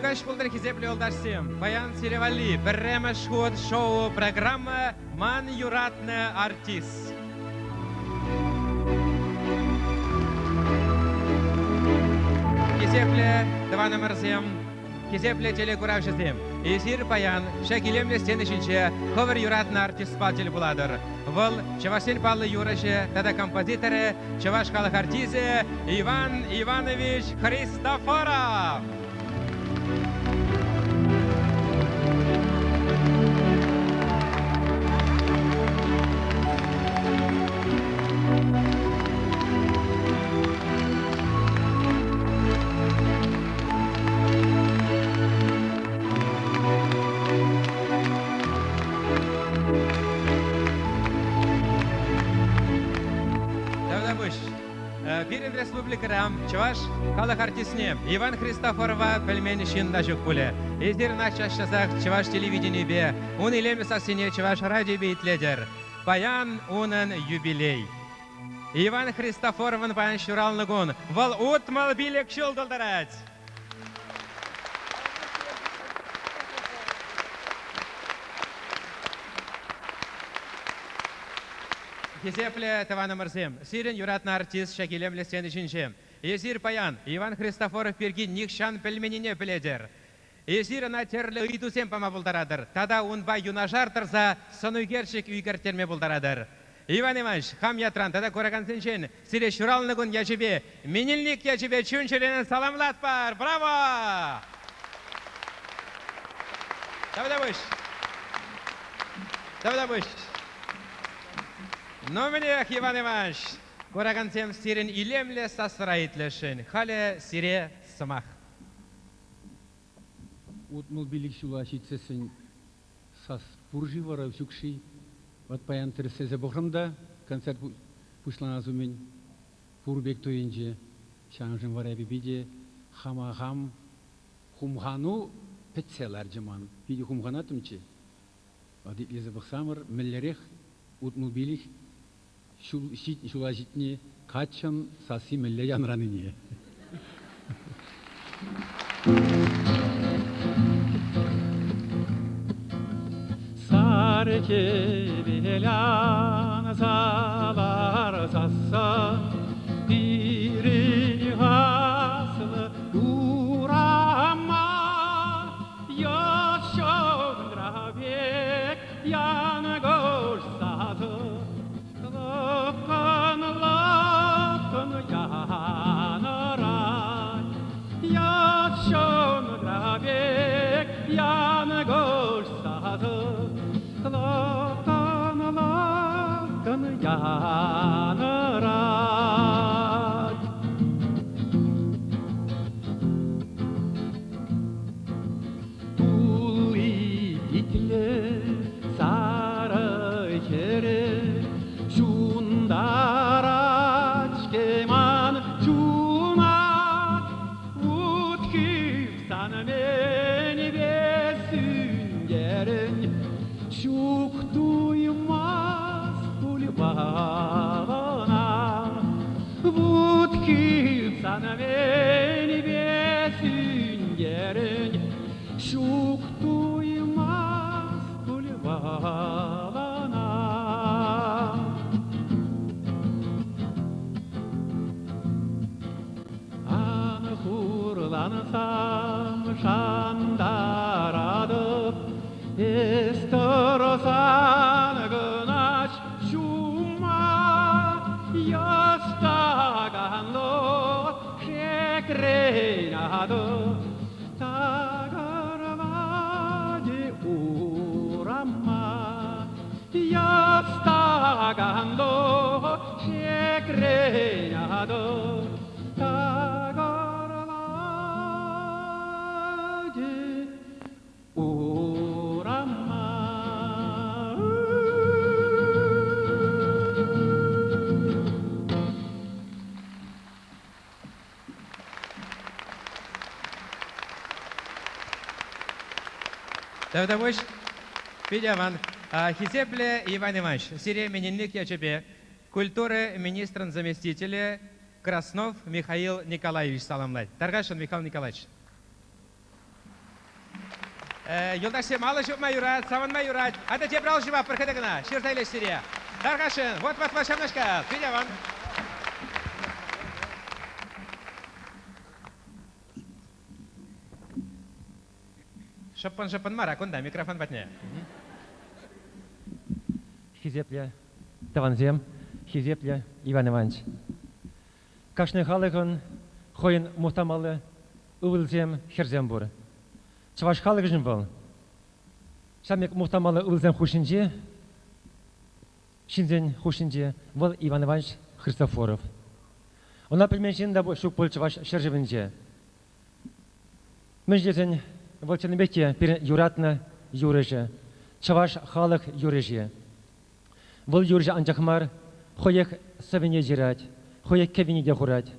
Ырӑ каҫ пултӑр, хисеплӗ юлташсем! Паян сире валли пӗрремӗш хут шоу-программа «Ман юратнӑ артист». Хисеплӗ тӑванӑмӑрсем, хисеплӗ телекуравҫӑсем, эсир паян ҫак илемлӗ сцена ҫинче хӑвӑр юратнӑ артистпа тӗл пулатӑр. Вӑл чӑвашсен паллӑ юрӑҫӗ тата композиторӗ, чӑваш халӑх артисчӗ Иван Иванович Христофоров! Тавтапуҫ. Пирӗн республикӑра чӑваш халӑх артистне Иван Христофорова пӗлмен ҫын та ҫук пулӗ. Эсир ӑна час-часах чӑваш телевиденийӗпе, ун илемлӗ сассине чӑваш радиопе итлетӗр. Паян унӑн юбилей. Иван Христофоровӑн паян ҫуралнӑ кун. Вӑл 65 ҫул тултарать. Хисеплӗ тӑванӑмӑрсем, сирӗн юратнӑ артист ҫак илемлӗ сцена ҫинче. Эсир паян Иван Христофоров пирки нихҫан пӗлменнине пӗлетӗр. Эсир ӑна тӗрлӗ ыйтусем пама пултаратӑр тата унпа юнашар тӑрса сӑнӳкерчӗк ӳкерттерме пултаратӑр. Иван Иванович, хам ятран тата куракансенчен сире ҫуралнӑ кун ячӗпе, менелник ячӗпе чун-чӗререн саламлатпӑр! Браво! Тавтапуҫ! Тавтапуҫ! Ну, мӗнех, Иван Иванович, куракансем сирӗн илемлӗ сассӑра итлесшӗн. Халӗ сире сӑмах. 65 ҫула ҫитсессӗн сас пур-ши вара, ҫук-ши? Вӑт паян тӗрӗслесе пӑхрӑм та концерт пуҫланас умӗн пур пек туйӑнчӗ. Ҫавӑншӑн вара эпӗ питӗ хама хам хумхану пӗтсе ларчӗ ман. Питӗ хумханаттӑмччӗ. Вӑт итлесе пӑхсамӑр, мӗнлерех 65 ҫула ҫитни каччӑн сасси мӗнле янранине. Сар хӗвел анса ларсассӑн пирӗн аслӑ урама Йӑшӑнра пек янкӑш сасӑ лӑпкӑн-лӑпкӑн янӑрать. Йӑшӑнра пек янкӑш сасӑ лӑпкӑн-лӑпкӑн янӑрать. Тулли питлӗ сарӑ хӗрӗ ҫунтарать-ҫке ман чуна. Вут хыпсан мӗнпе сӳнтерӗн, ҫук туймасть пуль ӑна. Вут хыпсан мӗнпе сӳнтерӗн, ҫук туймасть пуль ӑна. Ан хурлансам шантаратӑп, эс тӑрсан кӑна ҫумма йӑстаканлӑ шекрен атӑ такӑрлатӗ урама. Йӑстаканлӑ шекрен атӑ такӑрлатӗ урама. Тавтапуҫ. Питӗ аван. Хисеплӗ Иван Иванович, сире именинлӗх ячӗпе культура министрӗн заместителӗ Краснов Михаил Николаевич саламлать. Тархасшӑн, Михаил Николаевич. Юлташсем, алӑ ҫупма юрать, савӑнма юрать. Атя тепӗр ал ҫупатпӑр хытӑ кӑна, ҫырса илес сире. Тархасшӑн, вот, вот, вот ҫавнашкал. Питӗ аван. Шӑппӑн-шӑппӑн мар, а кунта, микрофон патне. Хисеплӗ тӑвансем, хисеплӗ Иван Иванович. Кашни халӑхӑн хӑйӗн мухтамалли ывӑлсем, хӗрсем пур. Чӑваш халӑхӗшӗн вӑл ҫав пек мухтамалли ывӑлсем хушшинче, ҫынсен хушшинче вӑл Иван Иванович Христофоров. Ӑна пӗлмен ҫын та ҫук пуль Чӑваш ҫӗршывӗнче. Мӗн тесен, вӑл чӑннипех те пирӗн юратнӑ юрӑҫӑ, чӑваш халӑх юрӑҫи. Вӑл юрӑҫӑ анчах мар, хӑех сӑввине ҫырать, хӑех кӗввине те хурать,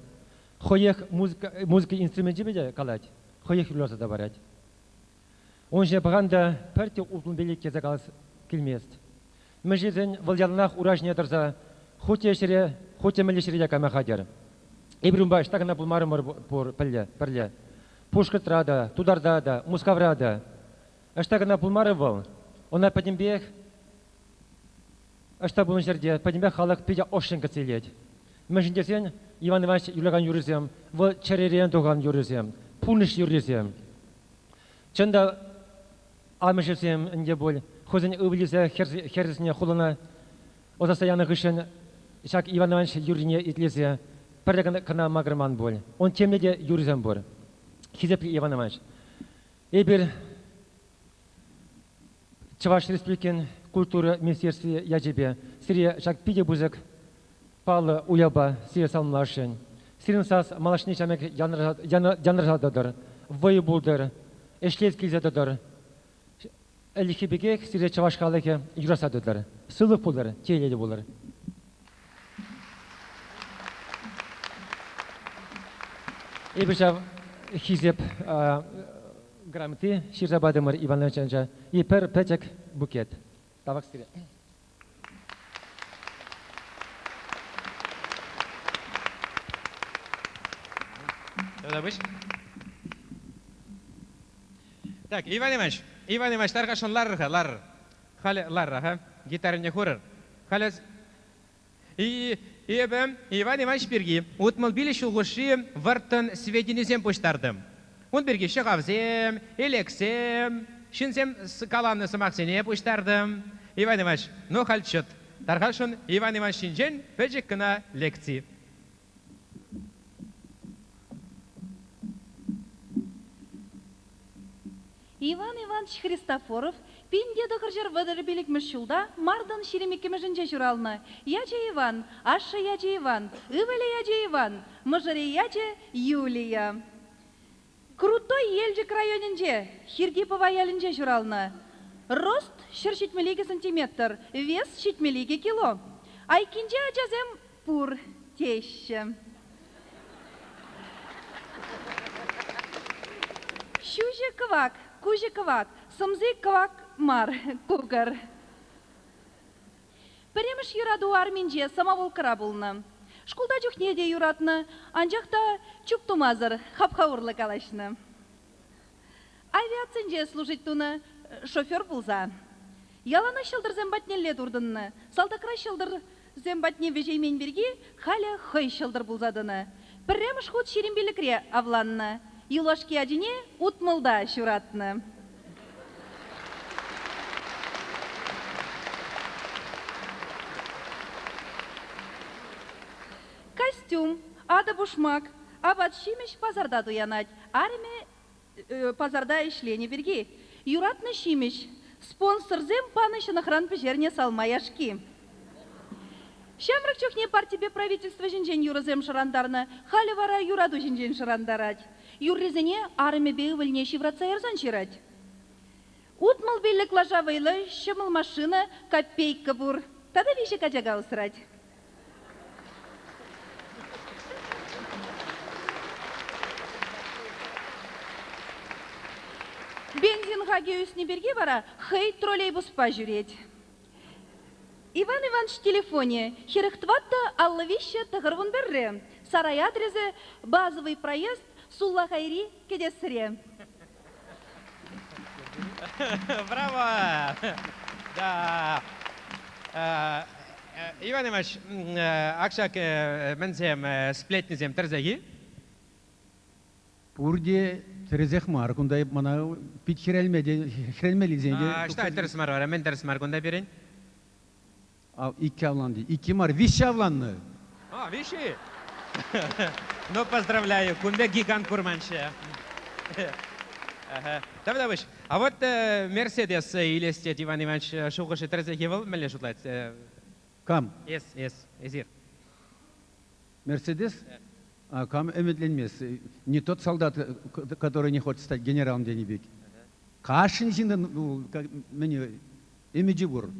хӑех музыка, музыка инструменчӗпе те калать, хӑех юрласа та парать. Ун ҫине пӑхан та пӗртте утмӑл тесе калас килмест. Мӗншӗн вӑл яланах ура ҫине тӑрса хуть те ҫӗре, хуть те мӗнле ҫӗре те кайма хатӗр. Эпир унпа ӑҫта кӑна пулмарӑмӑр пур пӗрле, пӗрле. Пушкӑртра та, Тутарта та, Мускавра та. Ӑҫта кӑна пулмарӗ вӑл, ӑна пӗтӗмпех ӑҫта пулнӑ ҫӗрте пӗтӗмпех халӑх питӗ ӑшшӑн кӗтсе илет. Мӗншӗн тесен Иван Иванович юрлакан юрӑсем вӑл чӗререн тухан юрӑсем, пурнӑҫ юррисем. Чӑн та, амӑшӗсем ӗнтӗ пуль хӑйсен ывӑлӗсем хӗрӗсене хулана ӑсатса янӑ хыҫҫӑн ҫак Иван Иванович юррине итлесе пӗрре кӑна макӑрман пуль. Ун темле те юрӑсем пур. Хисеплӗ Иван Иванович, эпир Чӑваш Республикин культура министерстви ячӗпе сире ҫак питӗ пысӑк паллӑ уявпа сире саламласшӑн. Сирӗн сас малашне ҫамрӑк янӑраса тӑтӑр, вӑй пултӑр, ӗҫлес килсе тӑтӑр. Ӗлӗкхи пекех сире чӑваш халӑхӗ юратса тӑтӑр. Сывлӑх пултӑр, телейлӗ пулӑр. Эпир ҫав хисеп грамоти ҫырса патӑмӑр Иван Ивановича и пӗр пӗчӗк букет. Тавах сире. Тавтапуҫ. Так, Иван Иванович, Иван Иванович, тархасшӑн ларӑр-ха, ларӑр. Халӗ ларӑр-ха, гитарине хурӑр. Халӗ И эпӗ Иван Иванович пирки 65 ҫул хушши вӑрттӑн сведенисем пуҫтартӑм. Ун пирки ҫӑхавсем, элексем, ҫынсем каланӑ сӑмахсене пуҫтартӑм. Иван Иванович, ну халь чӑт. Тархасшӑн Иван Иванович ҫинчен пӗчӗк кӑна лекци. Иван Иванович Христофоров 1935 ҫулта мартӑн 22-мӗшӗнче ҫуралнӑ. Ячӗ Иван, ашшӗ ячӗ Иван, ывӑлӗ ячӗ Иван, мӑшӑрӗ ячӗ Юлия. Крутой Елчӗк районӗнче, Хирти Пӑва ялӗнче ҫуралнӑ. Рост 172 сантиметр, вес 72 кило. Айккинче ачасем пур теҫҫӗ. Ҫӳҫӗ кӑвак, куҫӗ кӑвак, сӑмси кӑвак мар, кукӑр. Пӗрремӗш юрату арминче самоволкӑра пулнӑ. Шкулта чухне те юратнӑ, анчах та чуп тумасӑр хапха урлӑ калаҫнӑ. Авиацинче служить тунӑ шофер пулса. Яланах ҫӑлтӑрсем патнелле туртӑннӑ. Салтакра ҫӑлтӑрсем патне вӗҫеймен пирки халӗ хӑй ҫӑлтӑр пулса тӑнӑ. Пӗрремӗш хут 25-ре авланнӑ. Юлашки ачине 60-та ҫуратнӑ. Костюм, атӑ-пушмак, апат-ҫимӗҫ пасарта туянать. Арӑмӗ пасарта ӗҫленӗ пирки юратнӑ ҫимӗҫ, спонсорсем панӑ ҫӑнӑхран пӗҫернӗ салма яшки. Ҫамрӑк чухне партипе правительство ҫинчен юрӑсем шӑрантарнӑ, халӗ вара юрату ҫинчен шӑрантарать. Юррисене арӑмӗпе ывӑлне ҫывратса ярсан ҫырать. 65 лаша вӑйлӑ ҫӑмӑл машина, копейка пур тата виҫӗ качака усрать. Бензин хакӗ ӳснӗ пирки вара хӑй троллейбуспа ҫӳрет. Иван Иванович телефонӗ 44 53 91. Сарай адресӗ базовый проезд Суллахайри кӗтесре. Браво! Да. Иван Иванович, ак ҫак мӗнсем, сплетнисем тӗрсех-и? Пурте тӗрӗсех мар. Кунта мана пит хӗрелме те хӗрелмеллисен те. Ӑҫта тӗрӗс мар вара? Мӗн тӗрӗс мар кунта пирӗн? Иккӗ авланнӑ. Иккӗ мар, виҫҫӗ авланнӑ. А, виҫҫӗ? Ну, поздравляю, кун пек гигант курманччӗ. Тавтапуҫ. А вот Мерседес илес тет Иван Иванович шухӑшӗ тӗрӗсех-и вӑл? Мӗнле шутлать? Кам? Эс, эс, эсир. Мерседес? А кам ӗмӗтленмест? Не тот солдат, который не хочет стать генералом тенӗ пек. Кашни ҫыннӑн мӗн ӗмӗчӗ пур.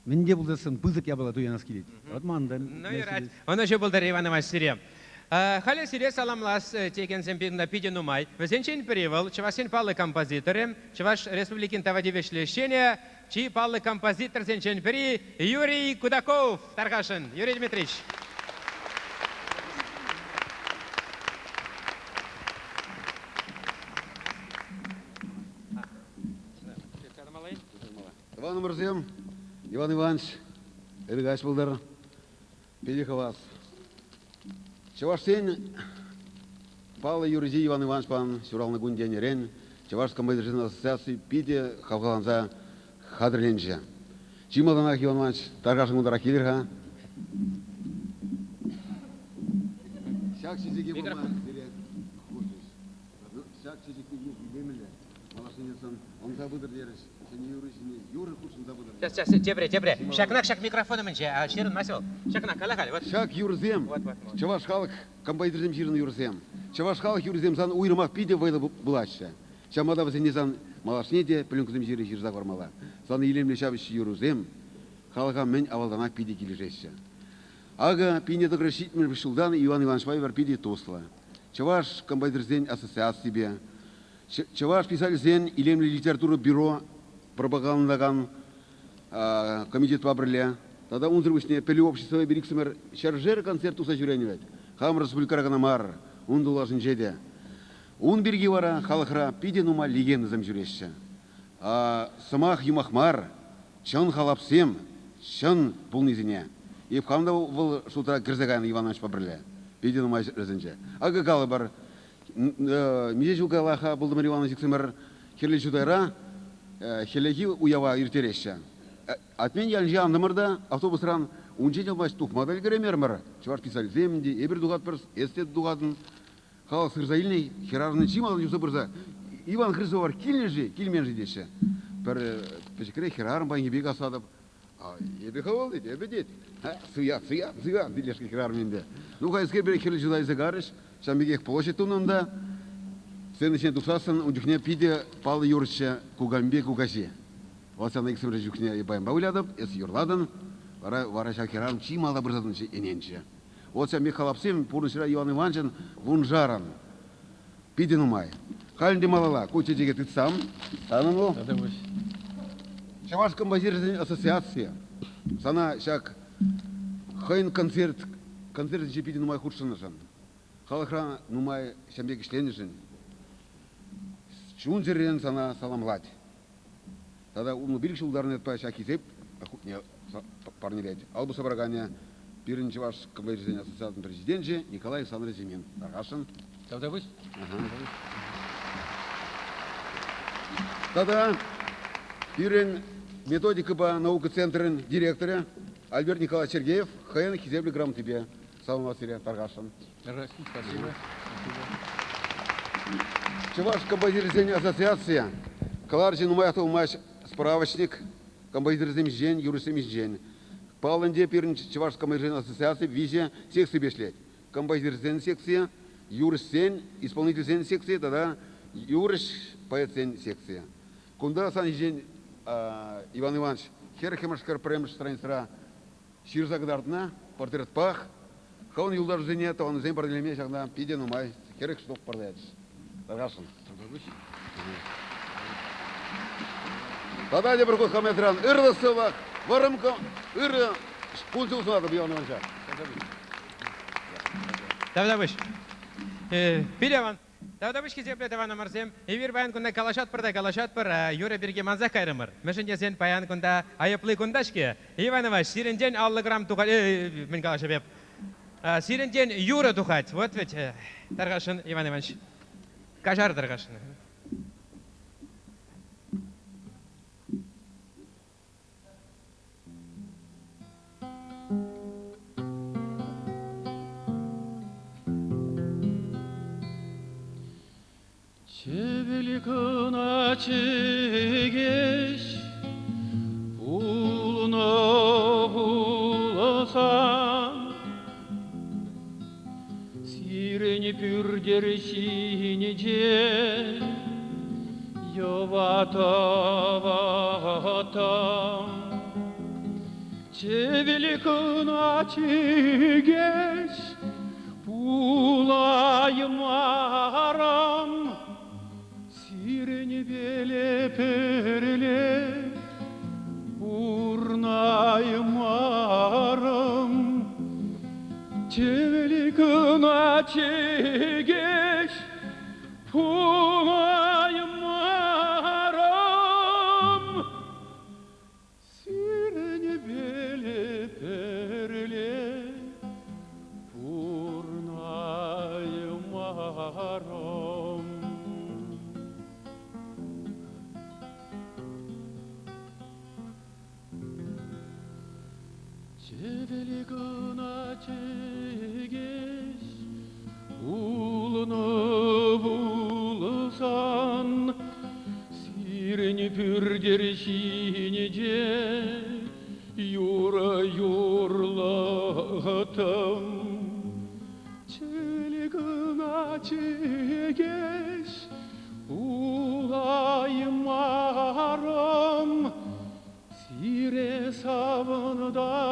Мӗн те пулсассӑн пысӑк япала туянас килет. Вот ман та. Ну, юрать. Ӑнӑҫу пултӑр, Иван Иванович, сире. Халӗ сире саламлас текенсем питӗ нумай. Вӗсенчен пӗри вӑл чӑвашсен паллӑ композиторӗ, Чӑваш Республикин тава тивӗҫлӗ ӗҫченӗ, чи паллӑ композиторсенчен пӗри Юрий Кудаков тархасшӑн. Юрий Дмитриевич. Тӑванӑмӑрсем, Иван Иванович, ырӑ каҫ пултӑр. Питӗ хавас. Чӑвашсен паллӑ юрӑҫи Иван Иванович пан ҫуралнӑ кун тенӗрен Чӑваш композиторсен ассоциацийӗ питӗ хавхаланса хатӗрленчӗ. Чи малтанах, Иван Иванович, тархасшӑн кунтарах килӗр-ха. Ҫак чечеке пама сире хушрӗҫ. Ҫак чечек пирки илемлӗ малашне сан ӑнса пытӑр терӗҫ. Ҫӗнӗ юрӑ ҫине юрӑ хутшӑнса пытӑр. Сейчас, сейчас, тепре, тепре. Ҫакнах ҫак микрофон умӗнче ҫырӑнмасть вӑл. Ҫакна кала-халь. Вот. Ҫак юрӑсем, чӑваш халӑх композиторсем ҫырнӑ юрӑсем. Чӑваш халӑх юррисем сан уйрӑмах питӗ вӑйлӑ пулаҫҫӗ. Ҫавӑнпа та вӗсене сан малашне те пленкӑсем ҫырса ҫырса хӑвармалла. Сан илемлӗ ҫав юрӑсем халӑха мӗн авалтанах питӗ килӗшеҫҫӗ. Акӑ 1970 ҫултан Иван Ивановичпа эпир питӗ туслӑ. Чӑваш композиторсен ассоциацийӗпе, Чӑваш писателӗсен илемлӗ литература бюро пропагандӑлакан комитетпа пӗрле тата унсӑр пуҫне пӗлӳ обществипе пӗр иксӗмӗр ҫӗршер концерт туса ҫӳренӗ вӗт. Хамӑр республикӑра кӑна мар, ун тулашӗнче те. Ун пирки вара халӑхра питӗ нумай легендӑсем ҫӳреҫҫӗ. Сӑмах-юмах мар, чӑн халапсем, чӑн пулнисене. Эп хам та вӑл шутра кӗрсе кайнӑ Иван Ивановичпа пӗрле. Питӗ нумай ҫӗрсенче. Акӑ калӑпӑр, миҫе ҫул каялла-ха пултӑмӑр Иван иксӗмӗр Хӗрлӗ Чутайра хӗллехи уява ирттереҫҫӗ. Атмен ялӗнче антӑмӑр та автобусран унччен юлмасть тухма та ӗлкӗреймерӗмӗр. Чӑваш писателӗсем те эпир тухатпӑр, эс те тухатӑн. Халӑх сырса илнӗ хӗрарӑмӑн чи малтан юсса пырса Иван Христофор килнӗ-ши, килмен-ши теҫҫӗ. Пӗр пӗчӗкрех хӗрарӑм паянхи касатӑп. Эпӗ хӑвӑл тет, эпӗ тет. Суя, суя, суя, тилешкӗ хӗрарӑм ӗнтӗ. Ну, хайскер пире хӗрлӗ чута илсе карӗҫ. Ҫавӑн пекех площадь тунӑ унта. Сцена ҫине тухсассӑн ун чухне питӗ паллӑ юрӑҫчӗ Кукамипе кукаҫи. Вӑл сана иксӗмӗр чухне эп баянпа вылятӑп, эс юрлатӑн. Вара, вара ҫав хӗрарӑм чи малта пырса тӑнӑччӗ, ӗненчӗ. Вот ҫав Михалапсем пурнӑҫра Иван Ивановичӑн вуншарӑн. Питӗ нумай. Халь ӗнтӗ малалла ку чечеке тытсам, санӑн вӑл. Чӑваш композиторсен ассоциацийӗ сана ҫак хӑйӗн концерт концертӗнче питӗ нумай хутшӑннӑшӑн, халӑхра нумай ҫам пек ӗҫленӗшӗн чун-чӗререн сана саламлать. Тата 15 ҫултарнӑ ятпа ҫак хисеп хутне парнелет. Ал пусса параканӗ пирӗн Чӑваш композиторсен ассоциацийӗн президенчӗ Николай Александрович Зимин. Тархасшӑн. Тавтапуҫ. Тата пирӗн методикӑпа наука центрӗн директорӗ Альберт Николаевич Сергеев хӑйӗн хисеплӗ грамотипе саламлас сире тархасшӑн. Спасибо. Чӑваш композиторсен ассоциацийӗ кӑларчӗ нумаях пулмасть справочник композиторсем ҫинчен, юрӑҫсем ҫинчен. Паллӑ ӗнтӗ, пирӗн Чӑваш композиторсен ассоциацийӗ виҫӗ секципе ӗҫлет. Композиторсен секцийӗ, юрӑҫсен, исполнительсен секцийӗ тата юрӑҫ поэтсен секцийӗ. Кунта сан ҫинчен Иван Иванович хӗрхӗмӗш хӗр пӗрремӗш страницӑра ҫырса кӑтартнӑ портретпах. Хӑвӑн юлташусене, тӑванусен парнелеме ҫакна питӗ нумай 40 штук парнелетӗҫ. Тархасшӑн. Тата тепӗр хут хаметран ырлӑх сывлӑх, вӑрӑм ырӑ кун-ҫул сунатӑп Иван Ивановича. Тавтапуҫ. Пире аван. Тавтапуҫ, хисеплӗ тӑванӑмӑрсем. Эпир паян кунта калаҫатпӑр та калаҫатпӑр, юрӑ пирки мансах кайрӑмӑр. Мӗншӗн тесен паян кунта айӑпли кунта-ҫке. Иван Иванович, сирӗнтен 50 грамм тухать. Мӗн калаҫӑп эп? Сирӗнтен юрӑ тухать. Вот ведь, тархасшӑн, Иван Иванович. Каҫар тархасшӑн. Чӗвӗл кӑна чӗкеҫ пулнӑ пулсан, Сирӗн пӳртӗр ҫинче йӑва тӑваттӑм. Чӗвӗл кӑна чӗкеҫ пулаймарӑм, Сирӗнпеле пӗрле пурнаймарӑм. Чӗвӗл кӑна чӗкеҫ пулаймарӑм. Сирӗнпеле пӗрле пурнаймарӑм. Чӗвӗл кӑна чӗкеҫ пулнӑ пулсан, Сирӗн пӳртӗр ҫинче юрӑ юрлаттӑм. Чӗл кӑна чӗкеҫ пулаймарӑм, Сире савӑнтарса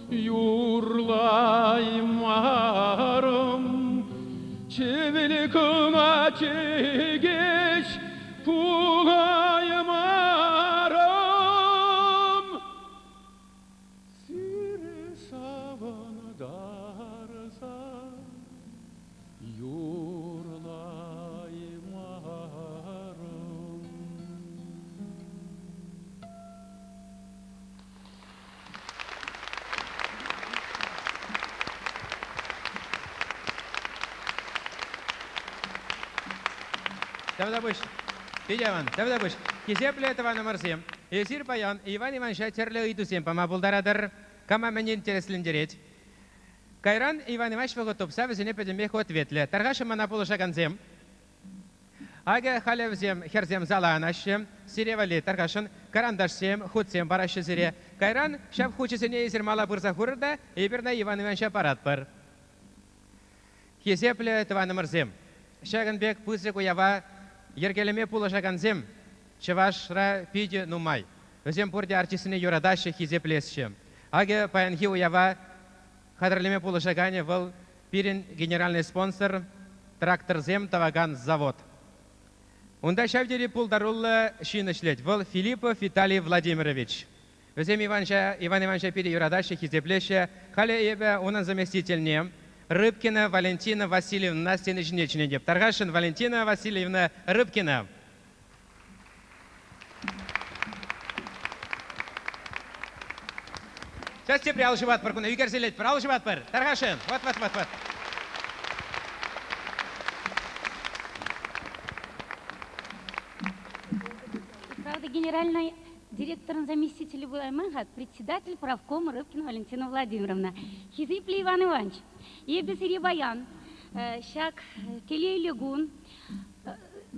юрлаймарӑм. Чӗвӗл кӑна чӗкеҫ пулаймарӑм. Сире савӑнтарса юрлаймарӑм. Тавтапуҫ. Питӗ аван. Тавтапуҫ. Хисеплӗ тӑванӑмӑрсем, эсир паян Иван Ивановича тӗрлӗ ыйтусем пама пултаратӑр. Кама мӗн интереслентерет? Кайран Иван Иванович вӑхӑт тупса вӗсене пӗтӗмпех ответлӗ. Тархасшӑн мана пулӑшакансем. Акӑ халӗ вӗсем хӗрсем зала анаҫҫӗ. Сире валли тархасшӑн карандашсем, хутсем параҫҫӗ сире. Кайран ҫав хучӗсене эсир мала пырса хурӑр та эпир ӑна Иван Ивановича паратпӑр. Хисеплӗ тӑванӑмӑрсем, ҫакӑн пек пысӑк уява йӗркелеме пулӑшакансем Чӑвашра питӗ нумай. Вӗсем пурте артистсене юратаҫҫӗ, хисеплеҫҫӗ. Акӑ паянхи уява хатӗрлеме пулӑшаканӗ вӑл пирӗн генеральный спонсор тракторсем тӑвакан завод. Унта ҫав тери пултаруллӑ ҫын ӗҫлет. Вӑл Филиппов Виталий Владимирович. Вӗсем Иванҫа, Иван Ивановича питӗ юратаҫҫӗ, хисеплеҫҫӗ. Халӗ эпӗ унӑн заместительне Рыбкина Валентина Васильевнӑна сцена ҫине чӗнетӗп. Тархасшӑн, Валентина Васильевна Рыбкина. Сейчас тепре ал ҫупатпӑр кунта, ӳкерсе илетпӗр, ал ҫупатпӑр. Тархасшӑн, вот, вот, вот, вот. Правда, генеральный директорӑн заместителӗ пулайман-ха, председатель правкома Рыбкина Валентина Владимировна. Хисеплӗ Иван Иванович, эпӗ сире паян ҫак телейлӗ кун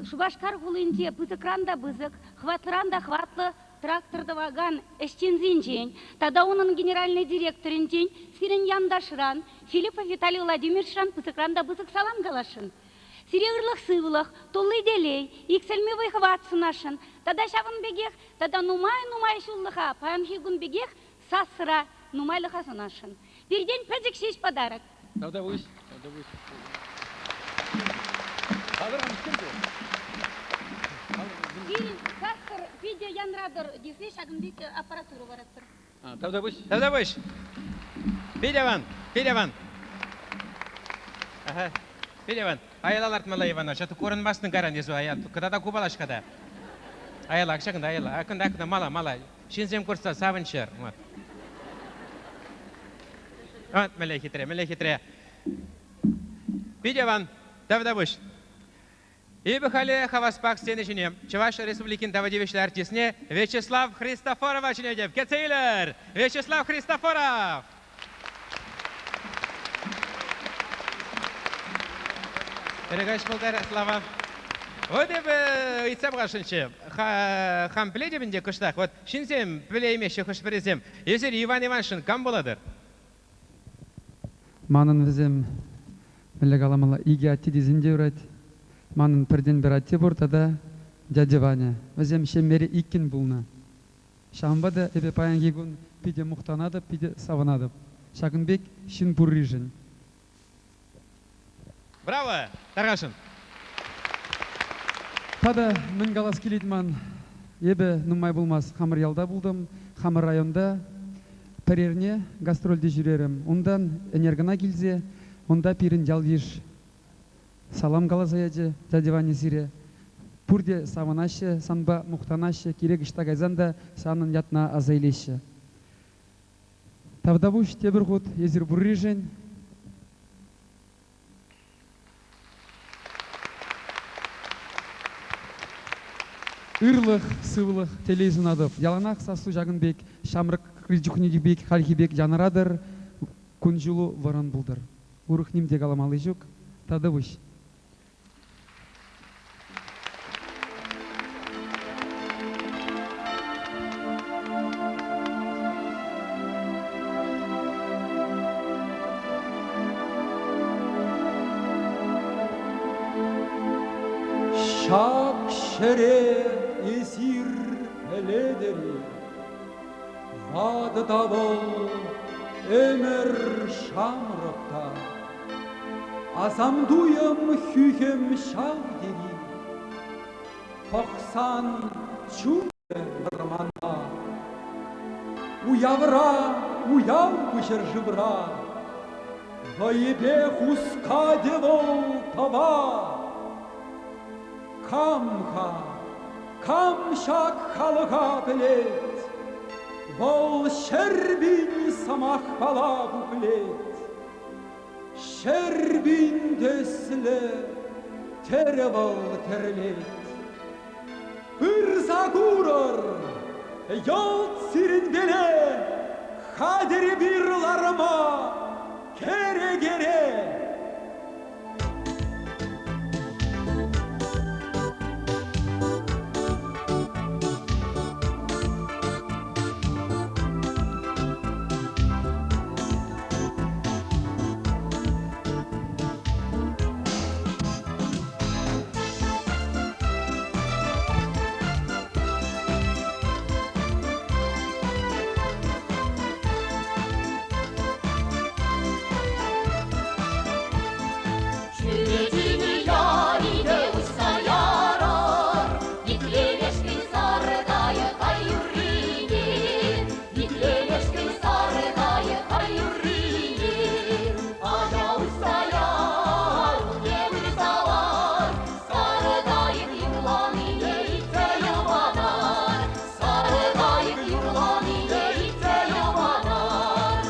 Шупашкар хулинче пысӑкран та пысӑк, хӑватлӑран та хӑватлӑ трактор тӑвакан ӗҫченсенчен тата унӑн генеральнӑй директорӗнчен, сирӗн янташран, Филиппов Виталий Владимировичран пысӑкран та пысӑк салам каласшӑн. Сире ырлӑх-сывлӑх, тулли телей, иксӗлми вӑй-хӑват сунасшӑн тата ҫавӑн пекех тата нумай-нумай ҫуллӑха паянхи кун пекех сассӑра нумайлӑха сунасшӑн. Пиртен пӗчӗк ҫеҫ подарок. Тавтапуҫ. Тавтапуҫ. Пирӗн сассӑр питӗ янратӑр тесе ҫакӑн пек аппаратура паратпӑр. Тавтапуҫ. Тавтапуҫ. Петь аван, Петь аван. Ага, Петь аван. Аяла лартмалла, Ивана. Ҫату курӑнмастӑн кайран эсӗ ая. Кӑтата купалаҫ-ха та. Аяла, ҫакӑнта аяла. Акӑнта, акӑнта, мала, мала. Ҫынсем курса савӑнччӑр. Вот. Вот, мӗнле хитре, мӗнле хитре. Питӗ аван. Тавтапуҫ. Эпӗ халӗ хаваспах сцена ҫине Чӑваш Республикин тава тивӗҫлӗ артистне Вячеслав Христофорова чӗнетӗп. Кӗтсе илӗр! Вячеслав Христофоров! Перекаҫ пултар, Слава. Вот эпӗ ыйтса пӑхасшӑнччӗ. Хам пӗлетӗп ӗнтӗ кӑштах. Вот ҫынсем пӗлеймеҫҫӗ хӑш-пӗрисем. Эсир Иван Ивановичшӑн кам пулатӑр? Манӑн вӗсем, мӗнле каламалла, икӗ атте тесен те юрать. Манӑн пӗртен-пӗр атте пур тата дядя Ваня. Вӗсем ҫемьере иккӗн пулнӑ. Ҫавӑнпа та эпӗ паянхи кун питӗ мухтанатӑп, питӗ савӑнатӑп. Ҫакӑн пек ҫын пурришӗн. Браво! Тархасшӑн. Тата мӗн калас килет ман? Эпӗ нумай пулмасть хамӑр ялта пултӑм, хамӑр районта пӗр эрне гастрольте ҫӳрерӗм. Унтан ӗнер кӑна килсе унта пирӗн ял-йыш салам каласа ячӗ дядя Ваня сире. Пурте савӑнаҫҫӗ, санпа мухтанаҫҫӗ, кирек ӑҫта кайсан та санӑн ятна аса илеҫҫӗ. Тавтапуҫ тепӗр хут эсир пурришӗн. Ырлӑх, сывлӑх, телей сунатӑп. Яланах сассу ҫакӑн пек ҫамрӑк чухнехи пек, хальхи пек янӑратӑр, кун-ҫулу вӑрӑм пултӑр. Урӑх ним те каламалли ҫук. Тавтапуҫ. Ҫак ҫӗре эсир пӗлетӗр-и? Ватӑ та вӑл ӗмӗр ҫамрӑк та. Асам туйӑм хӳхӗм ҫав тери. Пӑхсан чунӗ вӑрмана. Уявра уяв ку ҫӗршывра. Вӑйӗпе хускатӗ вӑл тӑва. Кам-ха, кам ҫак халӑха пӗлет? Вӑл 100 000 сӑмахпала пуплет. 100 000 тӗслӗ тӗрӗ вӑл тӗрлет. Пырса курӑр, йӑлт сирӗнпеле хатӗр эпир ларма кӗрекере. Чӳречине ярине уҫса ярар, Итлемешкӗн сарӑ кайӑк ай юррине, Итлемешкӗн сарӑ кайӑк ай юррине. Ача уҫса яр, пурте вырса лар, Сарӑ кайӑк юрланине илтсе йӑпанар, Сарӑ кайӑк юрланине илтсе йӑпанар.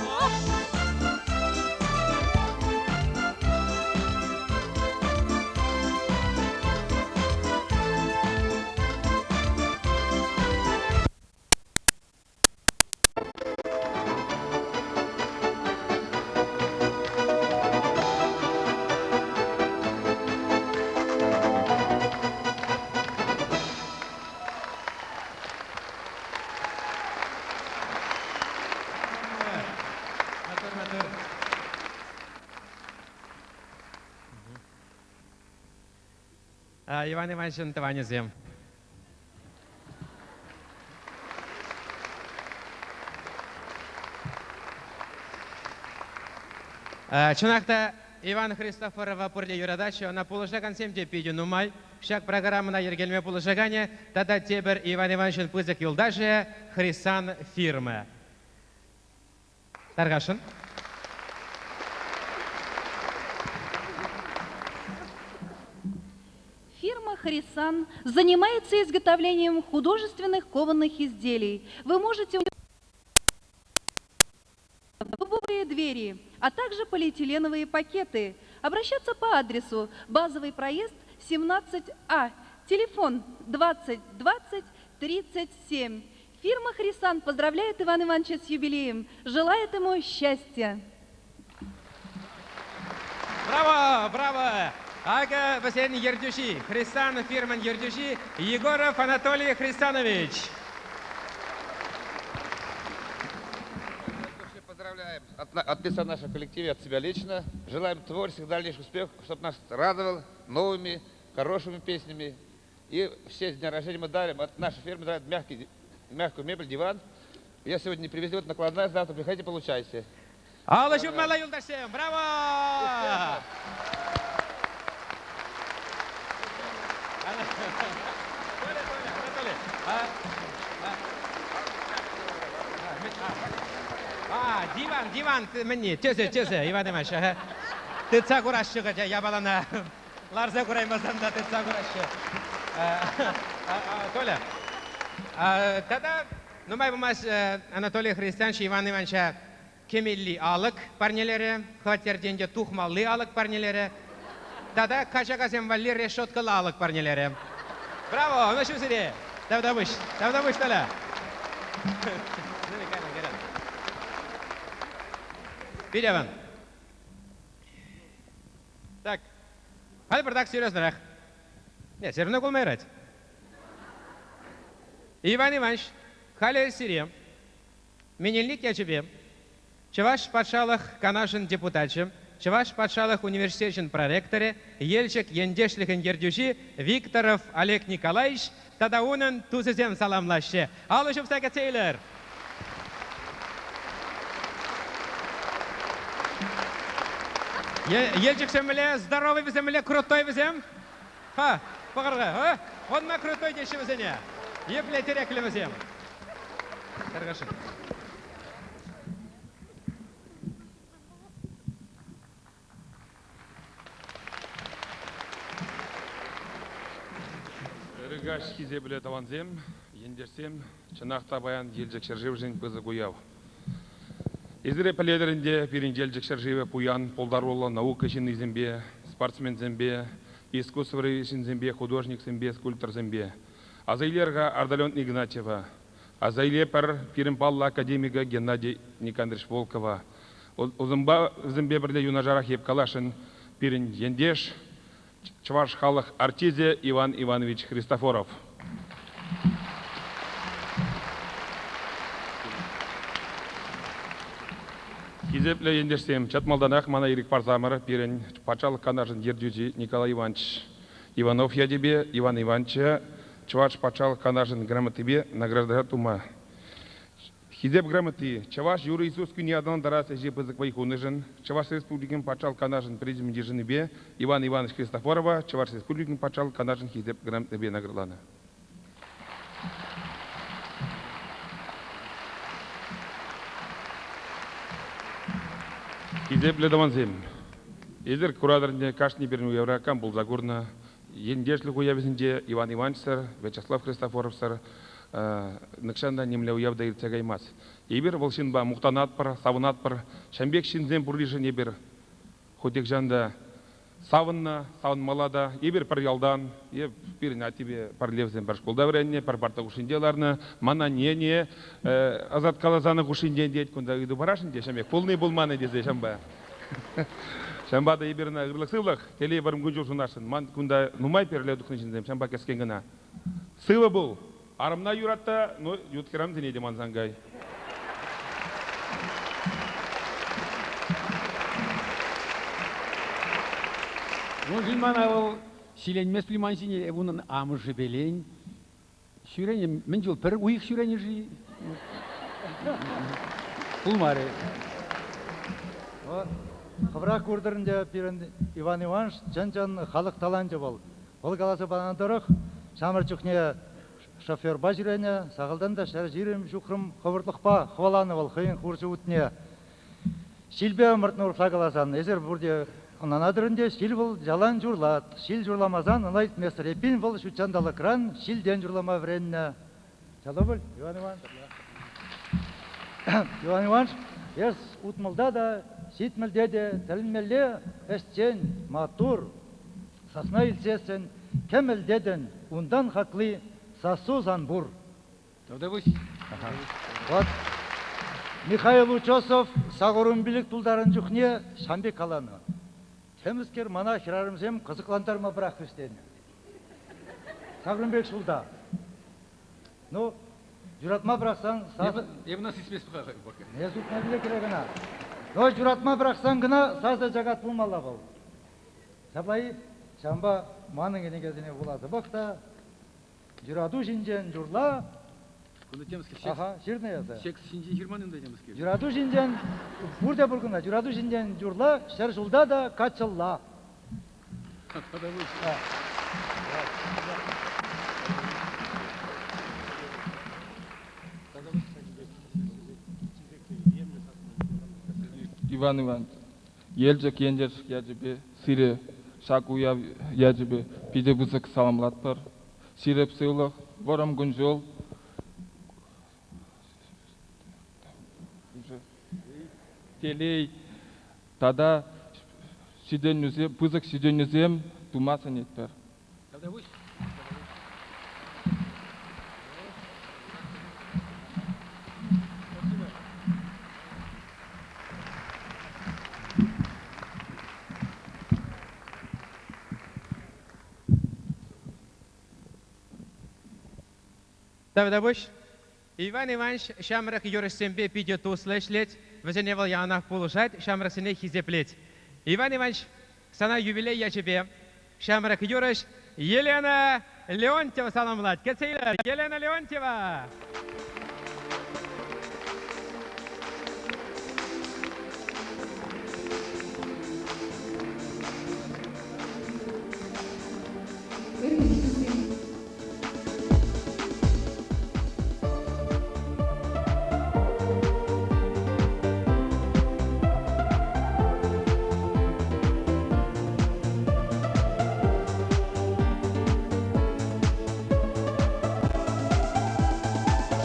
Матур, матур. Иван Ивановичӑн тӑванӗсем. Чӑнах та, Иван Христофорова пурте юратаҫҫӗ, ӑна пулӑшакансем те питӗ нумай. Ҫак программӑна йӗркелеме пулӑшаканӗ тата тепӗр Иван Ивановичӑн пысӑк юлташӗ Хрисан фирма. Тархасшӑн. «Хрисан» занимается изготовлением художественных кованых изделий. Вы можете дубовые двери, а также полиэтиленовые пакеты. Обращаться по адресу Базовый проезд 17А, телефон 20 20 37. Фирма «Хрисан» поздравляет Ивана Ивановича с юбилеем, желает ему счастья. Браво, браво! Акӑ вӗсен ертӳҫи, Хрисан фирмӑн ертӳҫи Егоров Анатолий Хрисанович. Поздравляем от, от лица нашего коллектива, от себя лично. Желаем творческих дальнейших успехов, чтобы нас радовал новыми, хорошими песнями. И все с дня рождения мы дарим, от нашей фирмы дарят мягкий, мягкую мебель, диван. Я сегодня не привезли, вот накладная, завтра приходите, получайте. Алӑ ҫупмалла, юлташсем! Браво! А, диван, диван, мӗнни, тӗсӗ, тӗсӗ, Иван Иванович, ага. Тытса кураҫҫӗ хотя япалана. Ларса кураймасан та тытса кураҫҫӗ. Толя, тата нумай пулмасть Анатолий Христианович Иван Ивановича кӗмелли алӑк парнелерӗ, хваттертен те тухмалли алӑк парнелерӗ тата качакасем валли решеткӑллӑ алӑк парнелерӗ. Браво! Ӑнӑҫу сире! Тавтапуҫ! Тавтапуҫ, Толя! Пит аван. Так, халь пӑртак серьезнӑрах. Не, все равно кулма юрать. Иван Иванович, халӗ сире Менелник ячӗпе Чӑваш патшалӑх Канашӗн депутачӗ, Чӑваш патшалӑх университечӗн проректорӗ, Елчӗк ентешлӗхӗн ертӳҫи Викторов Олег Николаевич тата унӑн тусӗсем саламлаҫҫӗ. Алӑ ҫупса кӗтсе илӗр! Елчӗксем мӗнле здоровый вӗсем, мӗнле крутой вӗсем? Ха, пӑхӑр-ха, а? Он ма крутой теҫҫӗ вӗсене. Епле тӗреклӗ вӗсем. Тархасшӑн. Ырӑ хисеплӗ тӑвансем, ентешсем, чӑнах та паян Елчӗк ҫӗршывшӗн пысӑк уяв. Эсир пӗлетӗр ӗнтӗ, пирӗн Елчӗк ҫӗршывӗ пуян, пултаруллӑ наука ҫыннисемпе, спортсменсемпе, искусствӑри ҫынсемпе, художниксемпе, скульпторсемпе. Аса илер-ха Ардалион Игнатьева, аса илепӗр пирӗн паллӑ академика Геннадий Никандрович Волкова. Унпа вӗсемпе пӗрле юнашарах эп каласшӑн пирӗн ентеш, чӑваш халӑх артисчӗ Иван Иванович Христофоров. Хисеплӗ ентешсем, чӑн малтанах мана ирӗк парсамӑр пирӗн Патшалӑх Канашӗн ертӳҫи Николай Иванович Иванов ячӗпе Иван Ивановича Чӑваш Патшалӑх Канашӗн грамотипе награда тума. Хисеп грамоти Чӑваш юрӑ искусствине аталантарас ӗҫе пысӑк вӑй хунӑшӑн Чӑваш Республикин Патшалӑх Канашӗн Президиумӗн йышӑннипе Иван Иванович Христофорова Чӑваш Республикин Патшалӑх Канашӗн Хисеп грамотипе наградӑланӑ. Хисеплӗ тӑвансем, эсир куратӑр ӗнтӗ, кашни пирӗн уявра кам пулса курнӑ, ентешлӗх уявӗсенче Иван Ивановичсӑр, Вячеслав Христофоровсӑр нихҫан та нимле уяв та иртсе каймасть. Эпир вӑл ҫынпа мухтанатпӑр, савӑнатпӑр. Ҫавӑн пек ҫынсем пурришӗн эпир хуть нихҫан та савӑннӑ, савӑнмалла та. Эпир пӗр ялтан, е пирӗн аттепе пӗрле вӗсем пӗр шкулта вӗреннӗ, пӗр парта хушшинче ларнӑ. Мана не-не ӑсаткаласанӑ хушшинчен тет, кунта ыйту парасшӑн те ҫавӑн пек пулни пулман-и тесе ҫавӑнпа. Ҫавӑнпа та эпир ӑна ырлӑх-сывлӑх, телей вӑрӑм кун-ҫул сунасшӑн. Ман кунта нумай пӗрле тухнӑ ҫынсем, ҫавӑнпа кӗскен кӑна. Сывӑ пул! Арӑмна юрат та, ну, ют хӗрарӑмсене те мансан кай. Уншӑн мана вӑл ҫиленмест пуль ман ҫине, унӑн амӑшӗпелен. Ҫӳренӗ, мӗн чул, пӗр уйӑх ҫӳренӗ-ши? Пулмарӗ. Хӑвӑрах куртӑр ӗнтӗ, пирӗн Иван Иванович чӑн-чӑн халӑх таланчӗ вӑл. Вӑл каласа панӑ тӑрӑх, ҫамрӑк чухне шоферпа ҫӳренӗ, сахалтан та 120 ҫухрӑм хӑвӑртлӑхпа хӑваланӑ вӑл хӑйӗн хурҫӑ утне. Ҫилпе ӑмӑртнӑ урӑхла каласан, эсир пурте Ӑнланатӑр ӗнтӗ, ҫил вӑл ялан юрлать. Ҫил юрламасан ӑна илтместӗр. Эппин вӑл ҫутҫанталӑкран ҫилтен юрлама вӗреннӗ. Ҫапла пуль, Иван Иванович? Иван Иванович, эс утмӑлта та, ҫитмӗлте те тӗлӗнмелле ӗҫчен, маттур. Сасна илсессӗн кӗмӗл тетӗн, унтан хакли сассу сан пур. Тавтапуҫ. Вот Михаил Утесов сакӑрун тултарнӑ чухне ҫам пек каланӑ. Темӗскер мана хӗрарӑмсем кӑсӑклантарма пӑрахрӗҫ тенӗ. Сакӑрун пек ҫулта. Ну, юратма пӑрахсан... Сасӑ... Эп ӑна сисмест-ха пока. Не сутма пиле кӗре кӑна. Но юратма пӑрахсан кӑна сасӑ чакать пулмалла вӑл. Ҫапла-и? Ҫавӑнпа манӑн кӗнекесене вуласа пӑх та, юрату ҫинчен юрла. Кунта темскер Аха, ҫырнӑ эсӗ. Текст ҫинчен ҫырман унта темскер. Юрату ҫинчен пурте пур кунта. Юрату ҫинчен юрла, ҫӗр ҫулта та каччӑлла. Иван Иванович, Елчӗк ентеш ячӗпе сире ҫак уяв ячӗпе питӗ пысӑк саламлатпӑр. Ҫирӗп сывлӑх, вӑрӑм кун-ҫул, телей тата ҫитӗнӳсем, пысӑк ҫитӗнӳсем тума сӗнетпӗр. Тавтапуҫ. Иван Иванович ҫамрӑк юрӑҫсемпе питӗ туслӑ ӗҫлет, вӗсене вӑл яланах пулӑшать, ҫамрӑксене хисеплет. Иван Иванович, сана юбилей ячӗпе ҫамрӑк юрӑҫ Елена Леонтьева саламлать. Кӗтсе илер, Елена Леонтьева!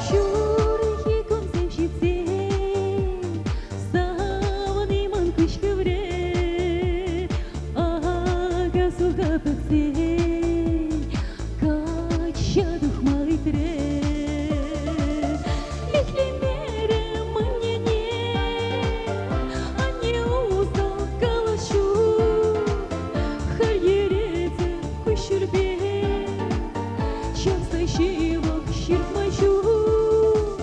Ҫурхи кунсем ҫитсен савни ман куҫ хӗвре ака-суха пӗтсен качча тухма ыйтрӗ. Итлемерӗм аннене, анне усал калаҫу, халь йӗретӗп куҫҫульпе. Чавса ҫывӑх ҫыртма ҫук,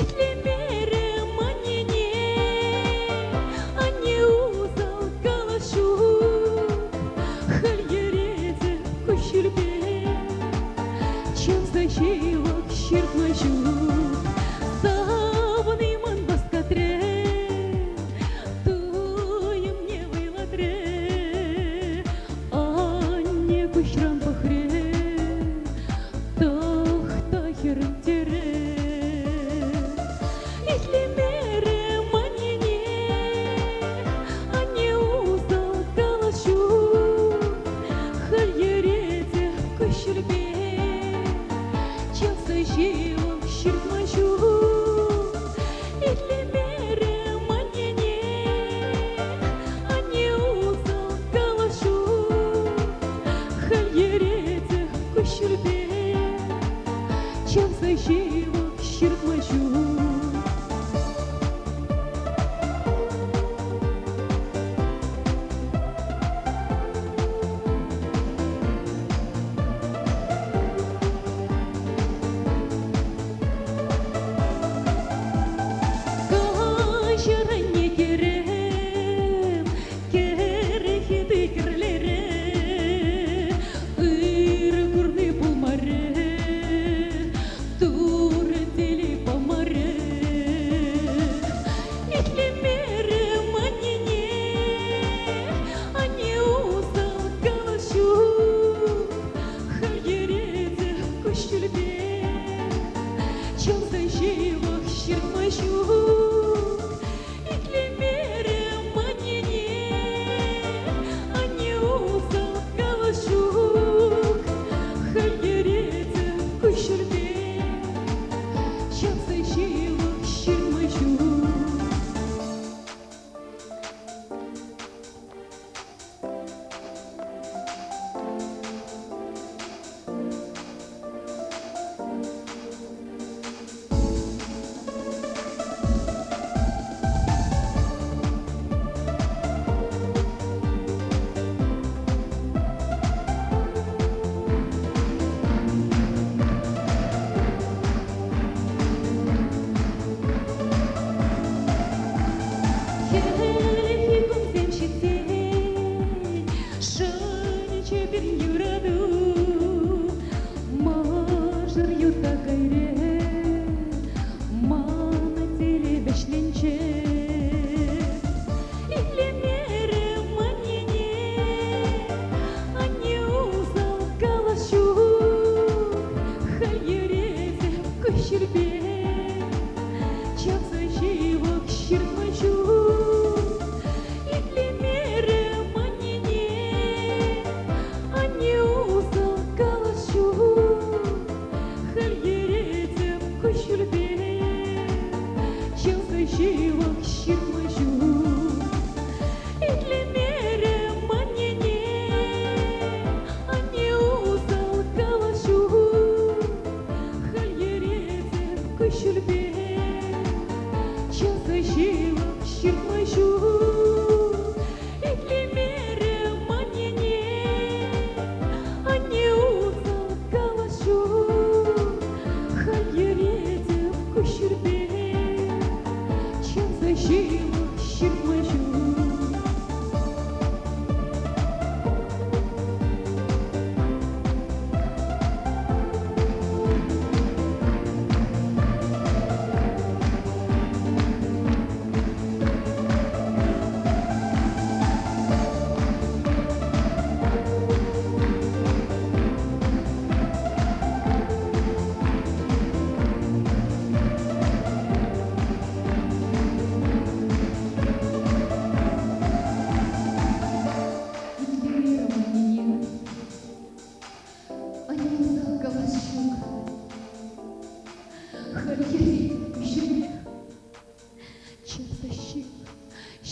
итлемерӗм аннене, анне усал калаҫу, халь йӗретӗп куҫҫульпе. Чавса ҫывӑх ҫыртма ҫук, савни ман васкатрӗ, туйӑмне вӑйлатрӗ. Анне куҫран пӑхрӗ, тӑхта хӗрӗм терӗ. Итлемерӗм аннене, анне усал калаҫу, халь йӗретӗп куҫҫульпе. Чавса ҫывӑх ҫыртма ҫук, итлемерӗм аннене, анне усал калаҫу, халь йӗретӗп куҫҫульпе. Чавса ҫывӑх ҫыртма ҫук. Каҫӑрне кӗрем, кӗрхи кӗрлерӗ, ыр курни пулмарӗ, Турӑ телей памарӗ. Итлемерӗм аннене, анне усал калаҫу, халь йӗретӗп куҫҫульпе. Чавса ҫывӑх ҫыртма ҫук, итлемерӗм аннене, Чавса ҫывӑх ҫырма ҫук. Хӗллехи кунсем ҫитсен шӑнчӗ пирӗн юрату. Мӑшӑр юрта кайрӗ, ман телей вӗҫленчӗ. Итлемерӗ аннене, анне усал калас ҫук. Халь йӗретӗп куҫҫульпе, чавса ҫывӑх ҫыртма ҫук. Итлемерӗ аннене, анне усал калас ҫук. Халь йӗретӗп куҫҫульпе, чавса ҫывӑх ҫыртма ҫук. Итлемерӗ аннене, анне усал калас ҫук. Халь йӗретӗп куҫҫульпе, чавса ҫывӑх ҫыртма ҫук. Итлемерӗ аннене, анне усал калас ҫук. Халь йӗретӗп куҫҫульпе, чавса ҫывӑх ҫыртма ҫук. Итлемерӗм аннене, анне усал калас ҫук. Халь йӗретӗп куҫҫульпе, чавса ҫывӑх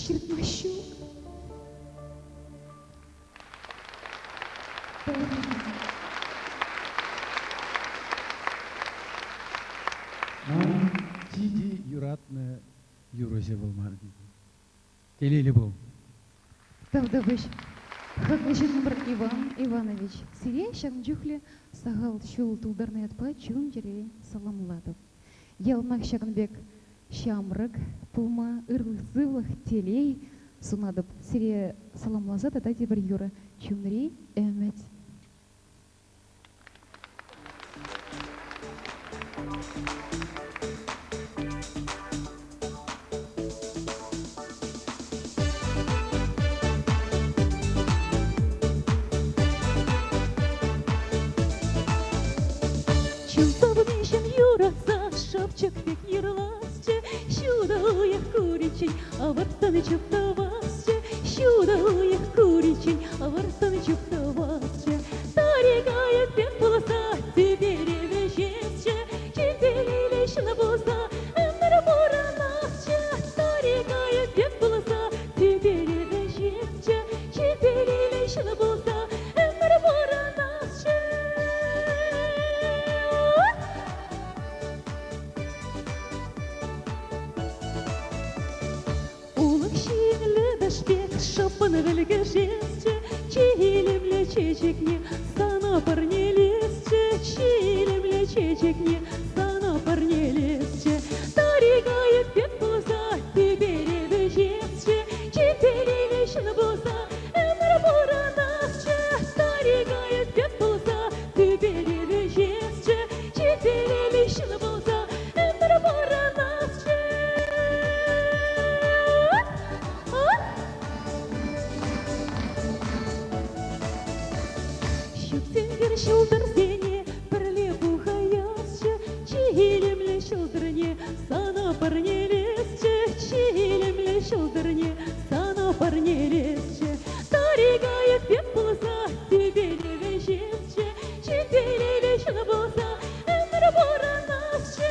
ҫыртма ҫук. Ман чи юратнӑ юрӑҫӑ вӑл ман. Телейлӗ пул. Тавтапуҫ. Хаклӑ ҫыннӑмӑр Иван Иванович, сире ҫакӑн чухлӗ сахал ҫул тултарнӑ ятпа чун-чӗререн саламлатӑп. Яланах ҫакӑн пек ҫамрӑк пулма ырлӑх-сывлӑх, телей сунатӑп. Сире саламласа тата тепӗр юрӑ Чунри ӗмӗт. Чун савнишӗн юратса шӑпчӑк пек юрласчӗ, ҫутӑ уйӑх куриччен вӑрттӑн чуптӑвасчӗ, ҫутӑ уйӑх куриччен вӑрттӑн чуптӑвасчӗ. Тарикайӑк пек пулса тӳпере вӗҫесчӗ, чиперелле ҫын пулса ӗмӗр пурӑнасчӗ. Тарикайӑк пек пулса тӳпере вӗҫесчӗ, чиперелле ҫын пулса ӗмӗр пурӑнасчӗ. Улӑх ҫийӗн лӗпӗш пек шӑппӑн вӗлкӗшесчӗ, чи илемлӗ чечекне сана парнелесчӗ, чи илемлӗ чечекне сана парнелесчӗ. Тарикайӑк пек пулса тӳпере вӗҫесчӗ, чи телейлӗ ҫын пулса ӗмӗр пурӑнасчӗ. Тарикайӑк пек пулса тӳпере вӗҫесчӗ, чи телейлӗ ҫын пулса ӗмӗр пурӑнасчӗ. Ҫут сенкер ҫӑлтӑрсене пӗрле пухаясчӗ, чи илемлӗ ҫӑлтӑрне сана парнелесчӗ, чи илемлӗ ҫӑлтӑрне сана парнелесчӗ. Тарикайӑк пек пулса тӳпере вӗҫесчӗ, чи телейлӗ ҫын пулса ӗмӗр пурӑнасчӗ.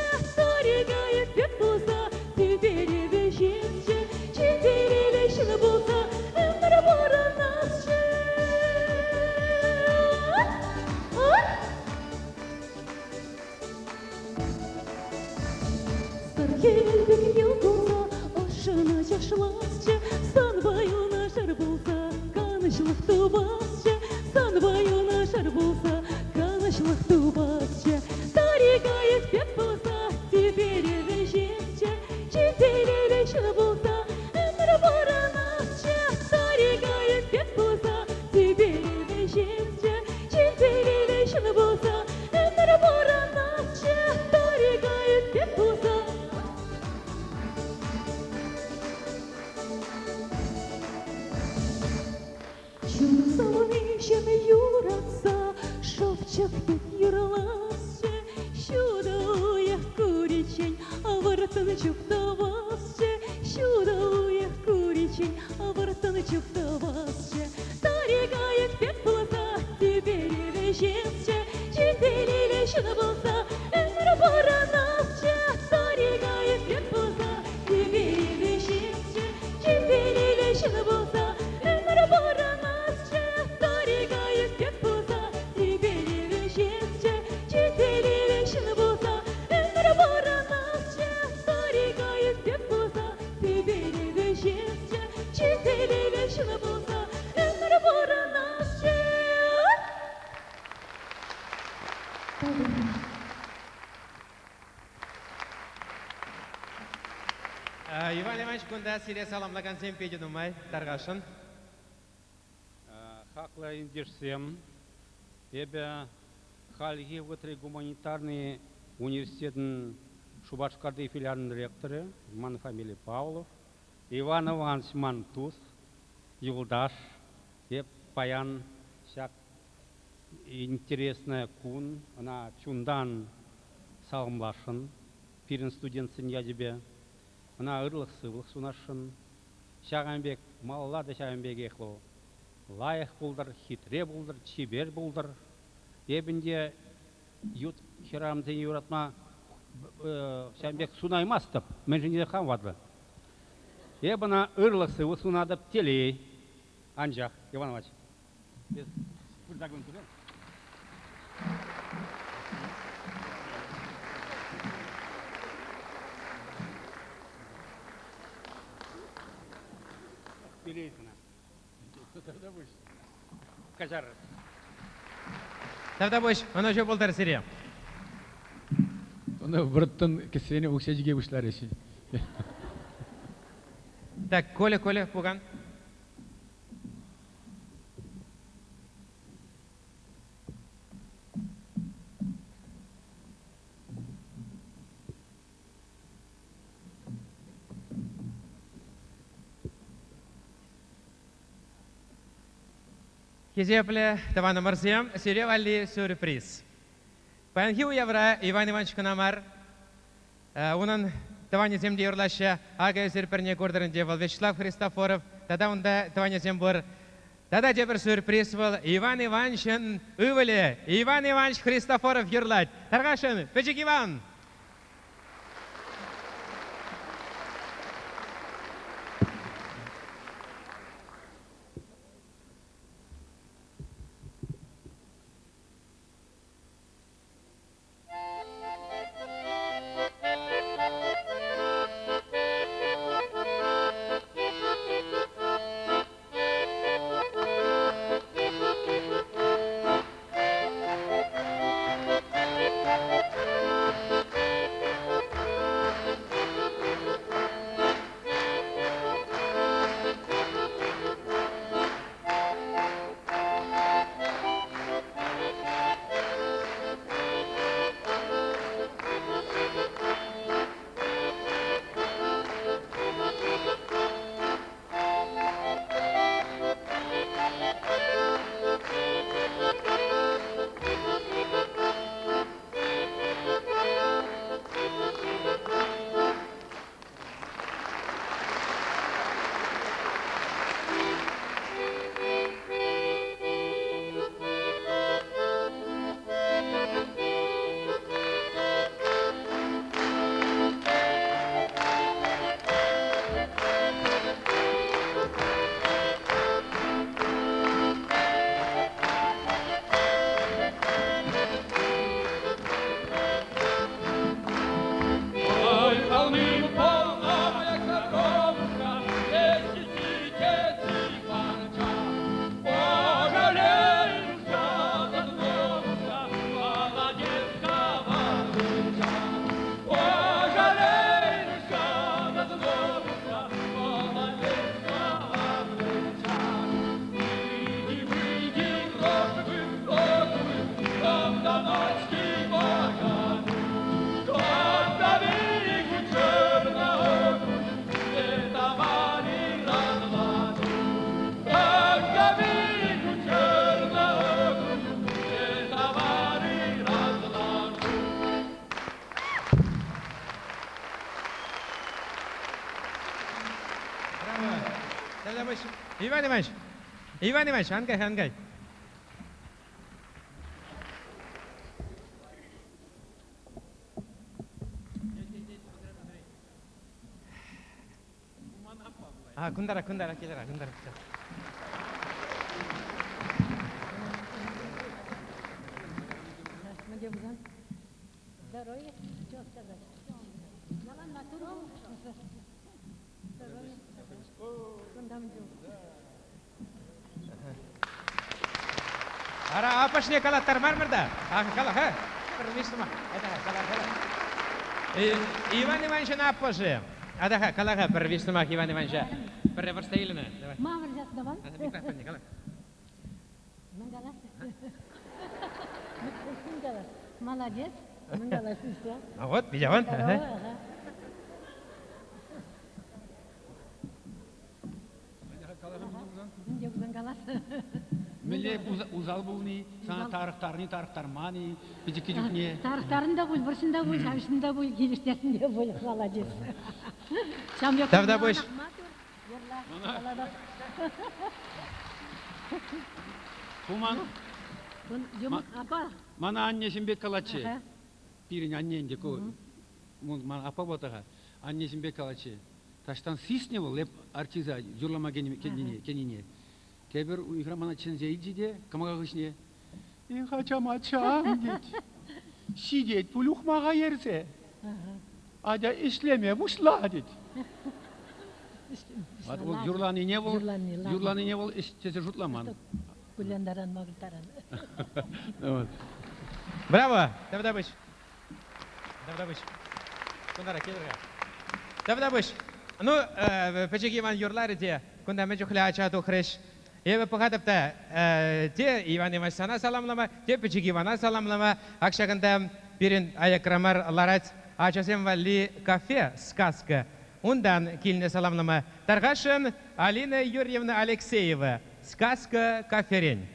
Хӗвел пек йӑл кулса ӑшшӑн ачашласчӗ, санпа юнашар пулса канӑҫлӑх тупасчӗ, санпа юнашар пулса канӑҫлӑх тупасчӗ. Тари кайӑк пек пулса тӳпере вӗҫесчӗ, чи телейлӗ ҫын пулса ӗмӗр пурӑнасчӗ. Тари кайӑк пек пулса тӳпере вӗҫесчӗ, чи телейлӗ ҫын пулса ӗмӗр пурӑнасчӗ. Тари кайӑк пек пулса. Чун савниҫӗм юратса шӑпчӑк пек юрласчӗ, ҫутӑ уйӑх куриччен вӑрттӑн чуптӑвасчӗ, ҫутӑ уйӑх куриччен вӑрттӑн чуптӑвасчӗ. Тари кайӑк пек пулса тӳпере вӗҫесчӗ, чи телейлӗ ҫын пулса ӗмӗр пурӑнасчӗ. Тари кайӑк пек пулса тӳпере вӗҫесчӗ, чи телейлӗ ҫын пулса ӗмӗр пурӑнасчӗ. Тари кайӑк пек пулса тӳпере вӗҫесчӗ, чи телейлӗ ҫын пулса ӗмӗр пурӑнасчӗ. Тари кайӑк пек пулса тӳпере вӗҫесчӗ, чи телейлӗ ҫын пулса ӗмӗр пурӑнасчӗ. Иван Иванович, кунта сире саламлакансем питӗ нумай тархасшӑн. Хаклӑ ентешсем, эпӗ хальхи вӑхӑтри гуманитарный университетӑн Шупашкарти филиалӗн ректорӗ, ман фамили Павлов, Иван Иванович ман тус, юлташ. Эп паян ҫак интересная кун, ӑна чунтан саламласшӑн пирӗн студентсен ячӗпе. Ӑна ырлӑх-сывлӑх сунасшӑн. Ҫакӑн пек малалла та ҫавӑн пекех вӑл лайӑх пултӑр, хитре пултӑр, чипер пултӑр. Эп ӗнтӗ ют хӗрарӑмсене юратма ҫавӑн пек сунаймастӑп, мӗншӗн тесен хам ватӑ. Эп ӑна ырлӑх-сывлӑх сунатӑп, телей. Анчах, Иван Иванович, эс пырса кун курен. Телей сана. Каҫарӑр. Тавтапуҫ, ӑнӑҫу пултӑр сире. Ӑна вӑрттӑн кӗсрене укҫа чике пуҫларӗҫ. Так, Коля, Коля, пукан. Хисеплӗ тӑванӑмӑрсем, сире валли сюрприз. Паянхи уявра Иван Иванович кӑна мар, унӑн тӑванӗсем те юрлаҫҫӗ. Акӑ эсир пӗрне куртӑр ӗнтӗ, вӑл Вячеслав Христофоров тата унта тӑванӗсем пур. Тата тепӗр сюрприз вӑл Иван Ивановичӑн ывӑлӗ Иван Иванович Христофоров юрлать. Тархасшӑн, пӗчӗк Иван! Тавтапуҫ. Иван Иванович, Иван Иванович, ан кай, ан кай. А, кунтарах, кунтарах, килӗр, кунтарах. Здоровья, что сказать? Ялан маттур Здоровья. Ара апӑшне калаттармармӑр та. Ах, кала-ха. Кала, кала. Иван Ивановичӑн аппӑшӗ. Атаха, кала-ха пӗр виҫ сӑмах Иван Ивановича. Пӗрре вӑрҫса илнӗ. Давай. Ма вӑрҫас давай? Микрофонне кала. Мӗн калас? Мӗн калас? Молодец. Мӗн калас все. А вот, видя Ага. Мӗнле усал пулни, сана тарӑхтарни, тарӑхтарман-и, пӗчӗккӗ чухне? Тарӑхтарӑн та пуль, вӑрҫӑн та пуль, ҫавҫӑн та пуль, килӗштерсен те пуль, молодец. Тавтапуҫ. Куман. Мана аннесем пек калатчӗ. Пирӗн анне ӗнтӗ ку. Ман аппа пулать-ха. Аннесем пек калатчӗ. Таҫтан сиснӗ вӑл эп артиста юрлама кӗнине. Тепӗр уйӑхра мана чӗнсе илчӗ те кӑмака хыҫне «Эх, ачам, ачам!» тет. «Ҫитет пуль ухмаха ерсе. Атя ӗҫлеме пуҫла!» тет. Вӑл юрланине вӑл юрланине вӑл ӗҫ тесе шутламан. Кулянтаран, макӑртаран. Браво! Тавтапуҫ. Тавтапуҫ. Кунтара килӗр-ха. Тавтапуҫ. Ну, пӗчӗк Иван юрларӗ те, кунта мӗн чухлӗ ача тухрӗҫ. Эпӗ пӑхатӑп та, те Иван Иванович сана саламлама, те пӗчӗк Ивана саламлама. Ак ҫакӑнта пирӗн аякра мар ларать ачасем валли кафе «Сказка». Унтан килнӗ саламлама тархасшӑн Алина Юрьевна Алексеева «Сказка» каферен.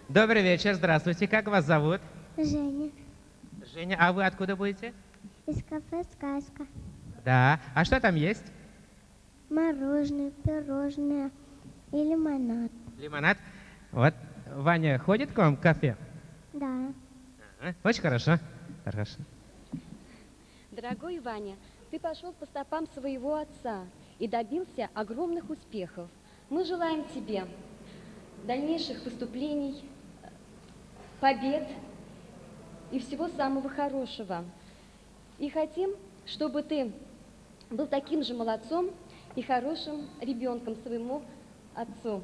Добрый вечер, здравствуйте. Как вас зовут? Женя. Женя, а вы откуда будете? Из кафе «Сказка». Да. А что там есть? Мороженое, пирожное и лимонад. Лимонад. Вот Ваня ходит к вам в кафе? Да. Ага. Очень хорошо. Хорошо. Дорогой Ваня, ты пошел по стопам своего отца и добился огромных успехов. Мы желаем тебе дальнейших выступлений, побед и всего самого хорошего. И хотим, чтобы ты был таким же молодцом и хорошим ребенком своему отцу.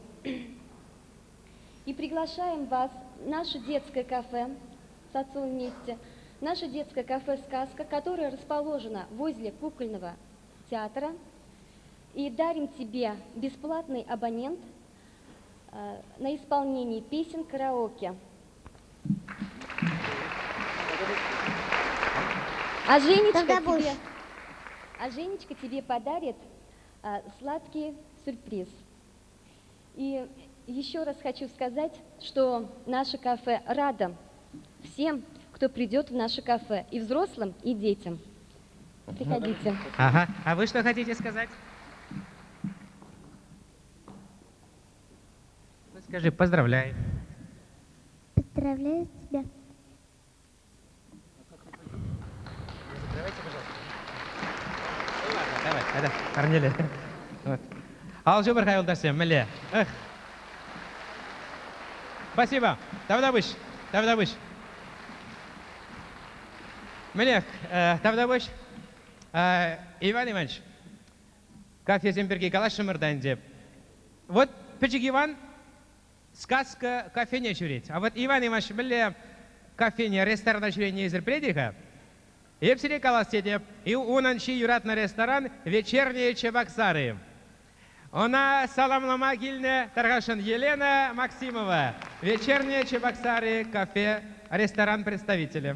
И приглашаем вас в наше детское кафе с отцом вместе, наше детское кафе «Сказка», которое расположено возле кукольного театра. И дарим тебе бесплатный абонент на исполнение песен караоке. А Женечка тебе, а Женечка тебе подарит сладкий сюрприз. И еще раз хочу сказать, что наше кафе рада всем, кто придет в наше кафе, и взрослым, и детям. Приходите. Ага. А вы что хотите сказать? Ну, скажи, поздравляю. Поздравляю тебя. Закрывайте, пожалуйста. Ну ладно, давай, давай, парнели. Вот. Ал ҫупӑр-ха, юлташсем, мӗнле? Эх. Спасибо. Тавтапуҫ. Тавтапуҫ. Мӗнех, тавтапуҫ. Иван Иванович, кафесем пирки калаҫрӑмӑр та ӗнтӗ. Вот пӗчӗк Иван сказка кафене ҫӳрет. А вот Иван Иванович мӗнле кафене, ресторана ҫӳренине эсир пӗлетӗр-ха? Эп сире калас тетӗп, и унӑн чи юратнӑ ресторан «Вечерние Чебоксары». Ӑна саламлама килнӗ тархасшӑн Елена Максимова, «Вечерние Чебоксары» кафе, ресторан представителӗ.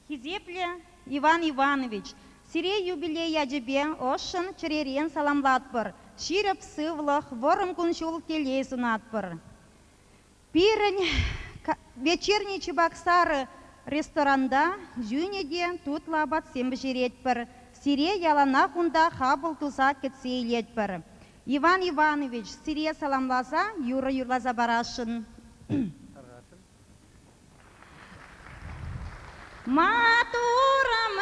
Хисеплӗ Иван Иванович, сире юбилей ячӗпе ӑшшӑн чӗререн саламлатпӑр. ҫирӗп сывлӑх, вӑрӑм кун-ҫул телей сунатпӑр. Пирӗн Вечерний Чебоксары ресторанта йӳнӗ те тутлӑ апатсем пӗҫеретпӗр. Сире яланах унта хапӑл туса кӗтсе илетпӗр. Иван Иванович, сире саламласа юрӑ юрласа парасшӑн. Матурӑмҫӑм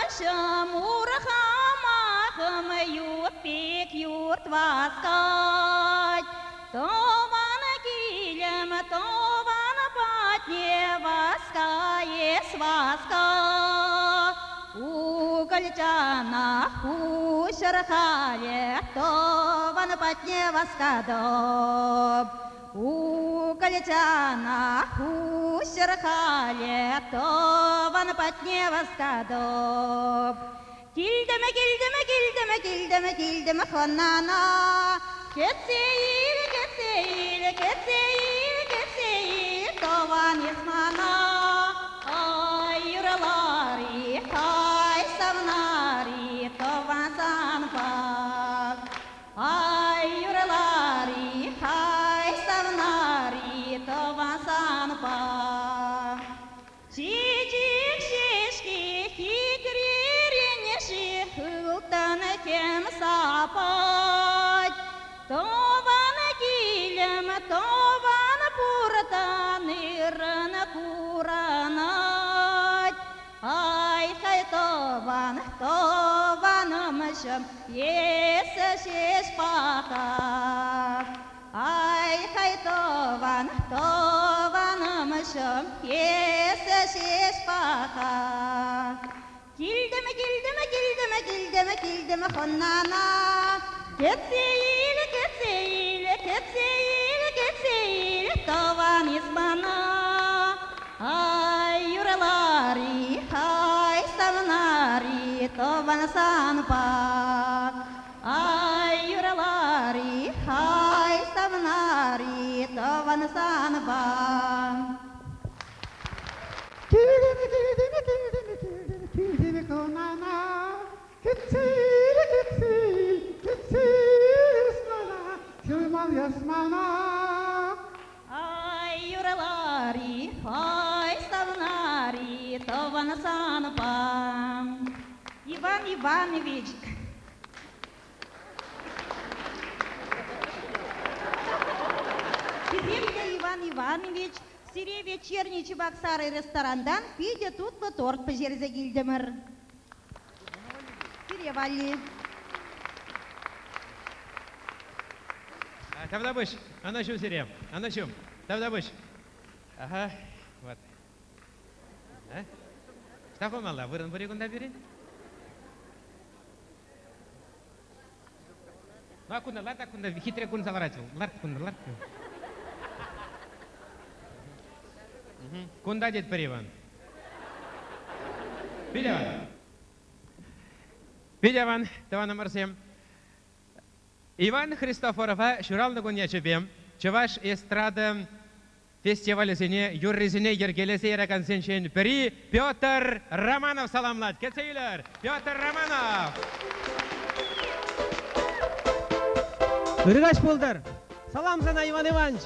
урхамахӑм ют пек юрт васкать. Тӑван килӗм тӑван патне васка эс васка. Укӑлчана хуҫӑр халӗ тӑван патне васкатӑп. Укӑлчана хуҫӑр халӗ тӑван патне васкатӑп. Килтӗм, килтӗм, килтӗм, килтӗм, килтӗм хӑнана. Кӗтсе ил, кӗтсе ил, кӗтсе ил, кӗтсе ил, тӑван эс мана. Ай, юрлар-и, ай, савнар-и, тӑван санпа. Ай, юрлар-и, ай, савнар-и, тӑван санпа. Чечек ҫеҫки хитререн-ши ылтӑн хӗм сапать. Тӑван килӗм, тӑван пуртан ыррӑн курӑнать. Ай-хай тӑван, тӑванӑмҫӑм, эсӗ ҫеҫ паха. Ай-хай тӑван, тӑванӑмҫӑм, эсӗ ҫеҫ паха. Килтӗм, килтӗм, килтӗм, килтӗм, килтӗм хӑнана. Кӗтсе ил, кӗтсе ил, кӗтсе ил, кӗтсе ил, тӑван эс мана. Ай, юрлар-и, ай, савнар-и, тӑван санпа. Ай, юрлар-и, ай, савнар-и, тӑван санпа. Килтӗм, килтӗм, килтӗм, килтӗм, килтӗм хӑнана. Кӗтсе ил, кӗтсе ил, кӗтсе ил эс мана, ҫырман эс мана. Ай, юрлар-и, ай, савнар-и, тӑван санпа. Иван Иванович. Хисеплӗ Иван Иванович, сире Вечерний Чебоксары ресторантан питӗ тутлӑ торт пӗҫерсе килтӗмӗр. Сире валли. Тавтапуҫ, ӑнӑҫу сире, ӑнӑҫу. Тавтапуҫ. Ага, вот. Ӑҫта хумалла? Вырӑн пур-и кунта пирӗн? Ну, а кунта, ларт, кунта хитре кунса ларать вӑл. Ларт кунта, ларт. Кунта тетпӗр Иван. Пит аван. Пит аван, тӑванӑмӑрсем. Иван Христофорова ҫуралнӑ кун ячӗпе чӑваш эстрада фестивалӗсене, юррисене йӗркелесе яракансенчен пӗри Петр Романов саламлать. Кӗтсе илӗр, Петр Романов! Ырӑ каҫ пултӑр! Салам сана, Иван Иванович!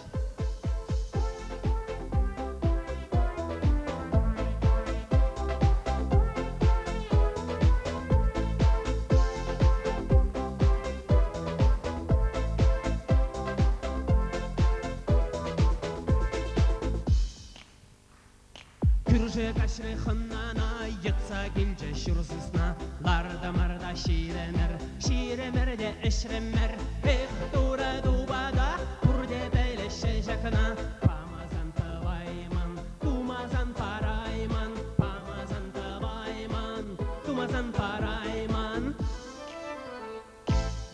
Кӳрше каҫрӗ хӑнана, йӑтса килчӗ ҫур сысна. Лартӑмӑр та ҫирӗмӗр, ҫирӗмӗр те ӗҫрӗмӗр. Эх, Турӑ тупата, пурте пӗлеҫҫӗ ҫакна. Памасан тӑвайман, тумасан парайман, памасан тӑвайман, тумасан парайман.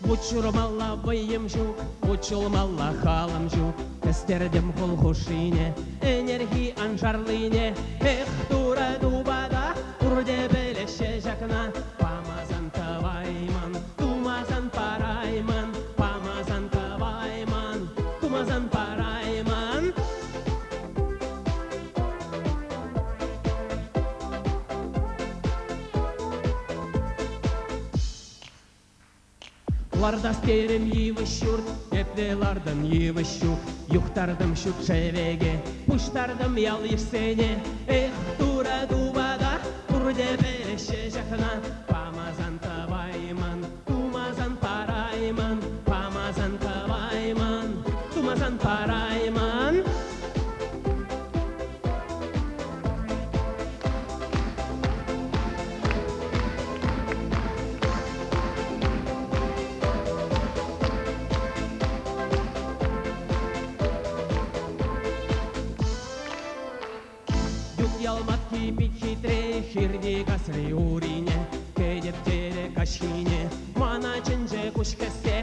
Вут ҫурмалла вӑйӑм ҫук, вут ҫулмалла халӑм ҫук. Ӗстертӗм хул хушшине, ӗнерхи аншарлине. Эх, Турӑ тупата, пурте пӗлеҫҫӗ ҫакна. Памасан тӑвайман, тумасан парайман, памасан тӑвайман, тумасан парайман. Лартас терӗм йывӑҫ ҫурт, епле лартӑн йывӑҫ ҫук. Юхтартӑм ҫут шӗвеке, пуҫтартӑм ял-йышсене. Эх, Турӑ тупата, пурте пӗлеҫҫӗ ҫакна. Памасан тӑвайман, тумасан парайман, памасан тӑвайман, тумасан парайман. Ют ял матки пит хитре, хирти касри урине, кӗтеп терӗ каҫхине, мана чӗнчӗ куҫ хӗссе.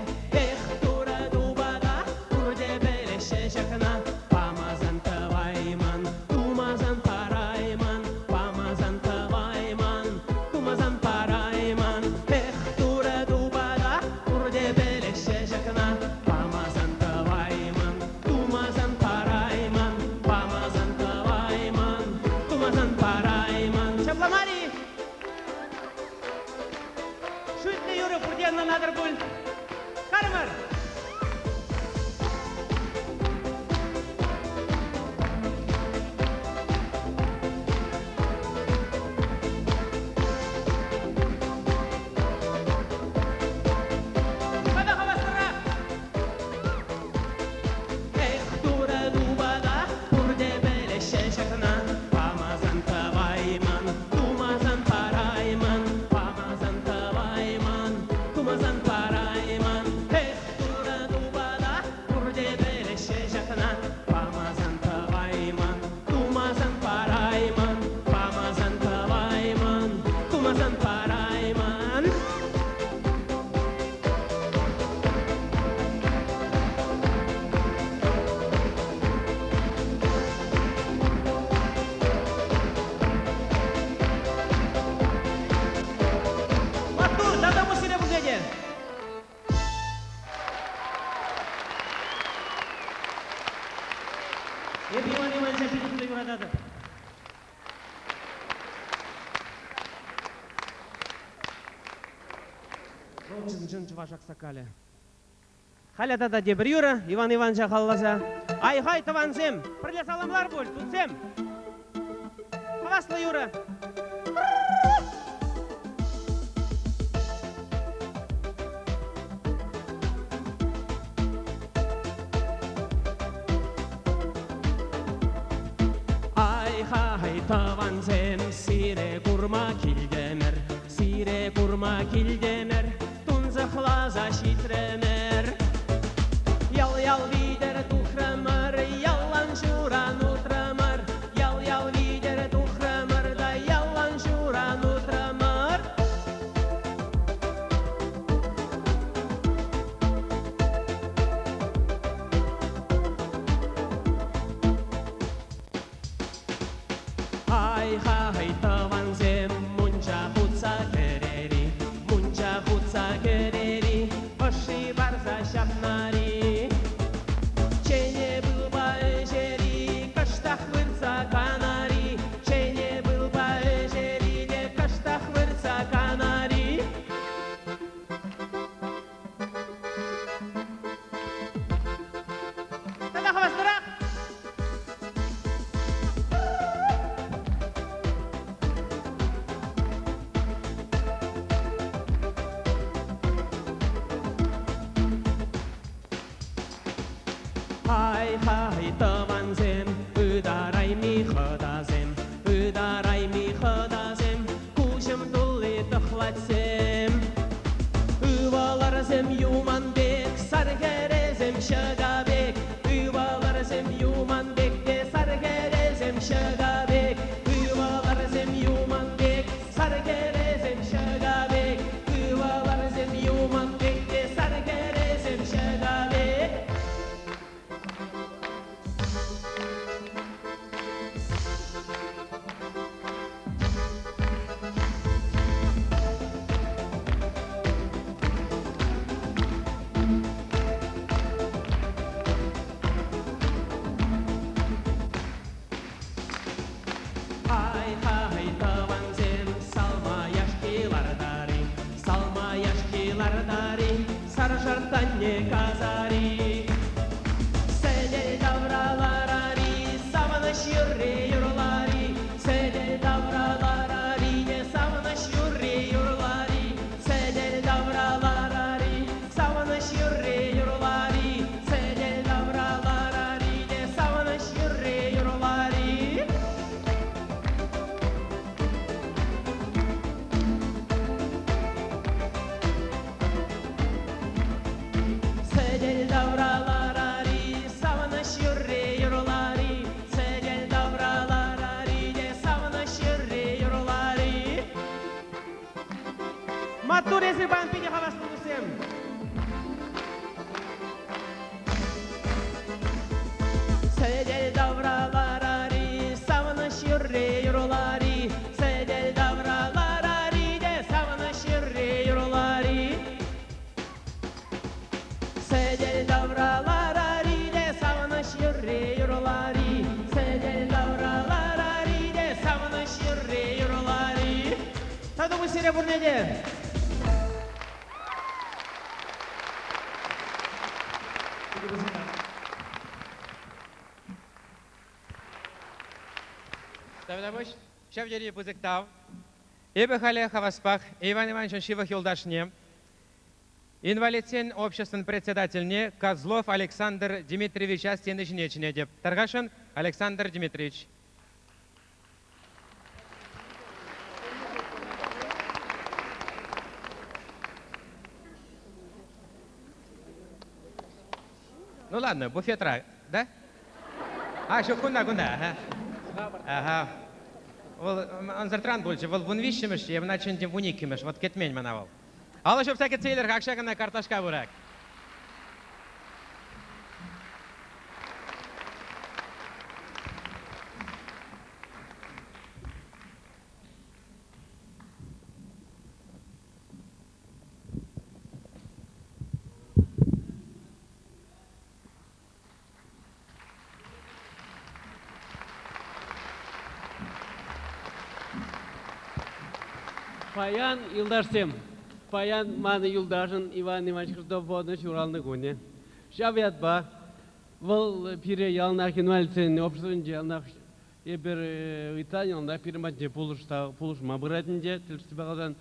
Эх, Турӑ тупата, пурте пӗлеҫҫӗ ҫакна, памасан тӑвайман, тумасан парайман, памасан тӑвайман, тумасан парайман. Эх, Турӑ тупата, пурте пӗлеҫҫӗ ҫакна, памасан тӑвайман, тумасан парайман, памасан тӑвайман, тумасан парайман. Ҫапла мар-и? Шӳтлӗ юрӑ пурте ӑнланатӑр пуль. Карӑмӑр! Тата хаваслӑрах! Эх, Турӑ тупата, пурте пӗлеҫҫӗ ҫакна. Памасан тӑвайман, тумасан парайман, памасан тӑвайман, тумасан парайман. Эх, Турӑ тупата, пурте пӗлеҫҫӗ ҫакна. Памасан тӑвайман, тумасан парайман, памасан тӑвайман, тумасан парайман. Маттур, тата пуҫ сире пурне те! Эпӗ Иван Ивановича питӗ хытӑ юрататӑп. Вӑл чӑн-чӑн чӑваш аксакалӗ. Халӗ тата тепӗр юрӑ Иван Ивановича халалласа. Ай-хай, тӑвансем, пӗрле саламлар пуль, туссем! Хаваслӑ юрӑ! Ай-хай, тӑвансем, сире курма килтӗмӗр, сире курма килтӗмӗр, тунсӑхласа ҫитрӗмӗр. Ял-ял витӗр тухрӑмӑр, ялан ҫуран утрӑмӑр, ял-ял витӗр тухрӑмӑр та ялан ҫуран утрӑмӑр. Ай-хай, тӑвансем, мунча хутса кӗрер-и, мунча хутса кӗрер-и, ӑшши парса ҫапнар-и? Чӗне пылпа ӗҫер-и, кӑштах выртса канар-и, чӗне пылпа ӗҫер-и те кӑштах выртса канар-и? Тата хаваслӑрах! Ай-хай, тӑвансем, ытарайми хӑтасем, ытарайми хӑтасем, куҫӑм тулли тӑхлачсем. Ывӑлӑрсем юман пек, сар хӗресем ҫӑка пек, ывӑлӑрсем юман пек те сар хӗресем ҫӑка пек, ывӑлӑрсем юман пек, сар хӗресем ҫӑка пек, ывӑлӑрсем юман пек те сар хӗресем ҫӑка пек. шӑрттанне касар-и. Сӗтел тавра ларар-и, савӑнӑҫ юрри юрлар-и, сӗтел тавра ларар-и те савӑнӑҫ юрри юрлар-и, сӗтел тавра ларар-и, савӑнӑҫ юрри юрлар-и, сӗтел тавра ларар-и те савӑнӑҫ юрри юрлар-и. Сӗтел тавра ларар-и, савӑнӑҫ юрри юрлар-и, сӗтел тавра ларар-и те савӑнӑҫ юрри юрлар-и. Маттур эсир паян питӗ хаваслӑ туссем. Сӗтел тавра ларар-и, савӑнӑҫ юрри юрлар-и, сӗтел тавра ларар-и те савӑнӑҫ юрри юрлар-и. Сӗтел тавра ларар-и те савӑнӑҫ юрри юрлар-и, сӗтел тавра ларар-и те савӑнӑҫ юрри юрлар-и. Тату сире пурне те! Тавтапуҫ, ҫав тери пысӑк тав. Эпӗ халӗ хаваспах Иван Ивановичӑн ҫывӑх юлташне, инвалидсен обществӑн председательне Козлов Александр Дмитриевича сцена ҫине чӗнетӗп. Тархасшӑн, Александр Дмитриевич. Ну ладно, буфетра, да? А, ҫук, кунта, кунта. Ага. Ага. Вӑл ӑнсӑртран пулчӗ. Вӑл 13-мӗш, е мана чӗнтӗм 12-мӗш. Вот кӗтмен мана вӑл. Алӑ ҫупса кӗтсе илер-ха, акҫа кӑна карташка пырак. Паян, юлташсем, паян манӑн юлташӑн Иван Иванович Христофоровӑн ҫуралнӑ кунӗ. Ҫав ятпа вӑл пире яланах инвалидсен обществинче яланах эпир ыйтсан яланах пирӗн патне пулӑшма пырать ӗнтӗ. Тӗрӗссипе каласан,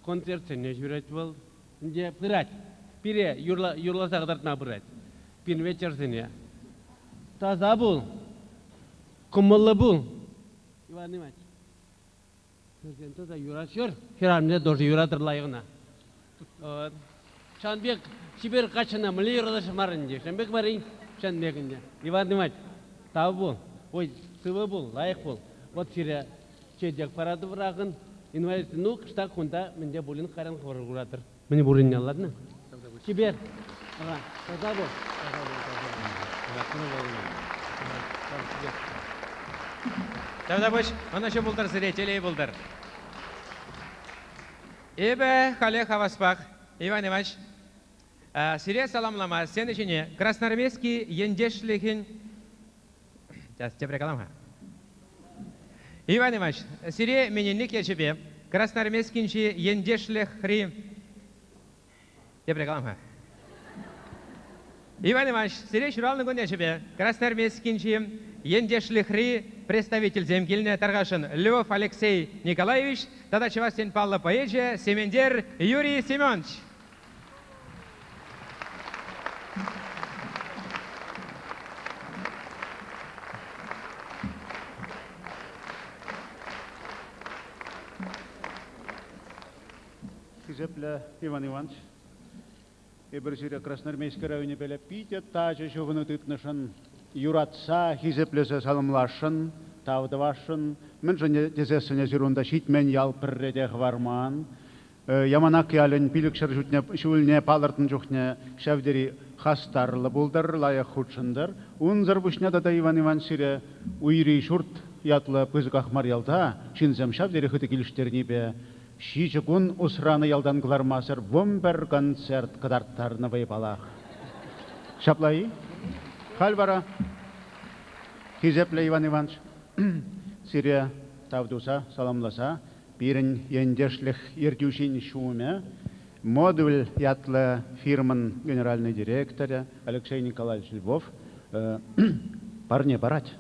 концертсене ҫӳрет вӑл. Ӗнтӗ пырать. Пире юрласа кӑтартма пырать. Пирӗн вечерсене. Таса пул, кӑмӑллӑ пул, Иван Иванович. Хӗрсем тата юратчӑр. Хӗрарӑмсем тоже юратӑр лайӑхна. Ҫавӑн пек чипер каччӑна мӗнле юратаҫҫӗ мар ӗнтӗ. Ҫавӑн пек мар-и? Ҫавӑн пек ӗнтӗ. Иван Иванович, тав пул. Ой, сывӑ пул, лайӑх пул. Вот сире чечек паратӑп Инвалид, ну, кӑштах кунта мӗнте пулин кайран хӑвӑр куратӑр. Мӗн пуррине, ладно? Чипер. Ага, таса пул. Тавтапуҫ, ӑнӑҫу пултӑр сире, телей пултӑр. Эпӗ халех хаваспах, Иван Иванович, сире саламлама сцена ҫине Красноармейски ентешлӗхӗн Сейчас тепре калам-ха. Иван Иванович, сире мененник ячӗпе Красноармейскинчи ентешлӗхри Тепре калам-ха. Иван Иванович, сире ҫуралнӑ кун ячӗпе Красноармейскинчи ентешлӗхри представительсем килнӗ тархасшӑн Львов Алексей Николаевич тата чӑвашсен паллӑ поэчӗ Сементер Юрий Семенович. Хисеплӗ Иван Иванович, эпир сире Красноармейски районӗпеле питӗ тачӑ ҫыхӑну тытнӑшӑн юратса, хисеплесе саламласшӑн, тав тӑвасшӑн. Мӗншӗн тесессӗн эсир унта ҫитмен ял пӗрре те хӑварман. Яманак ялӗн 500 ҫулне палӑртнӑ чухне ҫав тери хастарлӑ пултӑр, лайӑх хутшӑнтӑр. Унсӑр пуҫне тата Иван Иванович сире Уйри ҫурт ятлӑ пысӑках мар ялта ҫынсем ҫав тери хытӑ килӗштернипе ҫичӗ кун усранӑ ялтан кӑлармасӑр 11 концерт кӑтарттарнӑ вӑйпалах. Ҫапла-и? Халь вара, хисеплӗ Иван Иванович, сире тав туса, саламласа пирӗн ентешлӗх ертӳҫин ҫумӗ. Модуль ятлӑ фирмӑн генеральнӑй директорӗ Алексей Николаевич Львов парне парать.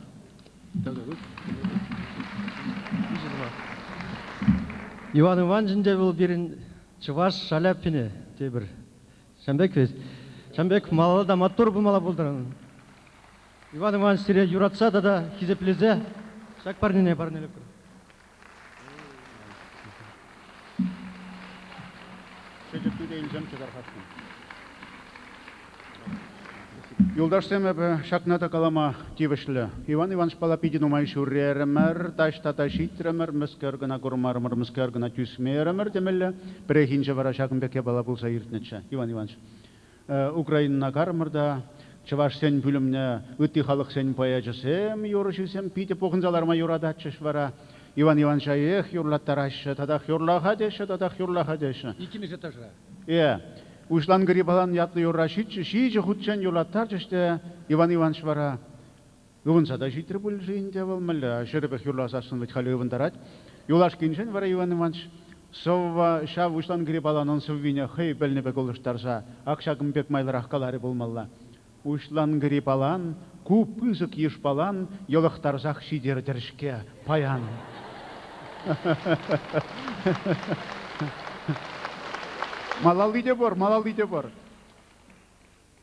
Иван Иванович те вӑл пирӗн чӑваш Шаляпинӗ тепӗр. Ҫавӑн пек вӗт. Ҫавӑн пек малалла та маттур пулмалла пултӑр. Иван Иванович сире юратса тата хисеплесе ҫак парнене парнелетпӗр. Чечек те илсемччӗ тархасшӑн. Юлташсем, эпӗ ҫакна та калама тивӗҫлӗ. Иван Ивановичпала питӗ нумай ҫӳрерӗмӗр, таҫта та ҫитрӗмӗр, мӗскер кӑна курмарӑмӑр, мӗскер кӑна тӳсмерӗмӗр темелле. Пӗррехинче вара ҫакӑн пек япала пулса иртнӗччӗ, Иван Иванович. Украинӑна карӑмӑр та чӑвашсен пӳлӗмне ытти халӑхсен поэчӗсем, юрӑҫисем питӗ пухӑнса ларма юрататчӗҫ вара. Иван Ивановича эх юрлаттараҫҫӗ, татах юрла-ха теҫҫӗ, татах юрла-ха теҫҫӗ. Иккӗмӗш этажра. Э, Уҫланкӑри палан ятлӑ юрра ҫиччӗ, ҫичӗ хутчен юрлаттарчӗҫ те Иван Иванович вара ывӑнса та ҫитрӗ пуль-ши ӗнтӗ вӑл, мӗнле ҫӗрӗпех юрласассӑн вӗт халӗ ывӑнтарать. Юлашкинчен вара Иван Иванович сӑвва ҫав уҫланкӑри паланӑн сӑввине хӑй пӗлнӗ пек улӑштарса ак ҫакӑн пек майлӑрах каларӗ пулмалла. Уҫланкӑри палан, ку пысӑк йыш палан йӑлӑхтарсах ҫитертӗр-ҫке паян. Малалли те пур, малалли те пур.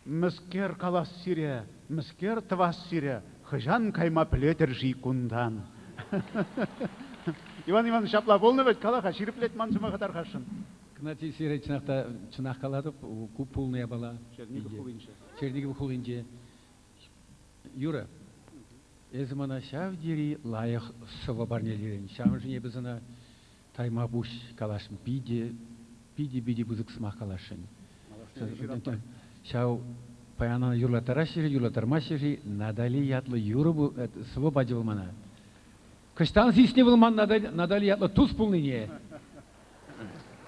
Мӗскер калас сире, мӗскер тӑвас сире, хӑҫан кайма пӗлетӗр-ши кунтан? Иван Иванович ҫапла пулнӑ вӗт, кала-ха, ҫирӗплет ман сӑмаха тархасшӑн. Геннадий сире чӑнах та чӑнах калатӑп, ку пулнӑ япала. Чернигов хулинче. Чернигов хулинче. Юра, эсӗ мана ҫав тери лайӑх сӑвӑ парнелерӗн. Ҫавӑншӑн эпӗ сана тайма пуҫ каласшӑн. Питӗ, питӗ, питӗ пысӑк сӑмах каласшӑн. Ҫав паян ӑна юрлаттараҫҫӗ-ши, юрлаттармаҫҫӗ-ши, Натали ятлӑ юрӑ сӑвӑ пачӗ вӑл мана. Кӑҫтан сиснӗ вӑл ман Натали ятлӑ тус пулнине.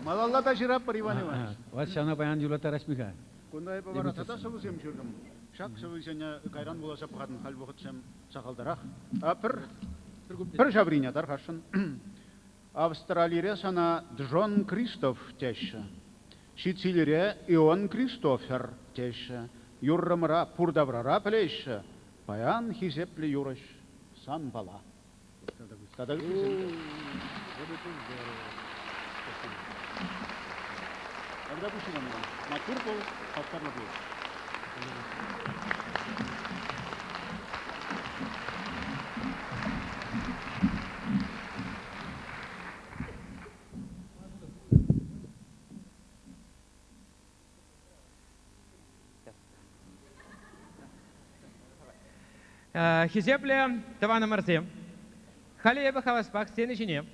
Малалла та ҫыратпӑр, Иван Иванович. Вот ҫавна паян юрлаттарас-мӗн-ха. Кунта эпӗ вара тата сӑвӑсем ҫыртӑм. Ҫак сӑвӑсене кайран вуласа пӑхатӑн, халь вӑхӑтсем сахалтарах. А пӗр, пӗр ҫаврине тархасшӑн. Австралире сана Джон Кристоф теҫҫӗ. Сицилире Ион Кристофер теҫҫӗ. Юррӑмӑра пур таврара пӗлеҫҫӗ. Паян хисеплӗ юрӑҫ санпала. Тата ыттисем те. Вот это здорово. Спасибо. Когда пусть Иван Иванович. Маттур пул, хастарлӑ пул. Хисеплӗ тӑванӑмӑрсем, халӗ эпӗ хаваспах сцена ҫине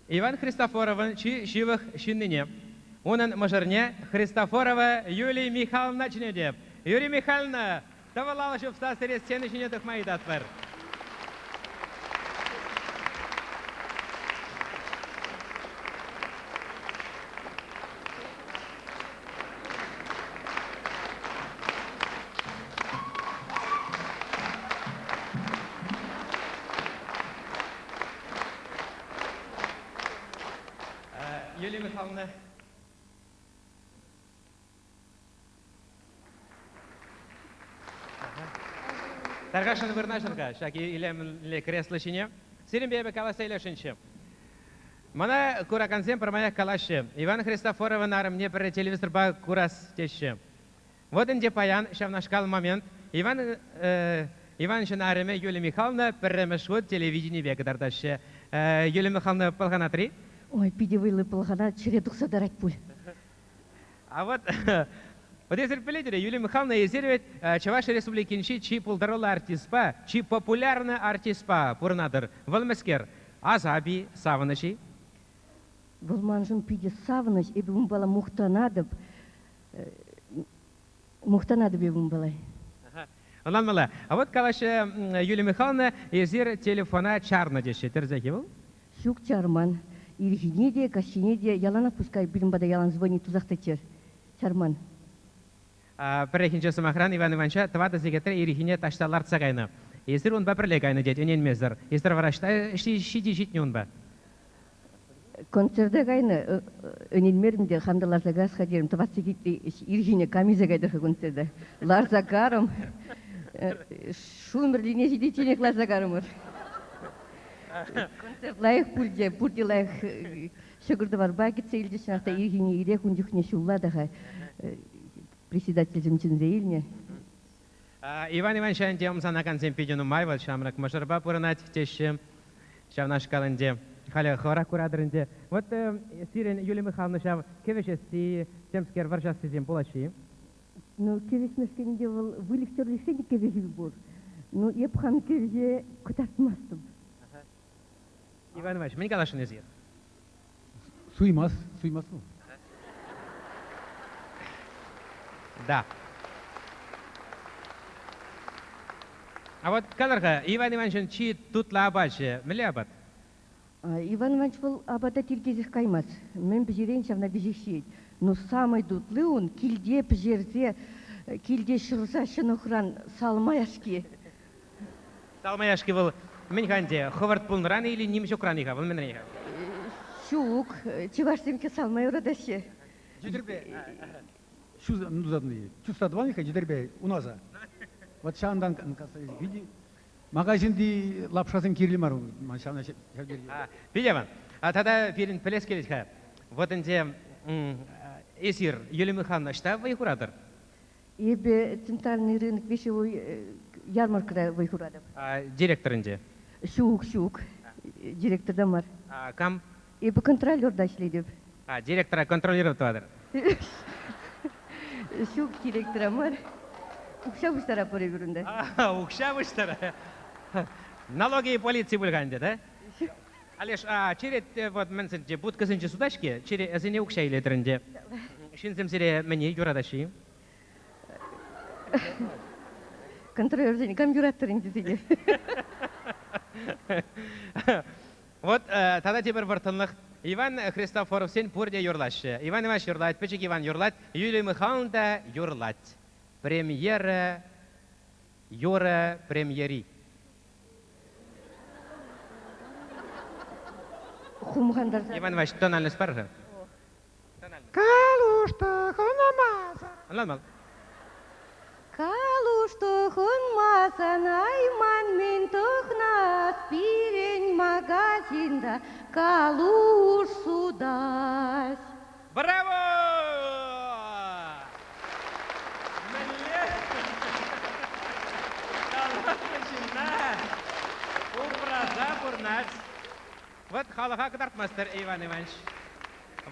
Иван Христофоровӑн чи ҫывӑх ҫыннине, унӑн мӑшӑрне Христофорова Юлия Михайловна чӗнетӗп. Юлия Михайловна, тӑвӑлав ҫупса сире сцена ҫине тухма ыйтатпӑр. Юлия Михайловна. Тархасшӑн вырнаҫӑр-ха ҫак илемлӗ кресло ҫине. Сирӗнпе эпӗ калаҫса илесшӗнччӗ. Мана куракансем пӗрмаях калаҫҫӗ. Иван Христофоровӑн арӑмне пӗрре телевизорпа курас теҫҫӗ. Вот ӗнтӗ паян ҫавнашкал момент. Иван Иванҫӑн арӑмӗ Юлия Михайловна пӗрремӗш хут телевиденипе кӑтартаҫҫӗ. Юлия Михайловна пӑлханатри? Ой, питӗ вӑйлӑ пӑлханать, чӗре тухса тарать пуль. А вот вот эсир пӗлетӗр-и, Юлия Михайловна, эсир ведь Чӑваш Республикинчи чи пултаруллӑ артистпа, чи популярнӑй артистпа пурӑнатӑр. Вӑл мӗскер? Асап-и, савӑнӑҫ-и? Вӑл маншӑн питӗ савӑнӑҫ. Эпӗ унпала мухтанатӑп. Мухтанатӑп эпӗ унпала. Ӑнланмалла. А вот калаҫҫӗ, Юлия Михайловна, эсир телефона чарнӑ теҫҫӗ. Тӗрӗсех-и вӑл? Ҫук чарман. Ирхине те, каҫхине те яланах пускай пирӗн пата ялан звонить тусах тӑччӑр. Чарман. Пӗррехинче, сӑмахран, Иван Ивановича тӑватӑ сехетре ирхине таҫта лартса кайнӑ. Эсир унпа пӗрле кайнӑ тет, ӗненмесӗр. Эсир вара ӑҫта ҫити ҫитнӗ унпа? Концерта кайнӑ, ӗненмерӗм те, хам та ларса каяс-ха терӗм. Тӑватса килти ирхине кам илсе кайтӑр-ха концерта? Ларса карӑм. Шумерлине ҫитичченех ларса карӑмӑр. Концерт лайӑх пулчӗ, пурте лайӑх ҫӑкӑр-тӑварпа кӗтсе илчӗҫ. Чӑнах та ирхине ирех ун чухне ҫулла та-ха председательсем чӗнсе илнӗ. Иван Иванович ӗнтӗ ӑмсанакансем питӗ нумай вӑл ҫамрӑк мӑшӑрпа пурӑнать теҫҫӗ. Ҫавнашкал ӗнтӗ. Халӗ хӑвӑрах куратӑр ӗнтӗ. Вот сирӗн Юлия Михайловна ҫав кӗвӗҫесси, темскер вӑрҫассисем пулаҫҫӗ-и? Ну, кӗвӗҫмешкӗн те вӑл выльӑх-чӗрлӗхсен те кӗвӗҫӳ пур. Ну, эп хам кӗвӗҫе кӑтартмастӑп. Иван Иванович, мӗн каласшӑн эсир? Суймас, суймас вӑл. Да. А вот калӑр-ха, Иван Ивановичӑн чи тутлӑ апачӗ мӗнле апат? Иван Иванович вӑл апата тиркесех каймасть. Мӗн пӗҫерен, ҫавна веҫех ҫиет. Но самый тутли ун килте пӗҫерсе, килте ҫӑрса ҫӑнӑхран салма яшки. Салма яшки вӑл мӗн-ха ӗнтӗ, хӑвӑрт пулнӑран или ним ҫукран-и-ха, вӑл мӗнрен-ха? Ҫук, чӑвашсем салма юратаҫҫӗ. Йӗтӗрпе чуста тӑван-и-ха йӗтӗрпе унаса. Вот ҫавӑнтан види магазинти лапшасем кирлӗ мар ҫавна ҫав тери. Питӗ аван. Тата пирӗн пӗлес килет-ха. Вот ӗнтӗ эсир Юлия Михайловна ӑҫта вӑй хуратӑр? Эпӗ центральный рынок вещевой ярмаркӑра вӑй хуратӑп. Директор ӗнтӗ? Ҫук, ҫук. Директор та мар. Кам? Эпӗ контролерта ӗҫлетӗп. А, директора контролировать тӑватӑр? Ҫук, директора мар. Укҫа пуҫтаратпӑр эпир унта. Укҫа пуҫтара. Налоги полици пуль-ха ӗнтӗ, да? Алеш, а черет вот мӗнсенче, будкӑсенче сутаҫ-ҫке, черетсене укҫа илетӗр ӗнтӗ. Ҫынсем сире мӗне юратаҫҫӗ-и? Контролерсене кам юраттӑр ӗнтӗ сире? Вот тата тепӗр вӑрттӑнлӑх. Иван Христофоровсен пурте юрлаҫҫӗ. Иван Иванович юрлать, пӗчӗк Иван юрлать, Юлия Михайловна та юрлать. Премьера юрӑ премьери. Хумхантарса. Иван Иванович, тональность пар-ха. Калуш тӑхӑнмасӑр. Ӑнланмал. Калуш тӑхӑнмасан айман мӗн тӑхнас пирӗн магазинта калуш сутас. Браво! Мӗнле талантлӑ ҫынна упраса пурӑнать. Вот халӑха кӑтартмастӑр, Иван Иванович.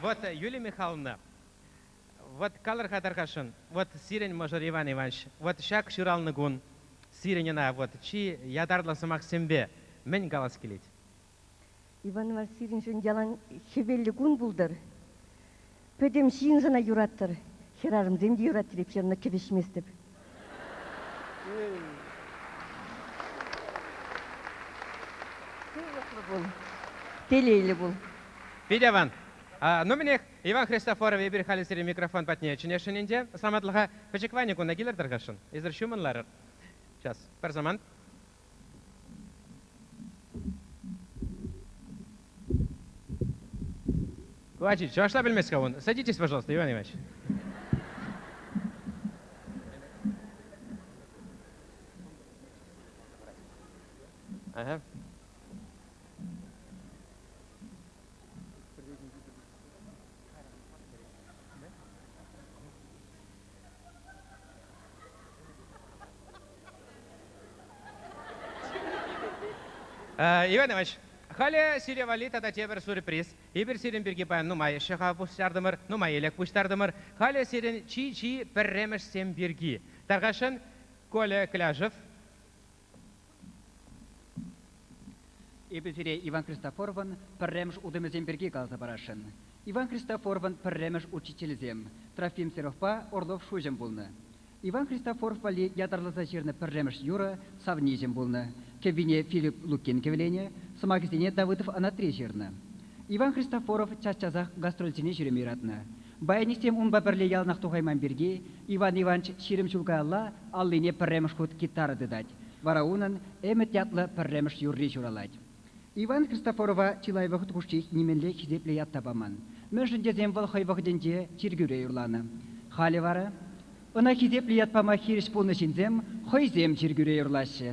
Вот, Юлия Михайловна, вот калӑр-ха тархасшӑн, вот сирӗн мӑшӑр Иван Иванович, вот ҫак ҫуралнӑ кун сирӗн ӑна вот чи ятарлӑ сӑмахсемпе мӗн калас килет? Иван Иванович, сирӗншӗн ялан хӗвеллӗ кун пултӑр. Пӗтӗм ҫын сана юраттӑр. Хӗрарӑмсем те юраттӑр, эп ҫавна кӗвӗҫместӗп. Сывлӑхлӑ пул, телейлӗ пул. Питӗ аван. Ну, мӗнех, Иван Христофоров, эпир халӗ сире микрофон патне чӗнесшӗн ӗнтӗ. Самантлӑха пӗчӗк Ваня кунта килӗр тархасшӑн. Эсир ҫумӑн ларӑр. Сейчас, пӗр самант. Ку чӑвашла пӗлмест-ха он. Садитесь, пожалуйста, Иван Иванович. Ага. Иван Иванович, халӗ сире валли тата тепӗр сюрприз. Эпир сирӗн пирки паян нумай ҫӑхав пуҫтартӑмӑр, нумай элек пуҫтартӑмӑр. Халӗ сирӗн чи-чи пӗрремӗшсем пирки. Тархасшӑн, Коля Кляжев. Эпӗ сире Иван Христофоровӑн пӗрремӗш утӑмӗсем пирки каласа парасшӑн. Иван Христофоровӑн пӗрремӗш учителӗсем Трофим Серовпа Орлов Шуҫӑм пулнӑ. Иван Христофоров валли ятарласа ҫырнӑ пӗрремӗш юрӑ «Савниҫӗм» пулнӑ. Кӗввине Филипп Лукин кӗвӗленӗ, сӑмахӗсене Давыдов Анатри ҫырнӑ. Иван Христофоров час-часах гастрольсене ҫӳреме юратнӑ. Баянистсем унпа пӗрле яланах тухайман пирки Иван Иванович 20 ҫул каялла аллине пӗрремӗш хут гитара тытать. Вара унӑн «Ӗмӗт» ятлӑ пӗрремӗш юрри ҫуралать. Иван Христофорова чылай вӑхӑт хушши нимӗнле хисеплӗ ят та паман. Мӗншӗн тесен вӑл хӑй вӑхӑтӗнче чиркӳре юрланӑ. Халӗ вара ӑна хисеплӗ ят пама хирӗҫ пулнӑ ҫынсем хӑйсем чиркӳре юрлаҫҫӗ.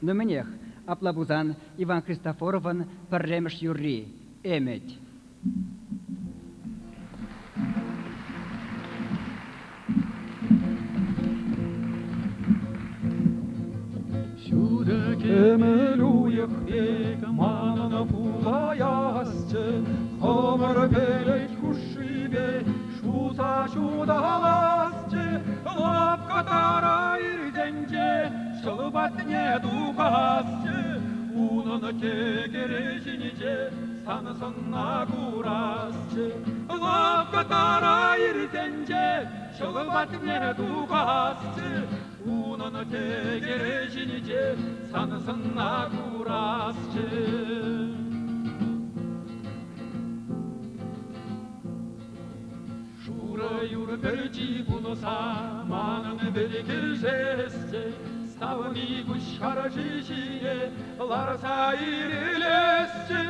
Ну мӗнех, апла пулсан Иван Христофоровӑн пӗрремӗш юрри «Ӗмӗт». Ҫутӑ кӗмӗл уйӑх пек манӑн пулаясчӗ, Хӑмӑр пӗлӗт хушшипе шуса ҫуталасчӗ, Лапка тара иртенче ҫӑл патне тухасчӗ, Унӑн тӗкӗрӗ ҫинче сан сӑнна курасчӗ. Лапка тара иртенче ҫӑл патне тухасчӗ, Унӑн тӗкӗрӗ ҫинче сан сӑнна курасчӗ. Шурӑ юр пӗрчи пулса манӑн вӗлкӗшесчӗ, Савни куҫ харши ҫине ларса ирӗлесчӗ,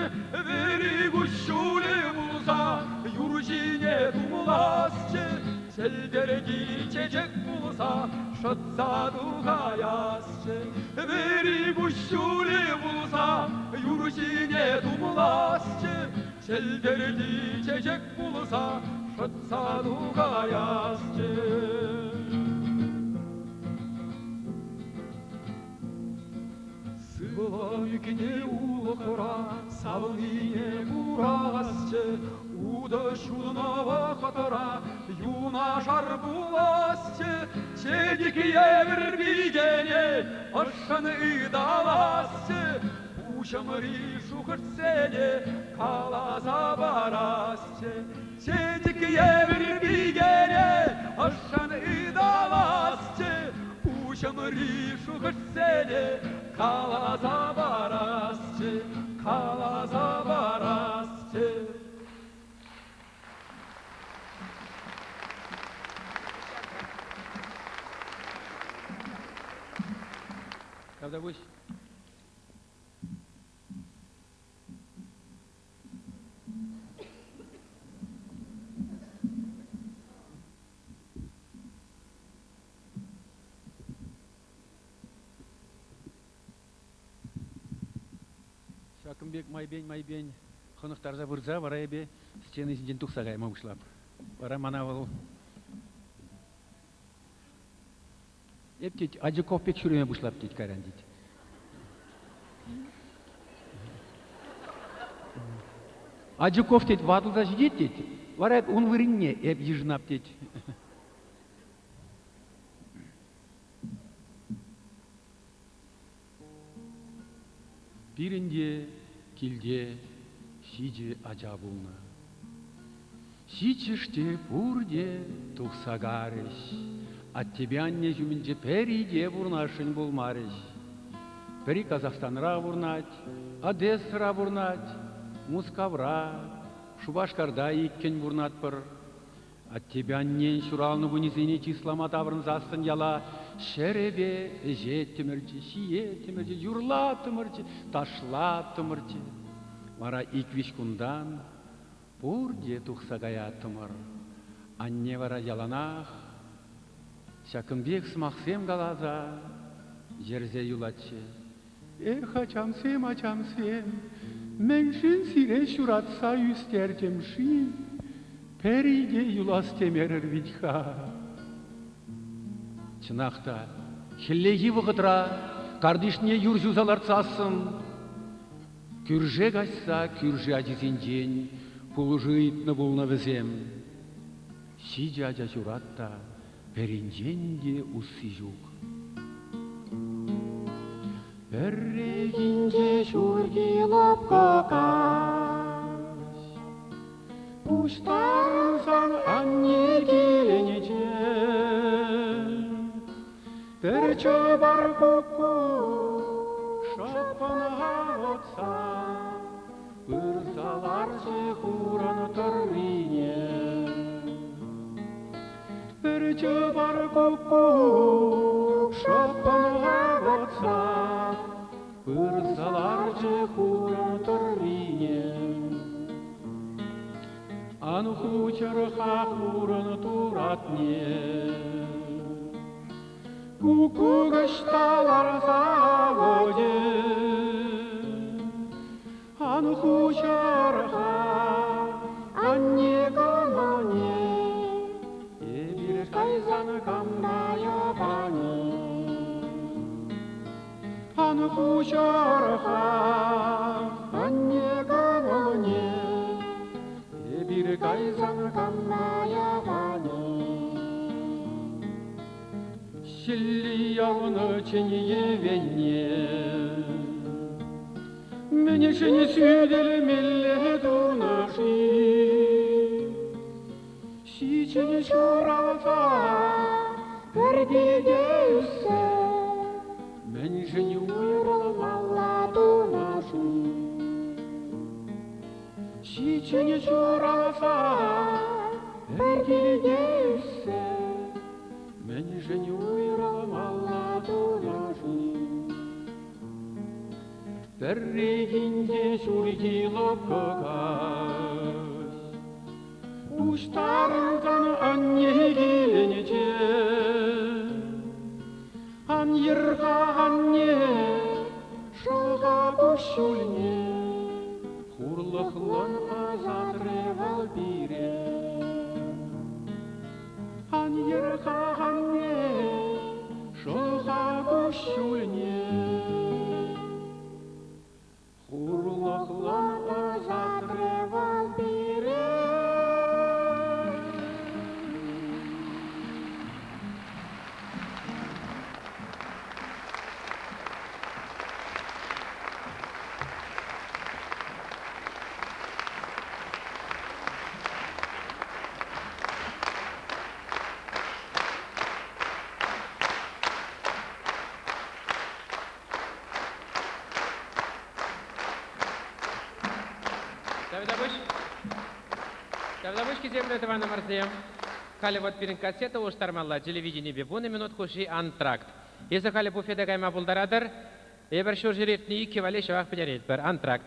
Вӗри куҫҫулӗ пулса юр ҫине тумласчӗ, Чӗлтӗрти чечек пулса шӑтса тухаясчӗ. Вӗри куҫҫулӗ пулса юр ҫине тумласчӗ, Чӗлтӗрти чечек пулса шӑтса тухаясчӗ. Сывлӑм ӳкни улӑхра савнине курасчӗ, Утӑ ҫулнӑ вӑхӑтра юнашар пуласчӗ, Чечек евӗр пикене ӑшшӑн ыталасчӗ, Пуҫӑмри шухӑшсене каласа парасчӗ. Чечек евӗр пикене ӑшшӑн ыталасчӗ, Пуҫӑмри шухӑшсене каласа парасчӗ, каласа парасчӗ. Тавтапуҫ. Ҫакӑн пек майпен-майпен хӑнӑхтарса пырса вара эпӗ сцена ҫинчен тухса кайма пуҫлап. Вара мана вӑл Эп тет, Адюков пек ҫӳреме пуҫлап тет кайран тет. Адюков тет, ватӑлса ҫитет тет, вара эп ун вырӑнне эп йышӑнап тет. Пирӗн те килте ҫичӗ ача пулнӑ. Ҫиччӗш те пурте тухса карӗҫ. Аттепе анне ҫумӗнче пӗри те пурӑнасшӑн пулмарӗҫ. Пӗри Казахстанра пурӑнать, Одессӑра пурӑнать, Мускавра, Шупашкарта иккӗн пурӑнатпӑр. Аттепе аннен ҫуралнӑ кунӗсене чыслама таврӑнсассӑн яла ҫӗрӗпе ӗҫеттӗмӗрччӗ, ҫиеттӗмӗрччӗ, юрлаттӑмӑрччӗ, ташлаттӑмӑрччӗ. Вара ик-виҫ кунтан пурте тухса каяттӑмӑр. Анне вара яланах ҫакӑн пек сӑмахсем каласа йӗрсе юлатчӗ. Эх, ачамсем, ачамсем, мӗншӗн сире ҫуратса ӳстертӗм-ши? Пӗри те юлас темерӗр вӗт-ха. Чӑнах та, хӗллехи вӑхӑтра картишне юр ҫуса лартсассӑн кӳрше каҫса кӳршӗ ачисенчен пулӑшу ыйтнӑ пулнӑ вӗсем. Ҫичӗ ача ҫурат та пӗринчен те усси ҫук. Пӗррехинче ҫурхи лӑпкӑ каҫ пуҫтарӑнсан анне килӗнче пӗр чӑпар куккук шӑппӑн авӑтса Пырса ларчӗ хурӑн тӑррине. Пӗр чӑпар куккук шӑппӑн авӑтса. Пырса ларчӗ хурӑн тӑррине. Ан хучӑр-ха хурӑн туратне. Куккук ӑҫта ларса авӑтӗ? Ан хуҫӑр-ха, анне кӑмӑлне, Эпир кайсан камна йӑпанӗ. Ан хуҫӑр-ха, анне кӑмӑлне, Эпир кайсан камна йӑпанӗ. Ҫилли явнӑ чӗн-йӗвенне, Мӗншӗн сӳтӗлмелле тунӑ-ши? Ҫичӗн ҫуралса пӗр килте ӳссе, Мӗншӗн уйрӑлмалла тунӑ-ши? Ҫичӗн ҫуралса пӗр килте ӳссе, Мӗншӗн уйрӑлмалла тунӑ-ши? Пӗррехинче ҫурхи лӑпкӑ каҫ Пуҫтарӑнсан анне килӗнче. Ан йӗр-ха, анне, шӑл-ха куҫҫульне, Хурлӑхлӑн ӑсатрӗ вӑл пире. Ан йӗр-ха, анне, шӑл-ха куҫҫульне. Хурлӑхлӑн ӑсатрӗ вӑл пире. Тавтапуҫ. Тавтапуҫ, хисеплӗ тӑванӑмӑрсем. Халӗ вот пирӗн кассета улӑштармалла телевиденипе вунӑ минут хушши антракт. Эсӗ халӗ буфета кайма пултаратӑр. Эпир ҫурҫӗр иртнӗ иккӗ валли ҫавах пӗтеретпӗр. Антракт.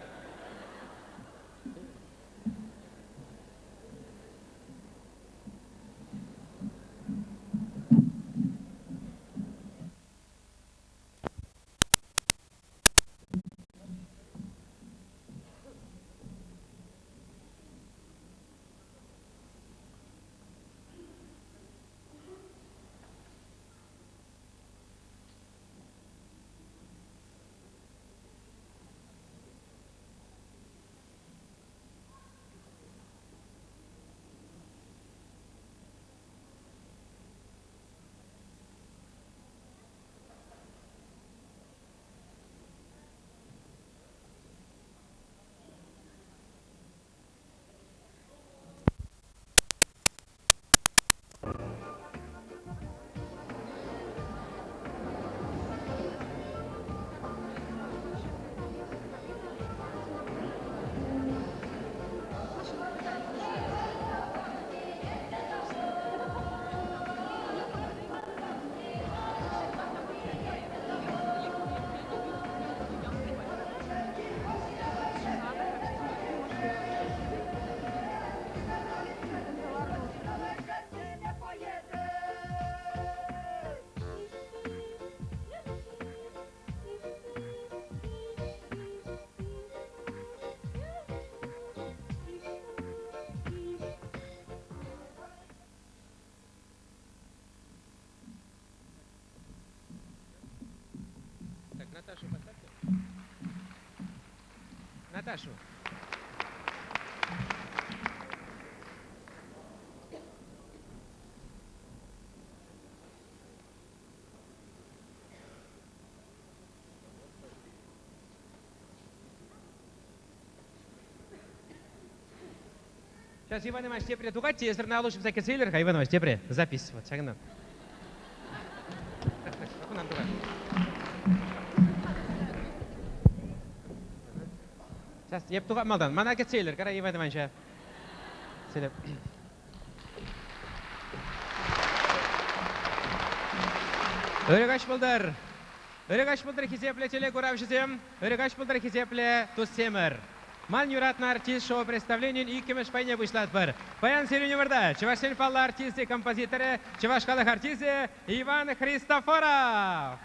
Так, Наташу поставьте. Наташу. Сейчас Иван Иванович тепре тухать те, эсир на лучше кӗтсе илер-ха, Иван Иванович, тепре запись. Вот ҫакӑнтан. Так, так, нам тухать. Сейчас, еп тухать малтан. Мана кӗтсе илер, кара Иван Ивановича. Селеп. Ырӑ каҫ пултӑр. Ырӑ каҫ пултӑр хисеплӗ телекуравҫӑсем, ырӑ каҫ пултӑр хисеплӗ туссемӗр. Ман юратнӑ артист шоу-представленин иккӗмӗш пайне пуҫлатпӑр. Паян сирӗн умӑрта чӑвашсен паллӑ артисчӗ, композиторӗ, чӑваш халӑх артисчӗ Иван Христофоров.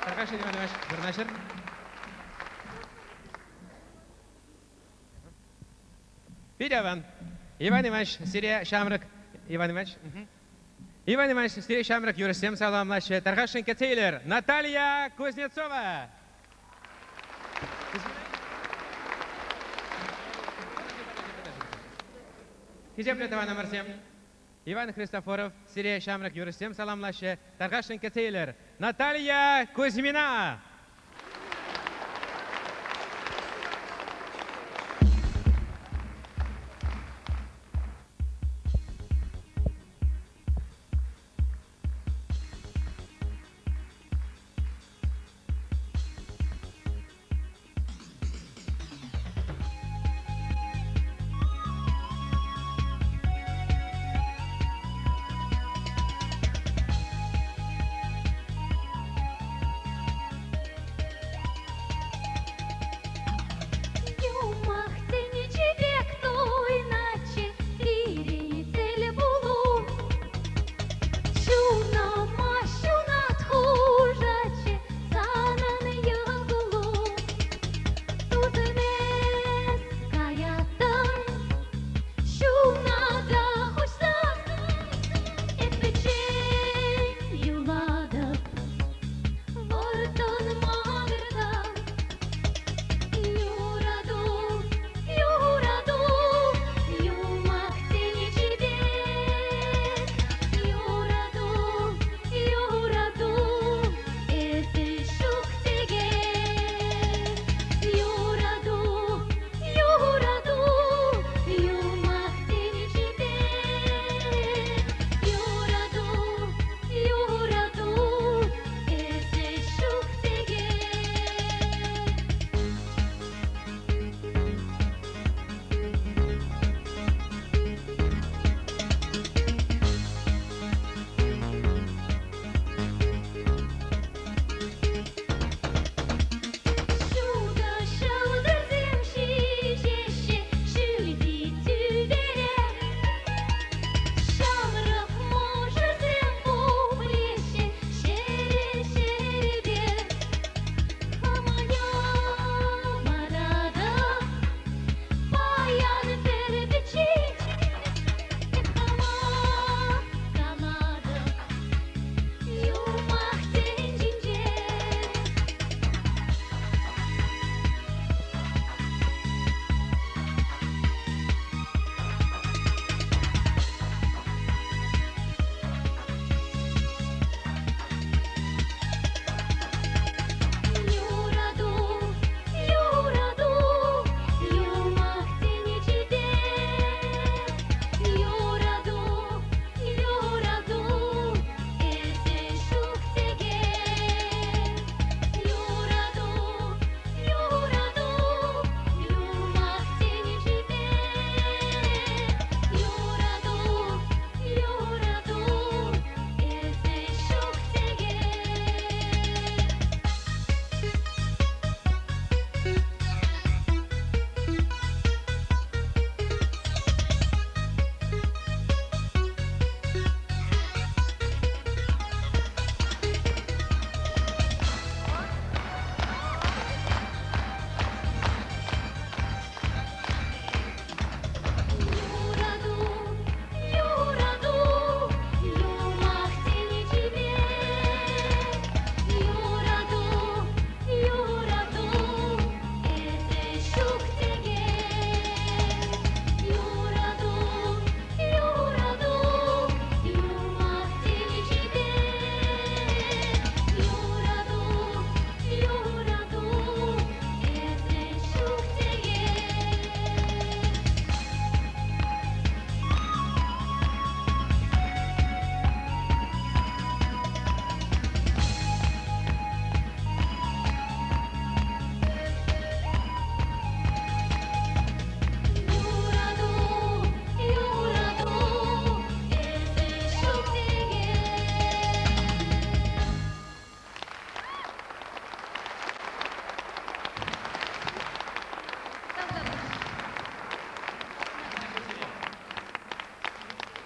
Тархасшӑн, Иван Иванович, вырнаҫӑр. Питӗ аван. Иван Иванович, сире ҫамрӑк... Иван Иванович, Иван Иванович, сире ҫамрӑк юрӑҫсем саламлаҫҫӗ. Тархасшӑн кӗтсе илӗр. Наталья Кузнецова. Хисеплӗ тӑванӑмӑрсем, Иван Христофоров сире ҫамрӑк юрӑҫсем саламлаҫҫӗ. Тархасшӑн кӗтсе илӗр. Наталья Кузьмина.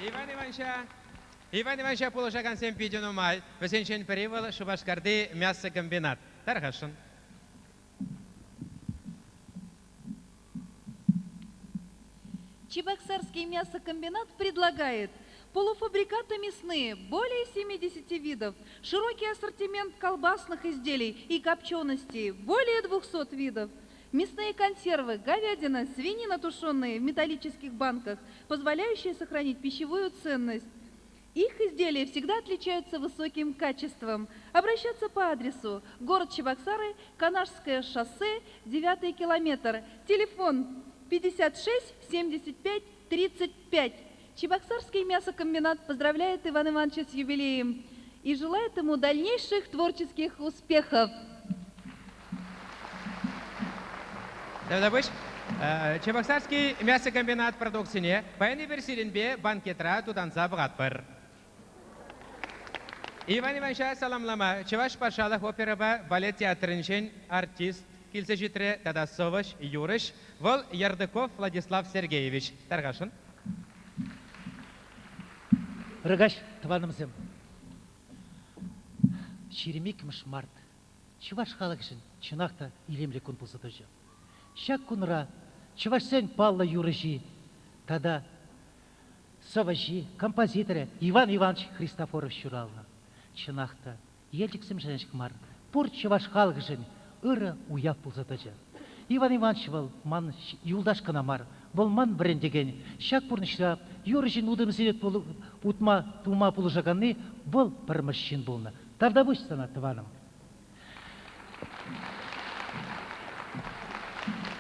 Иван Ивановича Иван Ивановича пулӑшакансем питӗ нумай. Вӗсенчен пӗри вӑл Шупашкарти мясокомбинат. Тархасшӑн. Чебоксарский мясокомбинат предлагает полуфабрикаты мясные более 70 видов, широкий ассортимент колбасных изделий и копченостей более 200 видов, мясные консервы, говядина, свинина тушеные в металлических банках, позволяющие сохранить пищевую ценность. Их изделия всегда отличаются высоким качеством. Обращаться по адресу город Чебоксары, Канашское шоссе, 9 километр. Телефон 56 75 35. Чебоксарский мясокомбинат поздравляет Ивана Ивановича с юбилеем и желает ему дальнейших творческих успехов. Тавтапуҫ. Чебоксарский мясокомбинат продукцине паян эпир сирӗнпе банкетра тутанса пӑхатпӑр. Иван Ивановича саламлама Чӑваш патшалӑх оперӑпа балет театрӗнчен артист килсе ҫитрӗ тата сӑвӑҫ, юрӑҫ. Вӑл Ярдыков Владислав Сергеевич. Тархасшӑн. Ырӑ каҫ, тӑванӑмсем. 22 март чӑваш халӑхӗшӗн чӑнах та илемлӗ кун пулса тӑчӗ. Ҫак кунра чӑвашсен паллӑ юрӑҫи тата сӑвӑҫи, композиторӗ Иван Иванович Христофоров ҫуралнӑ. Чӑнах та, Елчӗксемшӗн ҫеҫ мар, пур чӑваш халӑхӗшӗн ырӑ уяв пулса тӑчӗ. Иван Иванович вӑл ман юлташ кӑна мар, вӑл ман вӗрентекен. Ҫак пурнӑҫра юрӑҫӑн утӑмсене утма тума пулӑшаканни вӑл пӗрмӗш ҫын пулнӑ. Тавтапуҫ сана, тӑванӑм.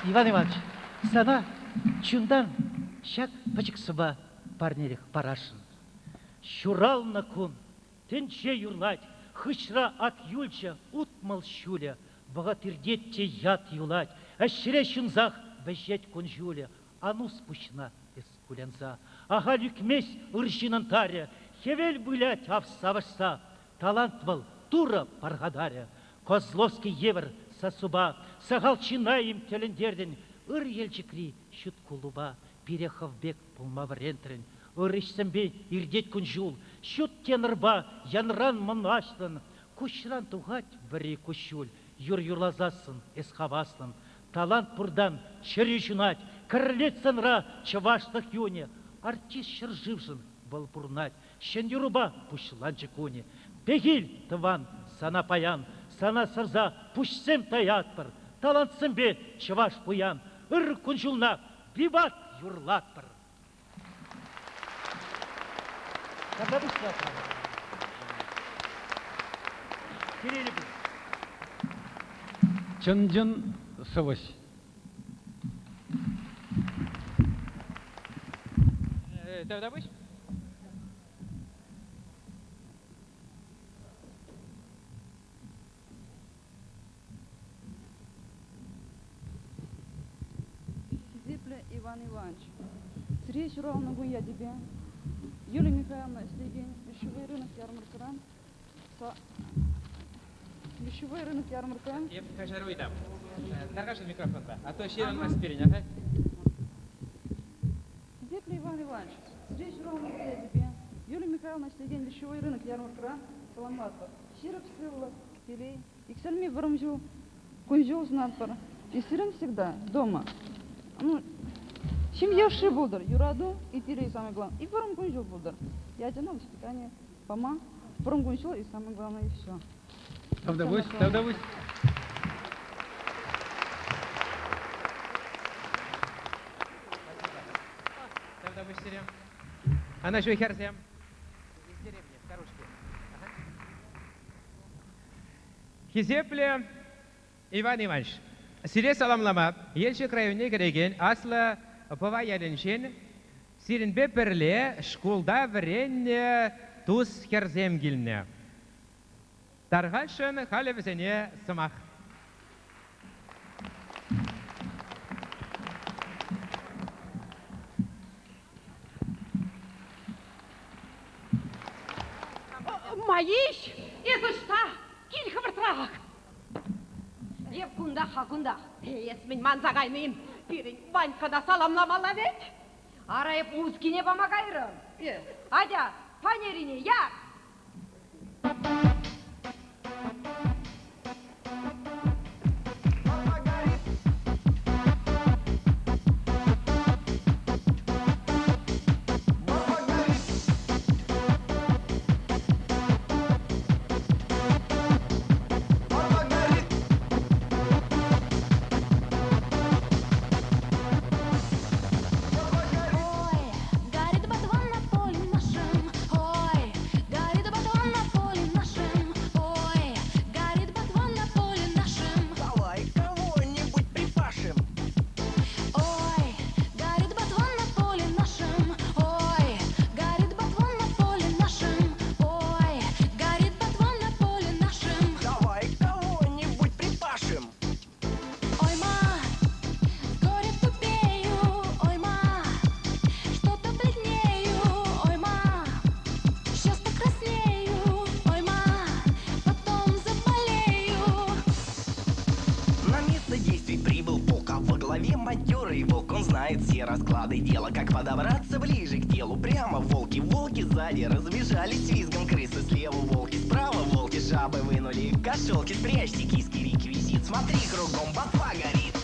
Иван Иванович, сана чунтан ҫак пӗчӗк сӑвва парнелӗх парасшӑн. Ҫуралнӑ кун тӗнче юрлать, хыҫра ак юлчӗ 60 ҫулӗ. Вӑхӑт иртет те ят юлать, ӗҫре ҫунсах вӗҫет кун-ҫулӗ. Ан ус пуҫна эс кулянса, ахаль ӳкмест ыр ҫыннӑн тарӗ. Хӗвел вылять ав савӑшса, талант вӑл Турӑ пархатарӗ. Козловский евӗр сассупа сахал чынай-им тӗлӗнтертӗн, ыр Елчӗкри ҫут куллупа пире хӑв пек пулма вӗрентрӗн. Ыр ӗҫсемпе иртет кун-ҫул, ҫут тенорпа янран мӑнаҫлӑн, куҫран тухать вӗри куҫҫуль, юр юрласассӑн эс хаваслӑн. Талант пуртан чӗрӳ ҫунать, кӗрлет санра чӑвашлӑх юнӗ. Артист ҫӗршывшӑн вӑл пурӑнать, ҫӗн юрӑпа пуҫланчӗ кунӗ. Пехил, тӑван, сана паян, сана сарса пуҫсем таятпӑр. Талантсемпе чӑваш пуян, ыр кун-ҫулна виват юрлатпӑр. Когда пуҫлатпӑр? Телейлӗ пул. Чӑн-чӑн сӑвӑҫ. Тавтапуҫ. Хисеплӗ Иван Иванович, сире ҫуралнӑ кун ячӗпе Юлия Михайловна ӗҫлекен Вещевой рынок ярмаркӑран Вещевой рынок ярмаркӑран Эп каҫару ыйтам. Тархасшӑн микрофонпа, а то ҫырӑнмасть пирӗн, аха. Хисеплӗ Иван Иванович, сире ҫуралнӑ кун ячӗпе Юлия Михайловна ӗҫлекен Вещевой рынок ярмаркӑран саламлатпӑр. Ҫирӗп сывлӑх, телей, иксӗлми вӑрӑм ҫул, кун-ҫул сунатпӑр. И сирӗн всегда дома. Ну, ҫемье ӑшши пултӑр, юрату и телей самое главное. И вӑрӑм кун-ҫул пултӑр. Я тяну воспитание пама. Вӑрӑм кун-ҫул и самое главное и все. Тавтапуҫ, тавтапуҫ. Тавтапуҫ сире. Ана ҫу хӗрсем. Из деревни, старушки. Хисеплӗ Иван Иванович, сире саламлама Елчӗк районне кӗрекен Аслӑ Пӑва ялӗнчен сирӗнпе пӗрле шкулта вӗреннӗ тус хӗрсем килнӗ. Тархасшӑн халӗ вӗсене сӑмах. Маиҫ, эс ӑҫта? Кил хӑвӑртрах! Эп кунтах-ха, кунтах. Эс мӗн манса кайнӑ-им? Пирӗн Ваньккана саламламалла вӗт? Ара, эп мускине пама кайрӑм. Атя, фанерине яр! Ой, горит ботва на поле нашем, ой, горит ботва на поле нашем, ой, горит ботва на поле нашем. Давай кого-нибудь припашем. Ой, горит ботва на поле нашем, ой, горит ботва на поле нашем, ой, горит ботва на поле нашем. Давай кого-нибудь припашем. Ой, ма, с горя тупею, ой, ма, что-то бледнею, ой, ма, сейчас покраснею, ой, ма, потом заболею. На место действий прибыл полк, а во главе матерый волк. Он знает все расклады дела, как подобраться ближе к телу. Прямо волки, волки сзади разбежались с визгом крысы. Слева волки, справа волки, жабы вынули кошелки. Спрячьте киски, реквизит, смотри, кругом ботва горит.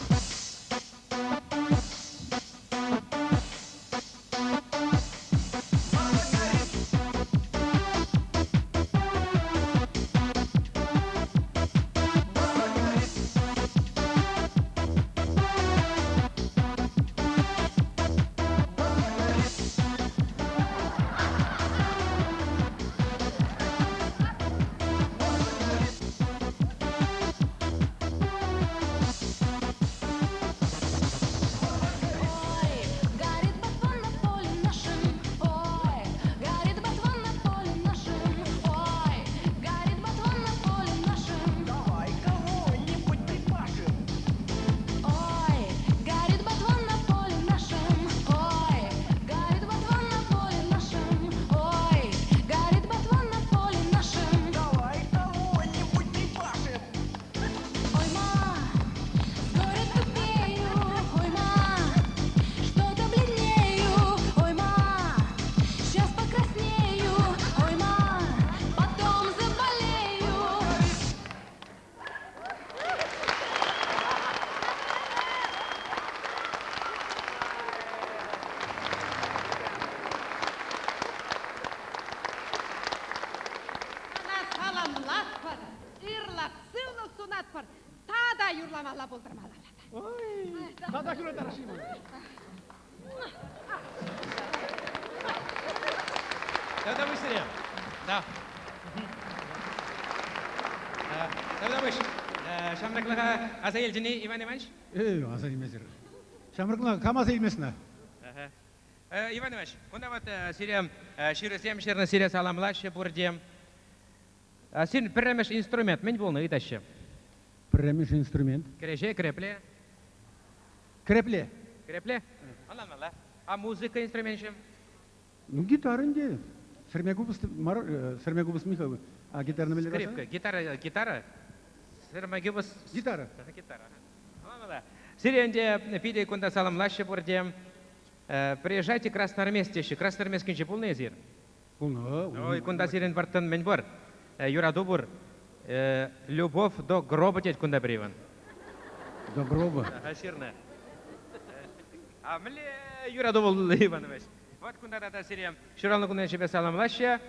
Ой, горит ботва на поле нашем, ой, горит ботва на поле нашем, ой, горит ботва на поле нашем. Давай кого-нибудь припашем. Ой, горит ботва на поле нашем, ой, горит ботва на поле нашем, ой, горит ботва на поле нашем. Давай кого-нибудь припашем. Ой, ма, с горя тупею, ой, ма, что-то бледнею, ой, ма, сейчас покраснею, ой, ма, потом заболею. Сана саламлатпӑр, ырлӑх, сывлӑх сунатпӑр, тата юрламалла пултӑрмалла. Тата юратарӑш-и мана? Тогда быстрее. Да. Тогда выше. Ҫамрӑклӑха аса илтӗн-и, Иван Иванович? Эй, аса илмесӗр. Ҫамрӑклӑха кам аса илмесна? Иван Иванович, кунта вот сире ҫырусем ҫырнӑ, сире саламлаҫҫӗ пурте. Сирӗн пӗрремӗш инструмент мӗн пулнӑ ыйтаҫҫӗ? Пӗрремӗш инструмент. Кӗреҫе, кӗрепле. Кӗрепле. Кӗрепле? Ӑнланмалла. А музыка инструменчӗ? Ну, гитара ӗнтӗ. Сӗрме купӑс мар, сӗрме купӑс Михаил. А гитарна мӗнле Скрипка, гитара, гитара. Сӗрме купӑс. Гитара. Гитара. Ӑнланмалла. Сире ӗнтӗ питӗ кунта саламлаҫҫӗ пурте. Приезжайте Красноармейск теҫҫӗ. Красноармейскинче пулнӑ эсир? Пулнӑ. Ой, кунта сирӗн вӑрттӑн мӗн пур? Юрату пур. Любовь до гроба тет кунта пӗр Иван. До гроба? Ага, ҫырнӑ. А мӗнле юрату вӑл, Иван Иванович? Вот кунта тата сире ҫуралнӑ кун ячӗпе саламлаҫҫӗ.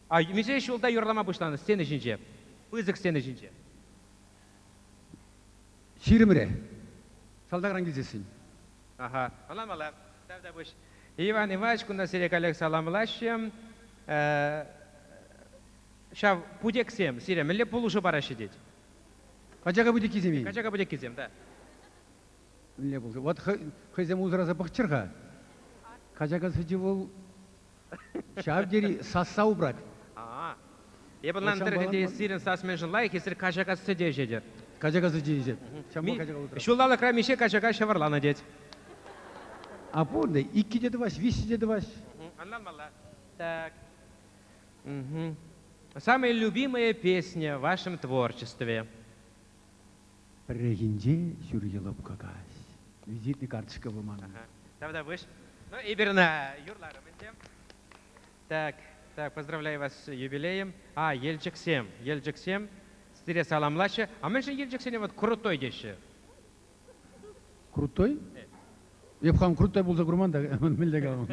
А миҫе ҫулта юрлама пуҫланӑ сцена ҫинче? Пысӑк сцена ҫинче. Ҫирӗмре. Салтакран килсессӗн. Аха, ӑнланмалла. Тавтапуҫ. Иван Иванович, кунта сире каллех саламлаҫҫӗ. Ҫав путексем сире мӗнле пулӑшу параҫҫӗ тет? Качака путеккисем-и? Качака путеккисем, да. Мӗнле пулӑшу? Вот хӑйсем усраса пӑхчӑр-ха. Качака сӗчӗ вӑл ҫав тери сасса упрать. А, эп ӑнлантӑр ӗнтӗ сирӗн сас мӗншӗн лайӑх, эсир качака сӗте ӗҫетӗр. Качака сӗчӗ ӗҫет. Ҫавӑнпа качака усрать. Ҫулталӑкра миҫе качака ҫӑвӑрланӑ тет? А пур та иккӗ те тӑваҫ, виҫҫӗ те тӑваҫ. Ӑнланмалла. Так. Самая любимая песня в вашем творчестве? Пӗррехинче ҫурхи лӑпкӑ каҫ. Визитный карточка вӑл манӑн. Тавтапуҫ. Ну, эпир ӑна юрларӑм ӗнтӗ. Так, так, поздравляю вас с юбилеем. А, Елчӗксем, Елчӗксем сире саламлаҫҫӗ. А мӗншӗн Елчӗксене вот крутой теҫҫӗ? Крутой? Эп хам крутой пулса курман та, мӗнле калам.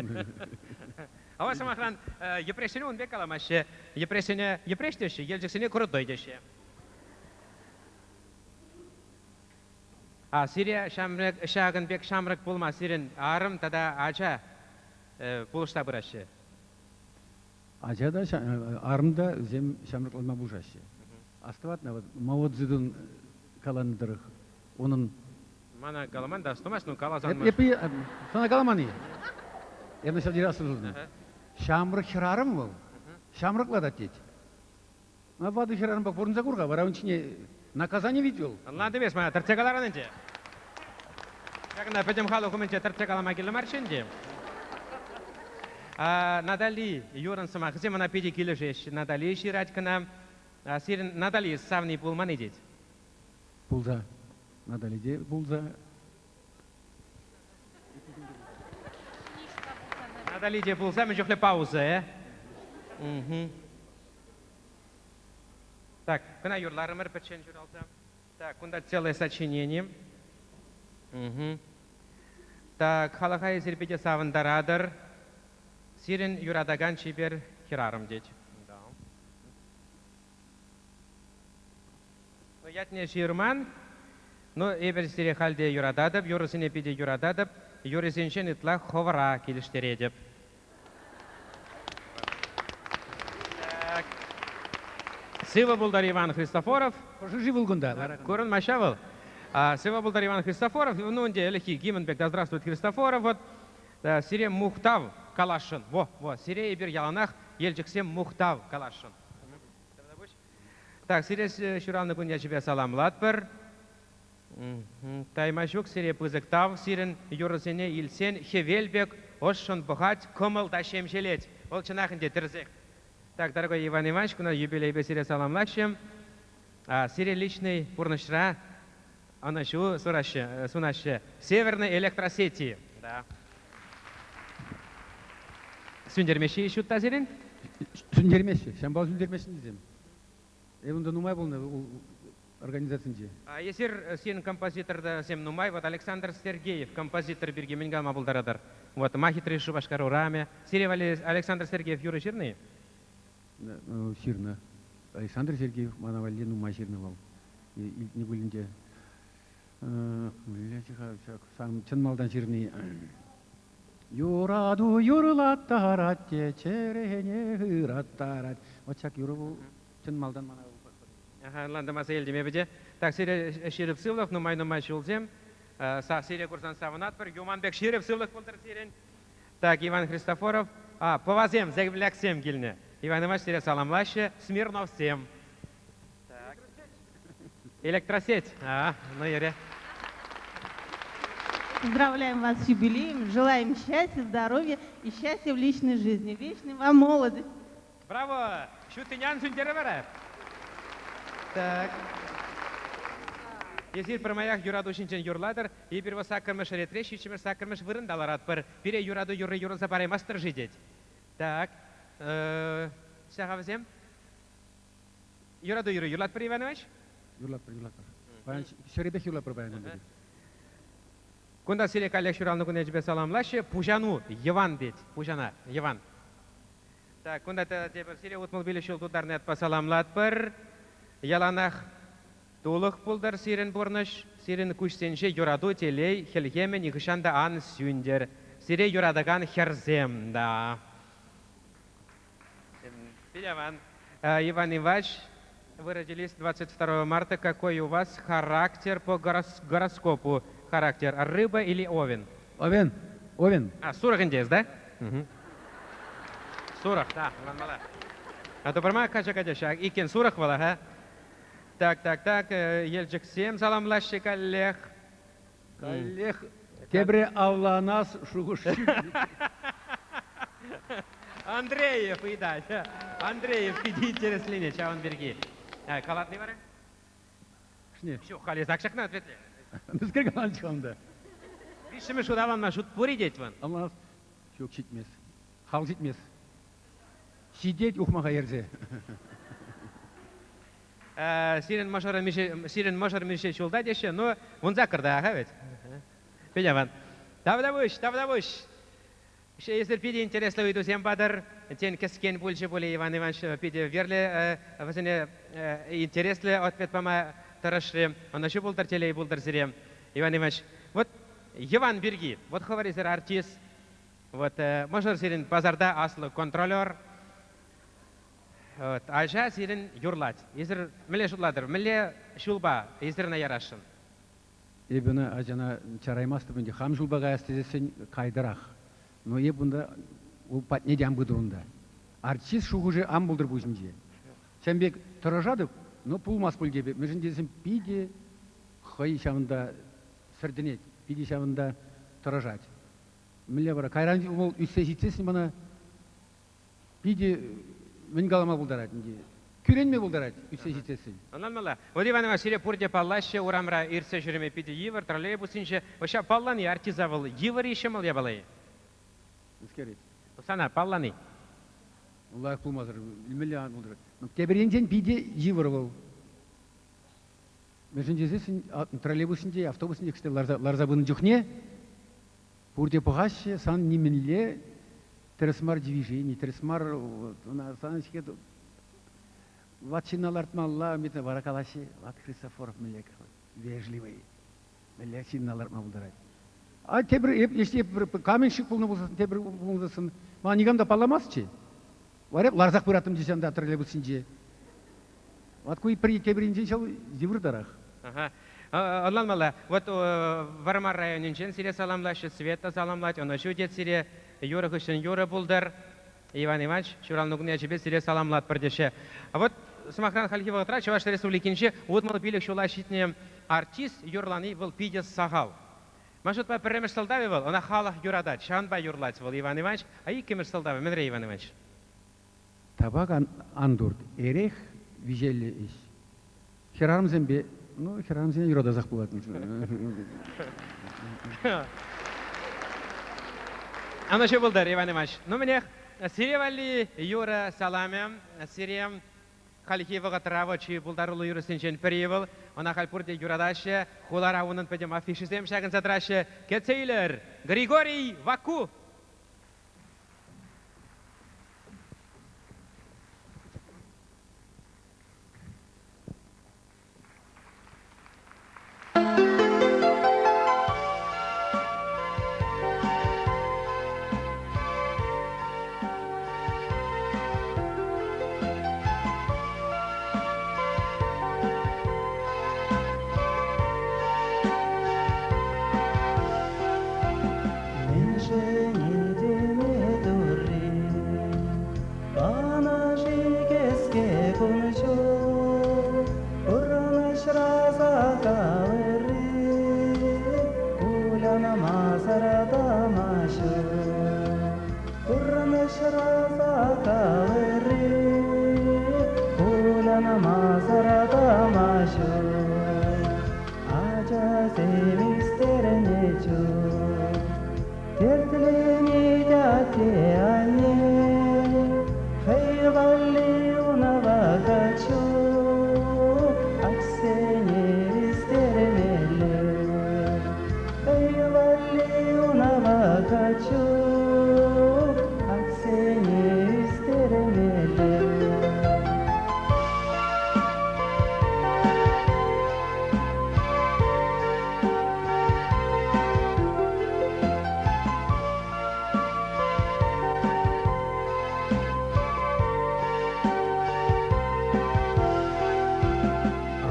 Ава сӑмахран, Йӗпреҫсене ун пек каламаҫҫӗ. Йӗпреҫсене Йӗпреҫ теҫҫӗ, Елчӗксене крутой теҫҫӗ. А сире ҫамрӑк, ҫакӑн пек ҫамрӑк пулма сирӗн арӑм тата ача пулӑшса пыраҫҫӗ. Ача та, арӑм та вӗсем ҫамрӑкланма пулӑшаҫҫӗ. Астӑватна, вот Мао Цзэдун каланӑ тӑрӑх, унӑн Мана каламан та астумасть, ну каласан. Эп, сана каламан-и? Эпӗ ҫав тери аслӑ тунӑ. Ҫамрӑк хӗрарӑм вӑл. Ҫамрӑклатать тет. Ватӑ хӗрарӑмпа пурӑнса кур-ха, вара ун ҫине наказани ведь вӑл. Ӑнлантӑм эс мана, тӗртсе каларӑн ӗнтӗ. Ҫакна пӗтӗм халӑх умӗнче тӗртсе калама кирлӗ марччӗ ӗнтӗ. Натали юрӑн сӑмахӗсем ӑна питӗ килӗшеҫҫӗ. Натали ҫырать кӑна. Сирӗн Натали савни пулман-и тет? Пулса. Натали те пулса. Натали те пулса мӗн чухлӗ пауза, э? Угу. Так, кӑна юрларӑмӑр пӗччен ҫуралса. Так, кунта целое сочинение. Угу. Так, халӑха эсир питӗ савӑнтаратӑр. Сирӗн юратакан чипер хӗрарӑм тет. Да. Ну, ятне ҫырман. Ну, эпир сире халь те юрататӑп, юрӑсене питӗ юрататӑп. Юрӑсенчен ытла хӑвӑра килӗштеретӗп. Так. Сывӑ пултӑр Иван Христофоров. Хӑшӗ-ши вӑл кунта? Курӑнмасть вӑл. Сывӑ пултӑр Иван Христофоров. Ну, ӗнтӗ ӗлӗкхи гимн пек «Да здравствует Христофоров». Вот сире мухтав каласшӑн. Во, во, сире эпир яланах Елчӗксем мухтав каласшӑн. Так, сире ҫуралнӑ кун ячӗпе саламлатпӑр. Тайма ҫук сире пысӑк тав. Сирӗн юрӑсене илсен хӗвел пек ӑшшӑн пӑхать, кӑмӑл та ҫемҫелет. Вӑл чӑнах ӗнтӗ тӗрӗсех. Так, дорогой Иван Иванович, куна юбилейпе сире саламлаҫҫӗ. Сире личный пурнӑҫра ӑнӑҫу сураҫҫӗ, сунаҫҫӗ. Северной электросети. Да. Сӳнтермеҫҫӗ-и ҫутта сирӗн? Сӳнтермеҫҫӗ. Ҫавӑнпа сӳнтермеҫҫӗ тесем. Эп унта нумай пулнӑ организацинче. А эсир сирӗн композиторсем нумай. Вот Александр Сергеев композитор пирки мӗн калама пултаратӑр? Вот «Ма хитре Шупашкар урамӗ». Сире валли Александр Сергеев юрӑ ҫырнӑ-и? Ҫырнӑ. Александр Сергеев мана валли нумай ҫырнӑ вӑл. Илтнӗ пулин те. Мӗнле-ха ҫак сам чӑн малтан ҫырни. Юрату юрлаттарать те чӗрене ыраттарать. Вот ҫак юрӑ вӑл чӑн малтан мана Ага, ӑнлантӑм, аса илтӗм эпӗ те. Так, сире ҫирӗп сывлӑх, нумай-нумай ҫулсем. Сире курсан савӑнатпӑр. Юман пек ҫирӗп сывлӑх пултӑр сирӗн. Так, Иван Христофоров. А, пӑвасем, земляксем килнӗ. Иван Иванович сире саламлаҫҫӗ. Смирновсем. Так. Электросеть. А, ну, юрӗ. Поздравляем вас с юбилеем, желаем счастья, здоровья и счастья в личной жизни. Вечной вам молодости. Браво! Ҫут сӳнтере вара. Так. Эсир пӗрмаях юрату ҫинчен юрлатӑр. Эпир вӑл саккӑрмӗш ретре ҫиччӗмӗш саккӑрмӗш вырӑнта ларатпӑр. Пире юрату юрри юрласа параймастӑр-ши тет. Так. Ҫаха вӗсем. Юрату юрри юрлатпӑр, Иван Иванович? Юрлатпӑр, юрлатпӑр. Паян ҫӗрӗпех юрлатпӑр паян кунта. Кунта сире каллех ҫуралнӑ кун ячӗпе саламлаҫҫӗ. Пуҫану Йӑван тет. Пуҫана, Йӑван. Так, кунта тепӗр сире 65 ҫул тултарнӑ ятпа саламлатпӑр. Яланах тулӑх пултӑр сирӗн пурнӑҫ, сирӗн куҫсенче юрату, телей, хӗлхемӗ нихӑҫан та ан сӳнтӗр. Сире юратакан хӗрсем, да. Иван, Иван Иванович, вы родились 22 марта. Какой у вас характер по гороскопу? Характер рыба или овен? Овен. Овен. А, сурӑх ӗнтӗ да? Сурӑх, да, ӑнланмалла. А то пӗрмай кача-кача ҫак иккен сурӑх вӑл, ага. Так, так, так, Елчӗксем саламлаҫҫӗ каллех. Каллех тепре авланас шухӑш Андреев ыйтать. Андреев питӗ интересленет ҫавӑн пирки. Калатни вара? Шне. Ҫук, халӗ ак ҫакна ответле. Мӗскер каланччӗ унта? Виҫҫӗмӗш шут авланма шут пур-и тет вӑн. Авланас. Ҫук, ҫитмест. Хал ҫитмест. Ҫитет ухмаха ерсе. Сирӗн мӑшӑр миҫе, сирӗн мӑшӑр миҫе ҫулта теҫҫӗ, ну, вунсаккӑрта, аха вӗт? Петя Иван. Тавтапуҫ, тавтапуҫ. Эсир питӗ интереслӗ ыйтусем патӑр. Тен, кӗскен пулчӗ пулӗ Иван Иванович питӗ вирлӗ вӗсене интереслӗ ответ пама тӑрӑшрӗ. Ӑнӑҫу пултӑр, телей пултӑр сире, Иван Иванович. Вот Йӑван пирки, вот хӑвӑр эсир артист, вот мӑшӑр сирӗн пасарта аслӑ контролер. Вот, ача сирӗн юрлать. Эсир мӗнле шутлатӑр, мӗнле ҫулпа эсир ӑна ярасшӑн? Эпӗ ӑна ачана чараймастӑп ӗнтӗ. Хам ҫулпа каяс тесессӗн кайтӑрах. Но эп унта ул патне те ан пытӑр унта. Артист шухӑшӗ ан пултӑр пуҫӗнче. Ҫавӑн пек тӑрӑшатӑп, но пулмасть пуль тепӗ. Мӗншӗн тесен питӗ хӑй ҫавӑнта сӗртӗнет, питӗ ҫавӑнта тӑрӑшать. Мӗнле вара? Кайран вӑл ӳссе ҫитсессӗн мана питӗ мӗн калама пултарать ӗнтӗ. Кӳренме пултарать ӳссе ҫитсессӗн. Ӑнланмалла. Вот Иван Иванович, сире пурте паллаҫҫӗ, урамра иртсе ҫӳреме питӗ йывӑр, троллейбуссенче. Вот ҫав паллани артиста вӑл йывӑр-и, ҫӑмӑл япала-и? Мӗскер-и? Сана паллани. Лайӑх пулмасӑр мӗнле ан пултӑр. Тепӗр енчен питӗ йывӑр вӑл. Мӗншӗн тесессӗн троллейбуссенче, автобуссенче ларса, ларса пынӑ чухне пурте пӑхаҫҫӗ, сан нимӗнле тӗрӗс мар движени, тӗрӗс мар сан-ҫке ват ҫынна лартмалла, вара калаҫҫӗ, ват Христофоров мӗнле вежливый, мӗнле ҫынна лартма пултарать. А тепӗр, если каменщик пулнӑ пулсассӑн, тепӗр пулсассӑн, мана никам та палламастчӗ. Вара ларсах пыраттӑм тесе анда троллейбуссенче. Вот ку тепӗринчен ҫав йывӑртарах. Ага. Ӑнланмалла. Вот Вӑрмар районӗнчен сире саламлаҫҫӗ, Света саламлать, ӑнӑҫу тет сире. Юрӑ хыҫҫӑн юрӑ пултӑр. Иван Иванович, ҫуралнӑ кун ячӗпе сире саламлатпӑр теҫҫӗ. Вот, сӑмахран, хальхи вӑхӑтра Чӑваш Республикинче 65 ҫула ҫитнӗ артист юрлани вӑл питӗ сахал. Ман шутпа, пӗрремӗш сӑлтавӗ вӑл, ӑна халӑх юратать, ҫавӑнпа юрлать вӑл Иван Иванович. А иккӗмӗш сӑлтавӗ мӗнре, Иван Иванович? Табак ан турт, эрех виҫеллӗ ӗҫ. Хӗрарӑмсемпе, ну, хӗрарӑмсене юратасах пулать. Ӑнӑҫу пултӑр, Иван Иванович. Ну, мӗнех, сире валли юрӑ саламӗ, сире хальхи вӑхӑтра вӑл чи пултаруллӑ юрӑсенчен пӗри вӑл. Ӑна халь пурте юратаҫҫӗ. Хулара унӑн пӗтӗм афишисем ҫакӑнса тӑраҫҫӗ. Кӗтсе илӗр, Григорий Ваку! Мӗншӗн этеме Турри панӑ-ши кӗске кун-ҫул? Пурнӑҫра сахал ырри, кулянмасӑр тӑма ҫук. Пурнӑҫра сахал ырри, кулянмасӑр тӑма ҫук. Ачасем ӳстернӗ чух тертленет атте-анне, хӑй валли унпа ҫук, ачсене ӳстермелле. Хӑй валли унпа ҫук, ачсене ӳстермелле.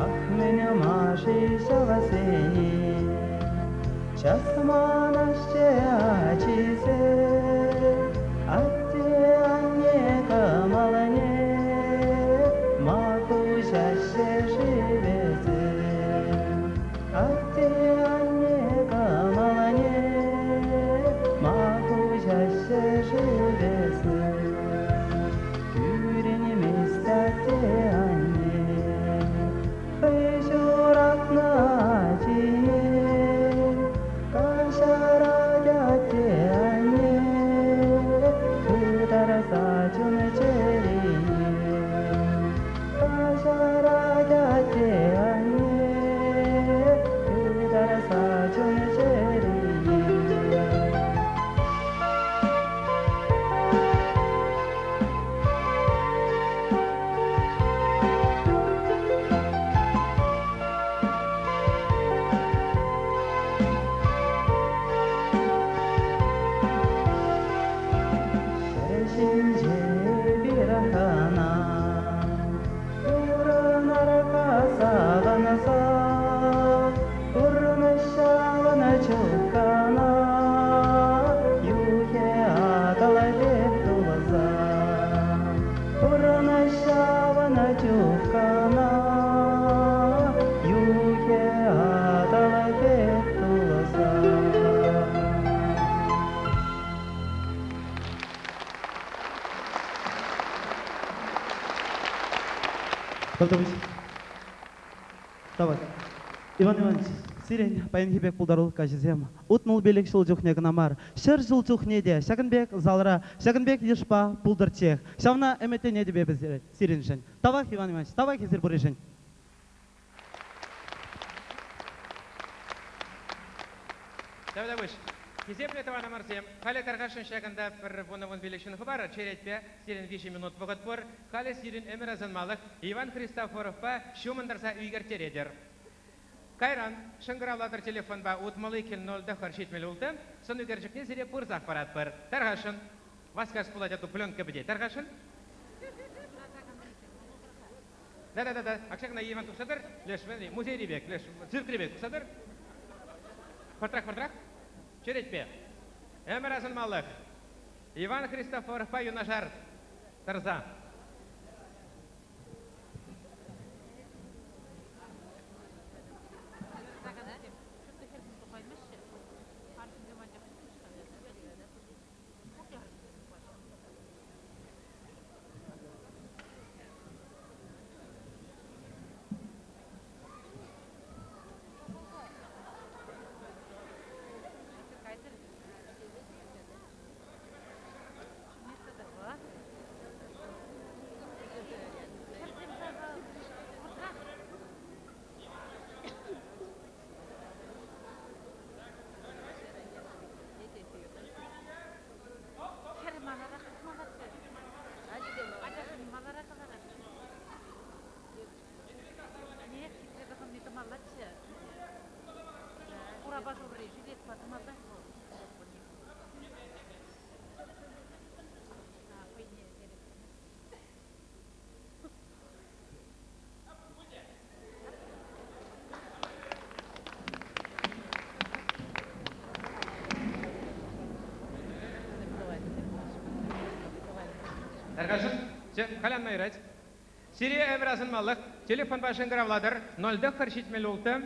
Ах, мӗн ма-ши ҫавсене час манаҫҫӗ ачисем, Атте-анне кӑмӑлне ма хуҫаҫҫӗ-ши вӗсем? Атте-анне кӑмӑлне ма хуҫаҫҫӗ-ши вӗсем? Кӳренмест атте-анне хӑй ҫуратнӑ ачине, каҫарать атте-анне. Тавтапуҫ. Тавах. Иван Иванович, сирӗн паянхи пек пултарулӑх каҫӗсем 65 ҫул чухне кӑна мар, 100 ҫул чухне те ҫакӑн пек залра, ҫакӑн пек йышпа пултӑрччех. Ҫавна ӗмӗтленетӗп эпӗ сирӗншӗн. Тавах, Иван Иванович, тавах эсир пурришӗн. Тавтапуҫ. Хисеплӗ тӑванӑмӑрсем, халӗ тархасшӑн ҫакӑнта пӗр вунӑ-вунпилӗк ҫын хӑпарӑр черетпе. Сирӗн виҫӗ минут вӑхӑт пур. Халӗ сирӗн ӗмӗр асӑнмалӑх Иван Христофоровпа ҫумӑн тӑрса ӳкерттеретӗр. Кайран шӑнкӑравлатӑр телефонпа 62 09 76 сӑн ӳкерчӗкне сире пырсах паратпӑр. Тархасшӑн. Васкас пулать, а то пленка пӗтет. Тархасшӑн. Да-да-да-да. Акшакна Иван тухса тӑр. Леш, музейри пек, леш, циркри пек тухса тӑр. Хӑртрах, хӑртрах. Черетпе. Ӗмӗр асӑнмалӑх. Иван Христофоровпа юнашар тӑрса. Тархасшӑн, халь юрать. Сире ӗмӗр асӑнмалӑх телефонпа шӑнкӑравлатӑр 0976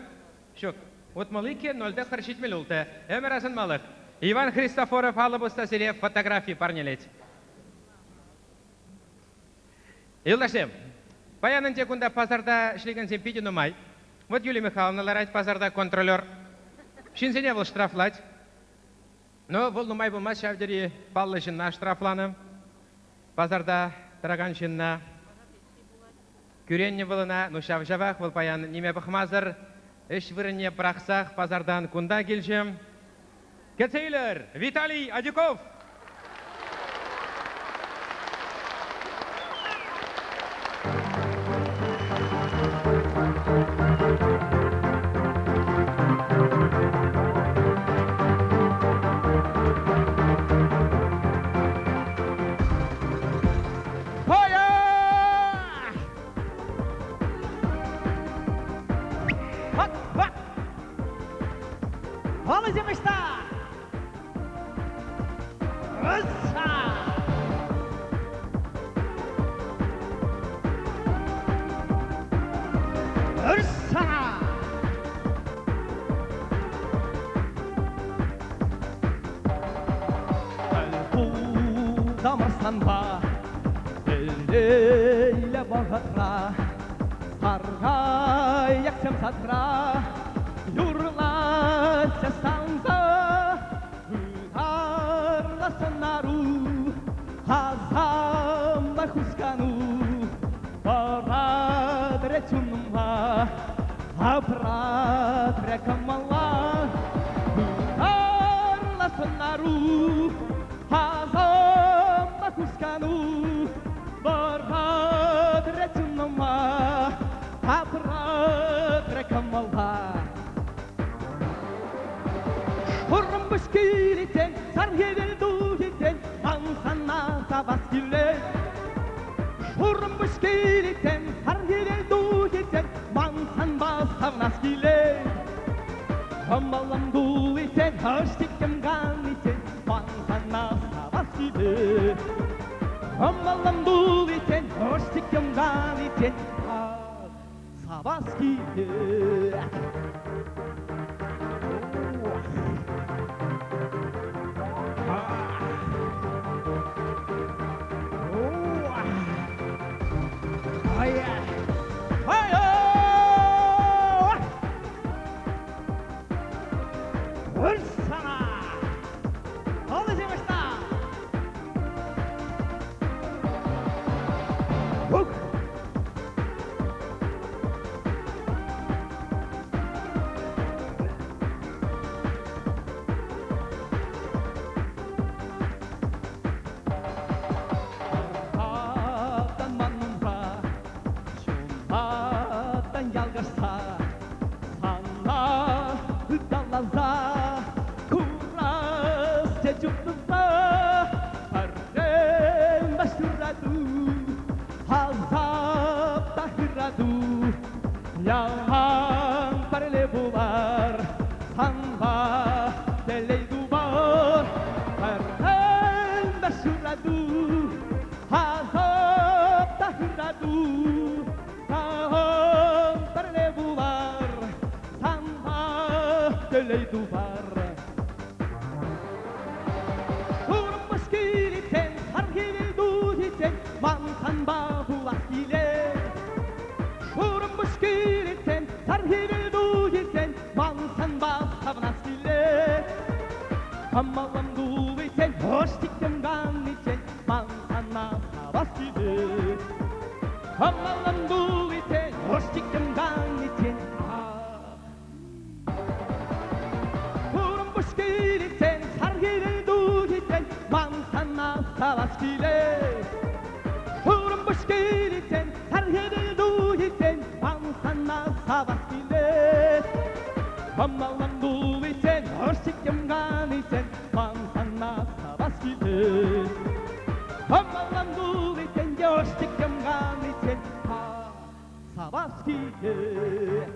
ҫук. 62 0976 ӗмӗр асӑнмалӑх. Иван Христофоров алӑ пусса сире фотографи парнелет. Юлташсем, паян ӗнтӗ кунта пасарта ӗҫлекенсем питӗ нумай. Вот Юлия Михайловна ларать пасарта контролер. Ҫынсене вӑл штрафлать. Но вӑл нумай пулмасть ҫав тери паллӑ ҫынна штрафланӑ. Пасарта тӑракан ҫынна. Кӳреннӗ вӑл ӑна, ну ҫав-ҫавах вӑл паян ниме пӑхмасӑр ӗҫ вырӑнне пӑрахсах пасартан кунта килчӗ. Кӗтсе илӗр, Виталий Адюков! Хот, хот! Алӑсем ӑҫта? Ӑсса! Ӑсса! Пултӑмӑр санпа телейлӗ вӑхӑтра, саркайӑксем садра юрлаҫҫӗ савӑнса. Ытарлӑ сӑнару, асамлӑ хускану вӑратрӗ чунӑма, апратрӗ кӑмӑла. Ытарлӑ сӑнару, асамлӑ хускану вӑратрӗ чунӑма, апратрӗ кӑмӑла. Шурӑмпуҫ киличчен, сар хӗвел тухиччен ман сана савас килет. Шурӑмпуҫ киличчен, сар хӗвел тухиччен ман санпа савнас килет. Кӑмӑлӑм туличчен, ӑш-чиккӗм каниччен ман сана савас килет. Кӑмӑлӑм туличчен, ӑш-чиккӗм каниччен ах, савас килет. Пыр сана! Алӑсем ӑҫта? Ух! Аттан манӑнпа, ҫунаттан ялкӑшса, сана ыталаса курасчӗ чуптуса, пӗрремӗш юрату, асап та ырату, ялан пӗрле пулар, санпа телей тупар. Пӗрремӗш юрату, асап та ырату, ялан пӗрле пулар, санпа телей тупар. Шурӑмпуҫ киличчен, сар хӗвел тухиччен ман санпа пулас килет. Шурӑмпуҫ киличчен, сар хӗвел тухиччен ман санпа савӑнас килет. Кӑмӑлӑм туличчен, ӑш чиккӗм каниччен ман сана савас килет. Кӑмӑлӑм туличчен, ӑш чиккӗм каниччен ах. Шурӑмпуҫ киличчен, сар хӗвел тухиччен ман сана савас килет. Шурӑмпуҫ киличчен, сар хӗвел тухиччен ман сана савас килет. Кӑмӑлӑм туличчен, ӑш чиккӗм каниччен ман сана савас килет. Кӑмӑлӑм туличчен те ӑш чиккӗм каниччен савас килет.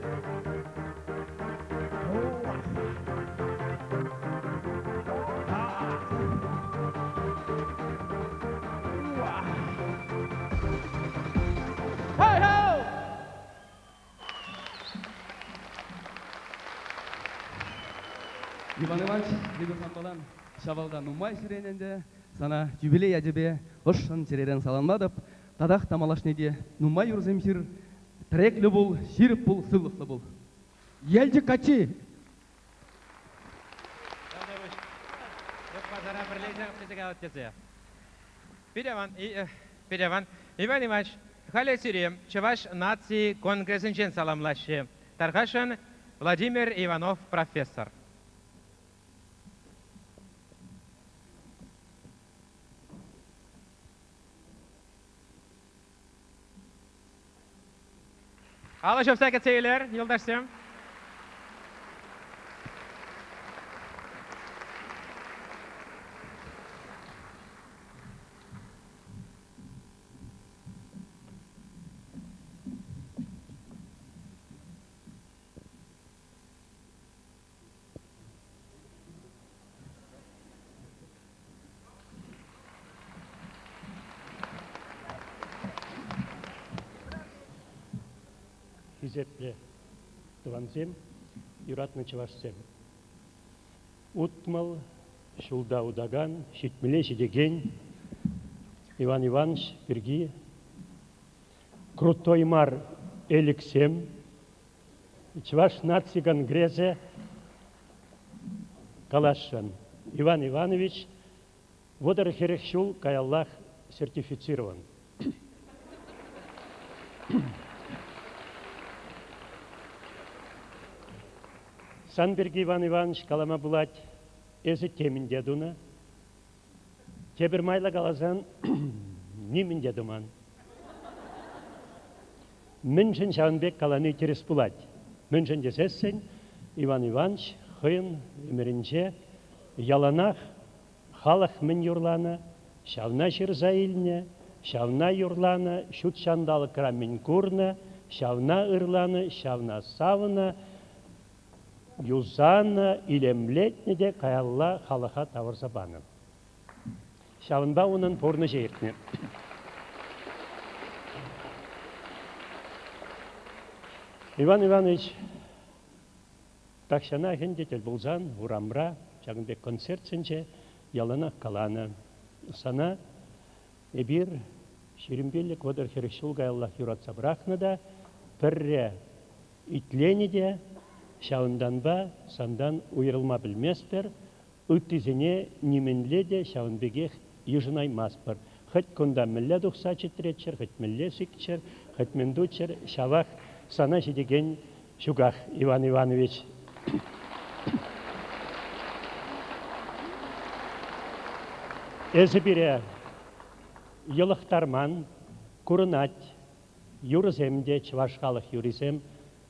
Хей-хей! Иван Иванович, эпир санпалан Ҫавалта нумай ҫӳренӗ ӗнтӗ. Сана юбилей ячӗпе ӑшшӑн чӗререн саламлатӑп. Татах та малашне те нумай юрӑсем ҫыр. Тӗреклӗ пул, ҫирӗп пул, сывлӑхлӑ пул. Елчӗк каччи! Пасара пӗрле тесе калать тесе. Питӗ аван. Иван Иванович, халӗ сире Чӑваш наци конгресӗнчен саламлаҫҫӗ. Тархасшӑн Владимир Иванов профессор. Алӑ ҫупса кӗтсе илер, юлташсем. Хисеплӗ тӑвансем, юратнӑ чӑвашсем. 60 ҫулта утакан, ҫитмӗле ҫитекен Иван Иванович пирки крутой мар элӗксем Чӑваш наци конгресӗ каласшӑн. Иван Иванович 30-40 ҫул каяллах сертифицирован. Сан пирки, Иван Иванович, калама пулать, эсӗ темӗн те тунӑ. Тепӗр майлӑ каласан, нимӗн те туман. Мӗншӗн ҫавӑн пек калани тӗрӗс пулать? Мӗншӗн тесессӗн Иван Иванович хӑйӗн ӗмӗрӗнче яланах халӑх мӗн юрланӑ, ҫавна ҫырса илнӗ, ҫавна юрланӑ, ҫут ҫанталӑкра мӗн курнӑ, ҫавна ырланӑ, ҫавна савнӑ, юсанӑ, илемлетнӗ те каялла халӑха тавӑрса панӑ. Ҫавӑнпа унӑн пурнӑҫӗ иртнӗ. Иван Иванович тахҫанах ӗнтӗ тӗл пулсан урамра ҫакӑн пек концертсенче яланах каланӑ. Сана эпир 25 30 ҫул каяллах юратса пӑрахнӑ та пӗрре итленӗ те. Ҫавӑнтанпа сантан уйрӑлма пӗлместпӗр, ыттисене нимӗнле те ҫавӑн пекех йышӑнаймастпӑр. Хӑть кунта мӗнле тухса чӗтреччӗр, хӑть мӗнле сикчӗр, хӑть мӗн туччӑр, ҫавах сана ҫитекен ҫуках, Иван Иванович. Эсӗ пире йӑлӑхтарман, курӑнать. Юрӑсем те чӑваш халӑх юррисем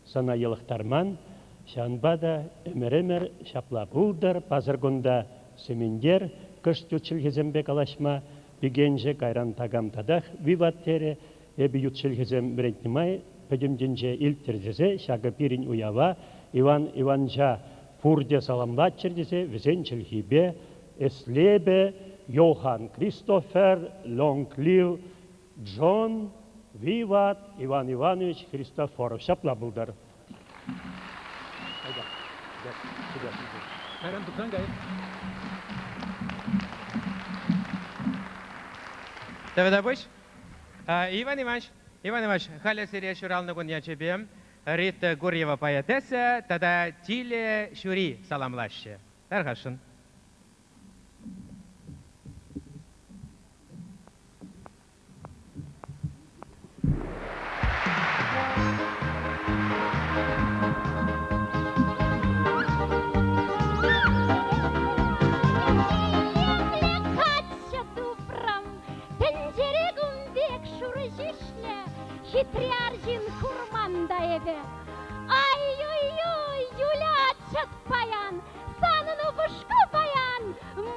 сана йӑлӑхтарман. Ҫавӑнпа та ӗмӗр-ӗмӗр ҫапла пултӑр. Пасар кунта Сементер кӑшт ют чӗлхесемпе калаҫма пикенчӗ. Кайран такам татах виват терӗ. Эпӗ ют чӗлхесем вӗрентнӗ май пӗтӗм тӗнче илттӗр тесе ҫакӑ пирӗн уява Иван Иванча пурте саламлаччӑр тесе вӗсен чӗлхипе Эслепе Йохан Кристофер Лонглив Джон Виват Иван Иванович Христофоров. Ҫапла пултӑр. Кайран тухсан кай. Тавтапуҫ. Иван Иванович, Иван Иванович, халӗ сире ҫуралнӑ кун ячӗпе Рита Гурьева поэтесса тата Тиле Ҫури саламлаҫҫӗ. Тархасшӑн. Каччӑ тупрӑм, тӗнчере кун пек шурӑ ҫӳҫлӗ хитре арҫын курман та эпӗ. Ай-уй-уй, Юля, чӑт паян, санӑн упӑшку паян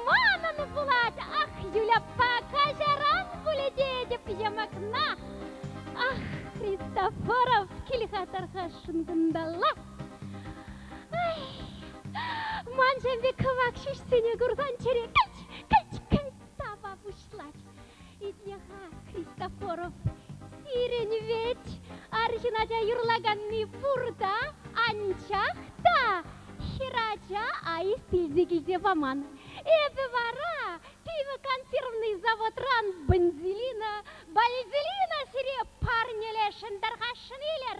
манӑн пулать. Ах, Юляппа, каҫаран пулӗ тетӗп йӑмӑкна. Ах, Христофоров, кил-ха тархасшӑн кунталла. Ай, ман ҫав пек кӑвак ҫӳҫсене курсан чӗре кӗлт, кӗлт, кӗлт тапа пуҫлать. Итле-ха, Христофоров, сирӗн вӗт арҫын ача юрлаканни пур та, анчах та хӗрача аист илсе килсе паман. Эпӗ вара пиво консервный заводран бензилина, бальзелина сире парнелесшӗн тархасшӑн илӗр.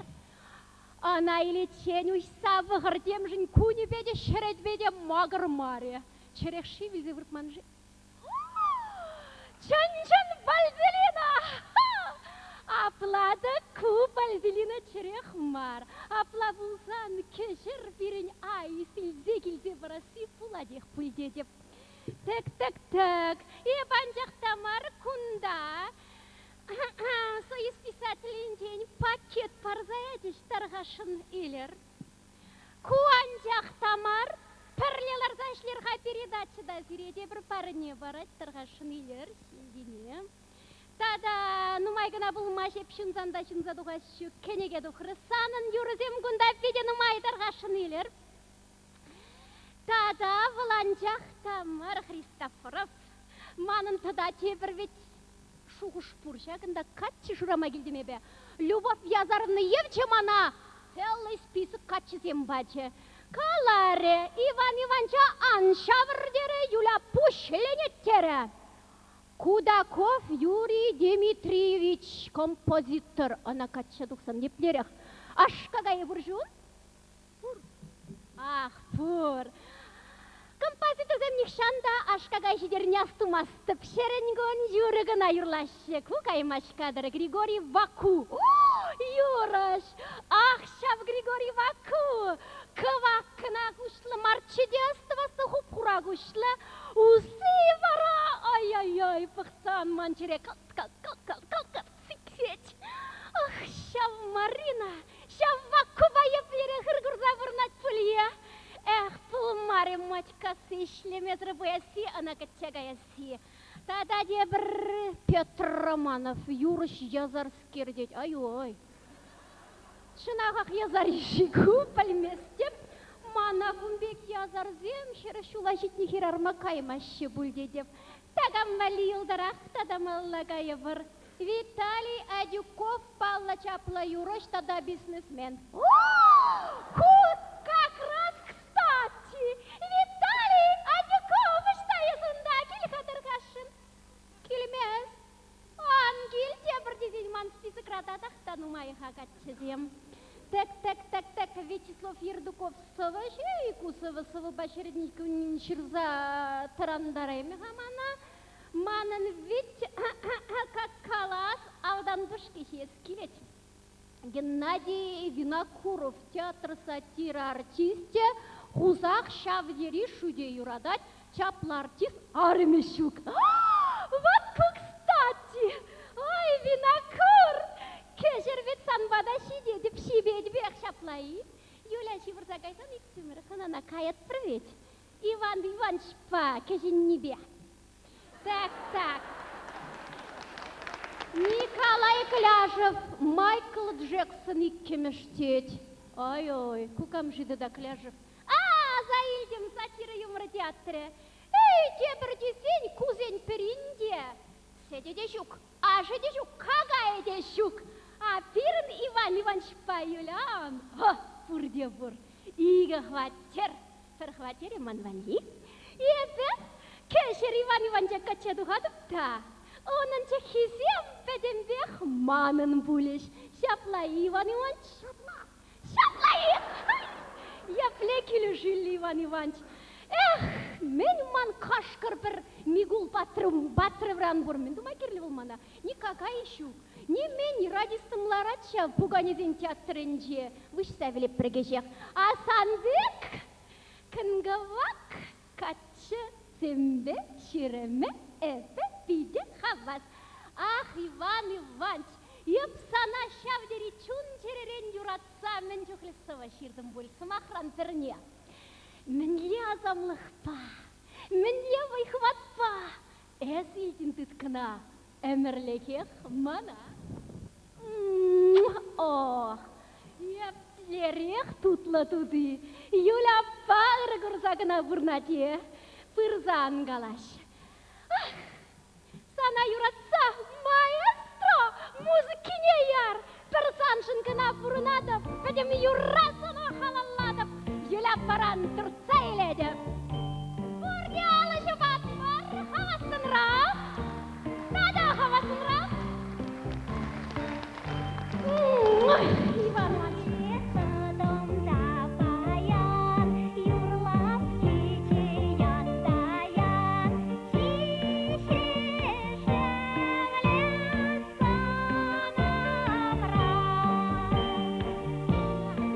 Ӑна иличчен уҫса пӑхӑр темшӗн кунӗпе те ҫӗрӗпе те макӑрмарӗ. Чӗрех шыв илсе выртман-ши? Чӑн-чӑн Бальзелина! Апла-тӑк ку Бальзелина чӗрех мар. Апла пулсан кӗҫӗр пирӗн аист илсе килсе парасси пулатех пуль тетӗп. Тӗк-тӗк-тӗк, эп анчах та мар кунта. Союз писателӗнчен пакет парса ячӗҫ тархасшӑн илӗр. Ку анчах та мар. Пӗрле ларса ӗҫлер-ха передача та сире тепӗр парне парать тархасшӑн илӗр ҫилтине. Тата нумай кӑна пулмасть эп ҫунсан та ҫунса тухас ҫук кӗнеке тухрӗ. Санӑн юрӑсем кунта питӗ нумай тархасшӑн илӗр. Тата вӑл анчах та мар Христофоров. Манӑн тата тепӗр вӗт шухӑш пур ҫакӑнта каччӑ шырама килтӗм эпӗ. Любовь Язаровна евчӗ мана целый список каччӑсем пачӗ. Каларӗ, Иван Иванча ан ҫавӑр терӗ, Юля пуҫ ҫӗленет терӗ. Кудаков Юрий Дмитриевич композитор ӑна качча тухсан еплерех аш-какайӗ пур-ши ун? Пур. Ах, пур. Композиторсем нихҫан та аш-какай ҫитерни астумастӑп. Ҫӗрӗн-кун юрӑ кӑна юрлаҫҫӗ. Ку каймасть катӑр Григорий Ваку. Юрӑҫ! Ах, ҫав Григорий Ваку! Кӑвак кӑна куҫлӑ марччӗ те астӑвасса хуп-хура куҫлӑ. Усси вара, ай-ай-ай, пӑхсан ман чӗре кӑлт-кӑлт-кӑлт-кӑлт-кӑлт сиксет. Ах, ҫав Марина! Ҫав ваккупа еплерех ыр курса пурӑнать пуль-е? Эх, пулмарӗ Матькасси ӗҫлемесӗр пуясси, ӑна кӗтсе каясси. Тата тепӗр Петр Романов юрӑҫ ясарскер тет. Ай-ой. Чӑнахах ясар-ши ку, пӗлместӗп. Мана кун пек ясарсем 40 ҫула ҫитнӗ хӗрарӑма каймаҫҫӗ пуль тетӗп. Такам валли йӑлтӑрах татамалла кайӑпӑр. Виталий Адюков паллӑ чаплӑ юрӑҫ тата бизнесмен. Ку как раз кстати! Виталий Адюков ӑҫта эс унта? Кил-ха тархасшӑн. Килмест. Ан кил тепӗр тесен ман списокра татах та нумай-ха каччӑсем. Тӗк-тӗк-тӗк-тӗк Вячеслав Ердуков. ку сӑвӑ сӑвӑпа ҫӗрӗн ҫырса тӑрантараймӗ-ха мана. Манӑн вӗт, как калас, автан пӑшки ҫиес килет. Геннадий Винокуров театр сатира артисчӗ хусах ҫав тери шӳте юратать, чаплӑ артист арӑмӗ ҫук. Вот ку кстати! Ой, Винокур! Кӗҫӗр вӗт сан пата ҫитетӗп, ҫипетӗпех ҫапла-и? Юля ҫывӑрса кайсан иксӗмӗр хӑнана каятпӑр вӗт. Иван Ивановичпа кӗҫӗннипе. Так, так. Николай Кляшев Майкл Джексон иккӗмӗш тет. Ой-ой, кукамши тата Кляшев. А, аса илтӗм сатира юмор театрӗ. Эй, тепӗр тесен кусен пӗрин те сӗтӗ те ҫук, ашӗ те ҫук, какайӗ те ҫук. А пирӗн Иван Ивановичпа Юлян, о, пурте пур. Икӗ хваттер. Пӗр хваттерӗ ман валли. Эпӗ кӗҫӗр Иван Иванча качча тухатӑп та унӑн чӑххисем пӗтӗмпех манӑн пулӗҫ. Ҫапла-и, Иван Иванч? Ҫапла. Ҫапла-и? Епле килӗшӳллӗ, Иван Иванч. Эх, мӗн ман кашкӑр пӗр Микул Батревран пур. Мӗн тума кирлӗ вӑл мана? Ни какайӗ ҫук, ни мӗн, радистӑм ларать ҫав пуканесен театрӗнче. Выҫса вилеп кӗҫех. А сан пек кӑн-кӑвак каччӑсемпе ҫӳреме эпӗ питӗ хавас. Ах, Иван Иванч, эп сана ҫав тери чун-чӗререн юратса мӗн чухлӗ сӑвӑ ҫыртӑм пуль, сӑмахран пӗрне. Мӗнле асамлӑхпа, мӗнле вӑй-хӑватпа эс илтӗн тыткӑна ӗмӗрлӗхех мана. Ох, еплерех тутлӑ тути! Юля аппа ырӑ курса кӑна пурӑнать-и? Пырса ан калаҫ. Ах, сана юратса, маэстро, музыкине яр! Пӗр саншӑн кӑна пурӑнатӑп, пӗтӗм юрра сана халаллатӑп, Юля аппаран туртса илетӗп. Пурте алӑ ҫупатпӑр, хавассӑнрах! Тата хавассӑнрах! Иван Иванович. Тӑтӑм та паян юрлас килчӗ янтаян.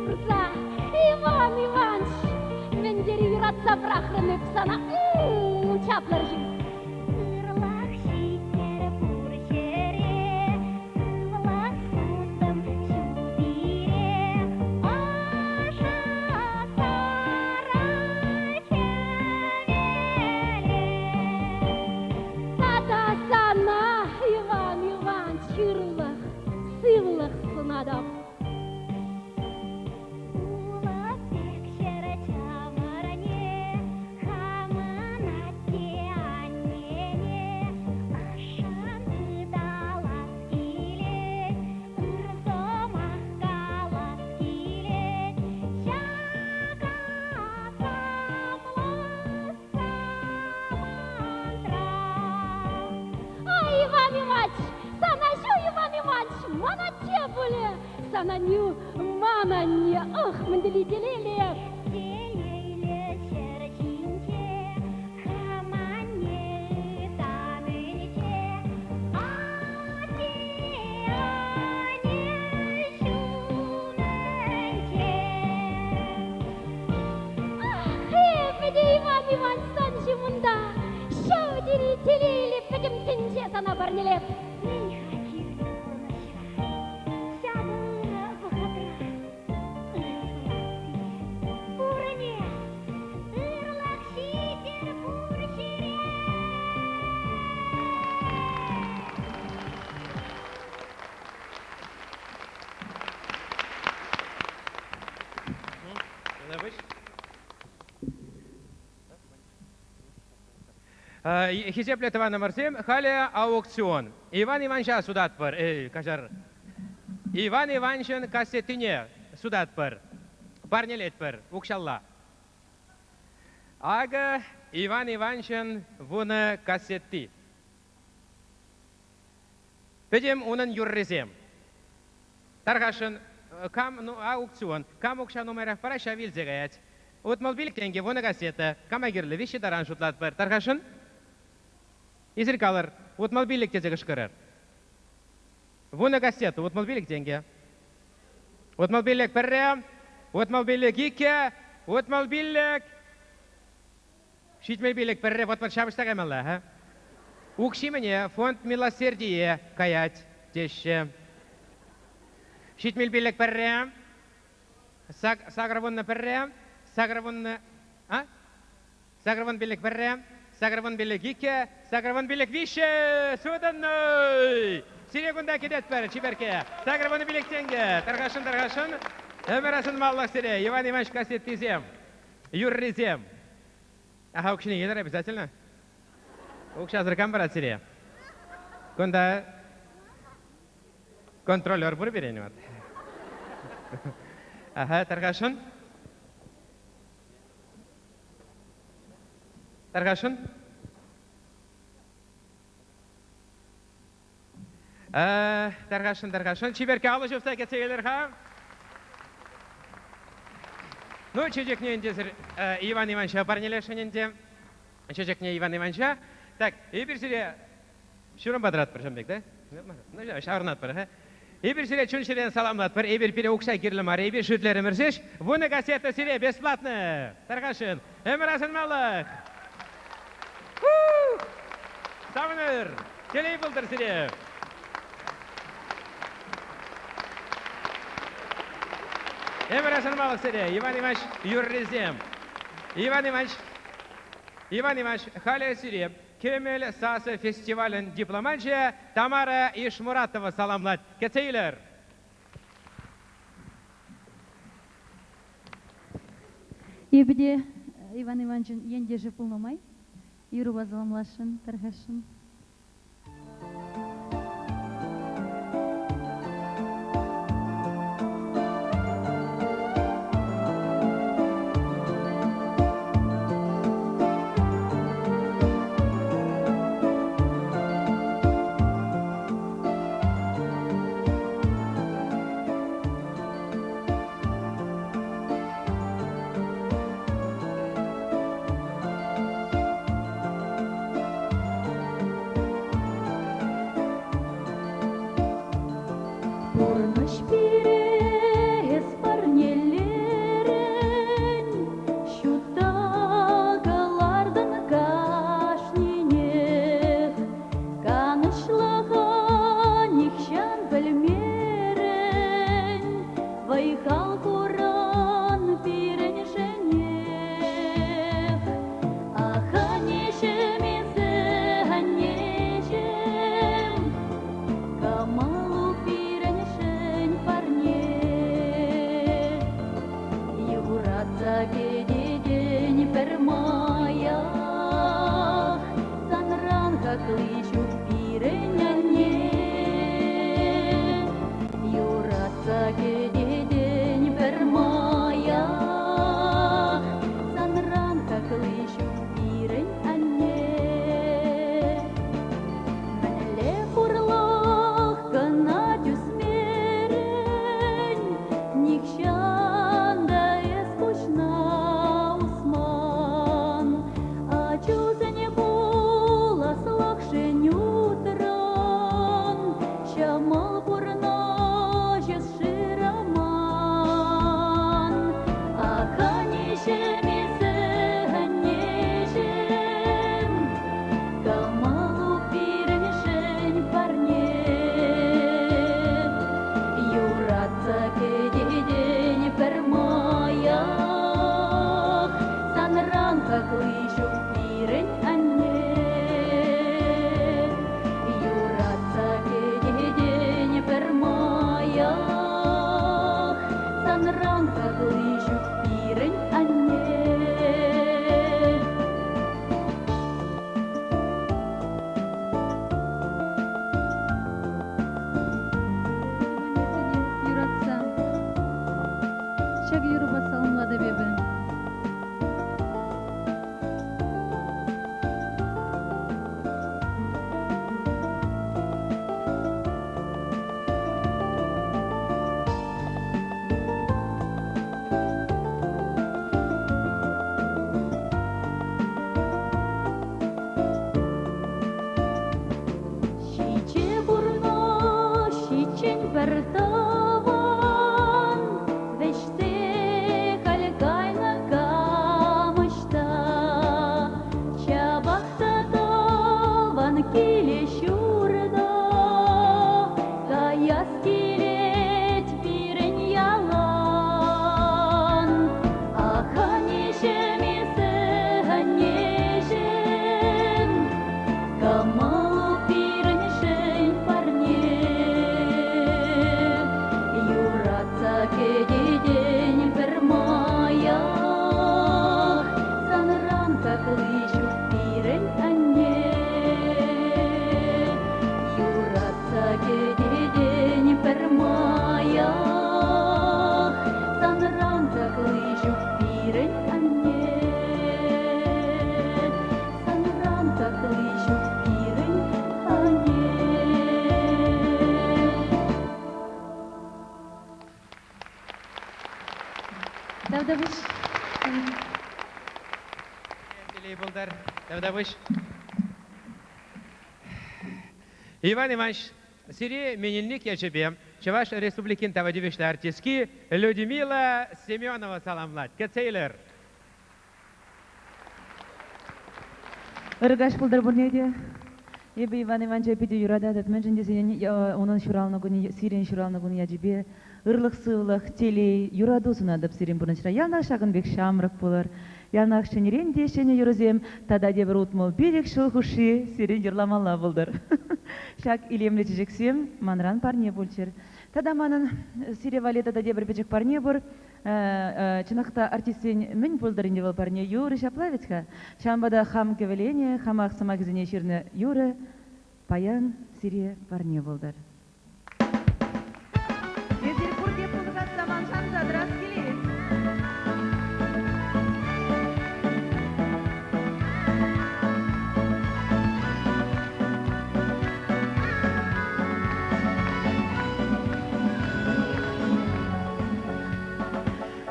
Курса, Иван Иванович, мӗн тери юратса пӑрахрӑм эп сана. Чаплӑ ҫын. Ырлӑх ҫиттӗр пур ҫӗре, сывлӑх сунтӑм ҫутире. Ӑша сарать хӗвеле. Тата сана, Иван Иванович, ырлӑх, сывлӑх сунатӑп. Улӑп пек ҫӗр чӑмӑрне хамӑн атте-аннене ӑшшӑн ыталас килет, ыр сӑмах калас килет. Ҫак асамлӑ самантра. Ай, Иван Иванович, сана ҫу, Иван Иванович, ман атте пулӗ. Сана ню, ман анне, ох, мӗн телейлӗ. Телейлӗ ҫӗр ҫинче хам анне ытамӗнче атте-анне ҫумӗнче. Ах, эпӗ те, Иван Иванович, сан ҫумӑнта ҫав тери телейлӗ пӗтӗм тӗнче сана парнелеп. Мӗн-ха кирлӗ пурнӑҫра? Ҫак ырӑ вӑхӑтра ырӑ сунас сире. Пурне ырлӑх ҫитӗр пур ҫӗре. Хисеплӗ тӑванӑмӑрсем, халӗ аукцион. Иван Иванча сутатпӑр. Эй, каҫар. Иван Иванчӑн кассетине сутатпӑр. Парнелетпӗр укҫалла. Акӑ Иван Иванчӑн вунӑ кассетти. Пӗтӗм унӑн юррисем. Тархасшӑн, кам, ну, аукцион, кам укҫа нумайрах парать, ҫав илсе каять. 65 тенкӗ, вунӑ кассета. Кама кирлӗ, виҫҫӗ таран шутлатпӑр. Тархасшӑн? Эсир калӑр, 65 тесе кӑшкӑрӑр. Вунӑ кассета, 65 тенкӗ. 65 пӗрре, 65 иккӗ, 65 75 пӗрре вӑт-вӑт ҫапӑҫса каймалла, ха? Укҫи мӗне фонд милосердие каять, теҫҫӗ. 75 пӗрре, сакӑр пӗрре, сакӑр а? 85 пӗрре, 85 иккӗ, 85 виҫҫӗ, сутӑннӑ! Сире кунта кӗтетпӗр, чиперкке. 85 тенкӗ. Тархасшӑн, тархасшӑн. Ӗмӗр асӑнмаллах сире, Иван Иванович кассеттисем, юррисем. Аха, укҫине илӗр обязательно. Укҫасӑр кам парать сире? Кунта контролер пур пирӗн вот. Аха, тархасшӑн. Тархасшӑн. Тархасшӑн, тархасшӑн. Чиперкке алӑ ҫупса кӗтсе илер-ха. Ну, чечекне ӗнтӗ сир Иван Ивановича парнелесшӗн ӗнтӗ. Чечекне Иван Ивановича. Так, эпир сире ҫурӑмпа тӑратпӑр ҫавӑн пек, да? Ну, ҫаврӑнатпӑр, ха? Эпир сире чун-чӗрен саламлатпӑр. Эпир пире укҫа кирлӗ мар. Эпир шӳтлерӗмӗр ҫеҫ. Вунӑ кассета сире бесплатно. Тархасшӑн. Ӗмӗр асӑнмалӑх. Савӑнӑр! Телей пултӑр сире! Ӗмӗр асӑнмалӑх сире, Иван Иванович юррисем. Иван Иванович, Иван Иванович, халӗ сире Кӗмӗл сасӑ фестивалӗн дипломанчӗ Тамара Ишмуратова саламлать. Кӗтсе илӗр! Эпӗ те Иван Ивановичӑн ентешӗ пулнӑ май юрӑпа саламласшӑн, тархасшӑн. Пурнӑҫ пире эс парнелерӗн, ҫутта кӑлартӑн кашнинех. Канӑҫлӑха нихҫан пӗлмерӗн, вӑй-хал куран пирӗншӗнех. Ах, аннеҫӗм, эсӗ, аннеҫӗм, кӑмӑлу пирӗншӗн парне. Юратса кӗтетӗн пӗрмаях, санран хакли ҫук пирӗн анне. Юратса кӗтетӗн пӗрмаях, санран хакли ҫук пирӗн анне. Мӗнле хурлӑх кӑна тӳсмерӗн, нихҫан та эс пуҫна усман. Ачусене пуласлӑхшӗн утран, ҫӑмӑл пурнӑҫ эс шыраман. Ах, аннеҫӗм, эсӗ, аннеҫӗм, кӑмӑлу пирӗншӗн парне. Юратса кӗтетӗн пӗрмаях, санран хакли ҫук пирӗн анне. Юратса кӗтетӗн пӗрмаях, санран хакли ҫук пирӗн анне. Юратса ҫак юрӑпа саламлатӑп эпӗ. хакли ҫук пирӗн анне. Юратса кӗтетӗн пӗрмаях, санран хакли ҫук пирӗн анне. Санран хакли ҫук пирӗн анне. Тавтапуҫ. Телей пултӑр. Тавтапуҫ. Иван Иванович, сире менелник ячӗпе Чӑваш Республикин тава тивӗҫлӗ артистки Людмила Семенова саламлать. Кӗтсе илӗр. Ырӑ каҫ пултӑр пурне те. Эпӗ Иван Ивановича питӗ юрататӑп, мӗншӗн тесен унӑн ҫуралнӑ кунӗ, сирӗн ҫуралнӑ кун ячӗпе ырлӑх-сывлӑх, телей, юрату сунатӑп сирӗн пурнӑҫра. Яланах ҫакӑн пек ҫамрӑк пулӑр. Яланах ҫӗнӗрен те ҫӗнӗ юрӑсем тата тепӗр 65 ҫул хушши сирӗн юрламалла пултӑр. Ҫак илемлӗ чечексем манран парне пулччӑр. Тата манӑн сире валли тата тепӗр пӗчӗк парне пур. Чӑнах та артистсен мӗн пултӑр ӗнтӗ вӑл парне юрӑ ҫапла вӗт-ха. Ҫавӑнпа та хам кӗвӗленӗ, хамах сӑмахӗсене ҫырнӑ юрӑ паян сире парне пултӑр. Эсир пурте пулӑшасса ман шанса тӑрас килет.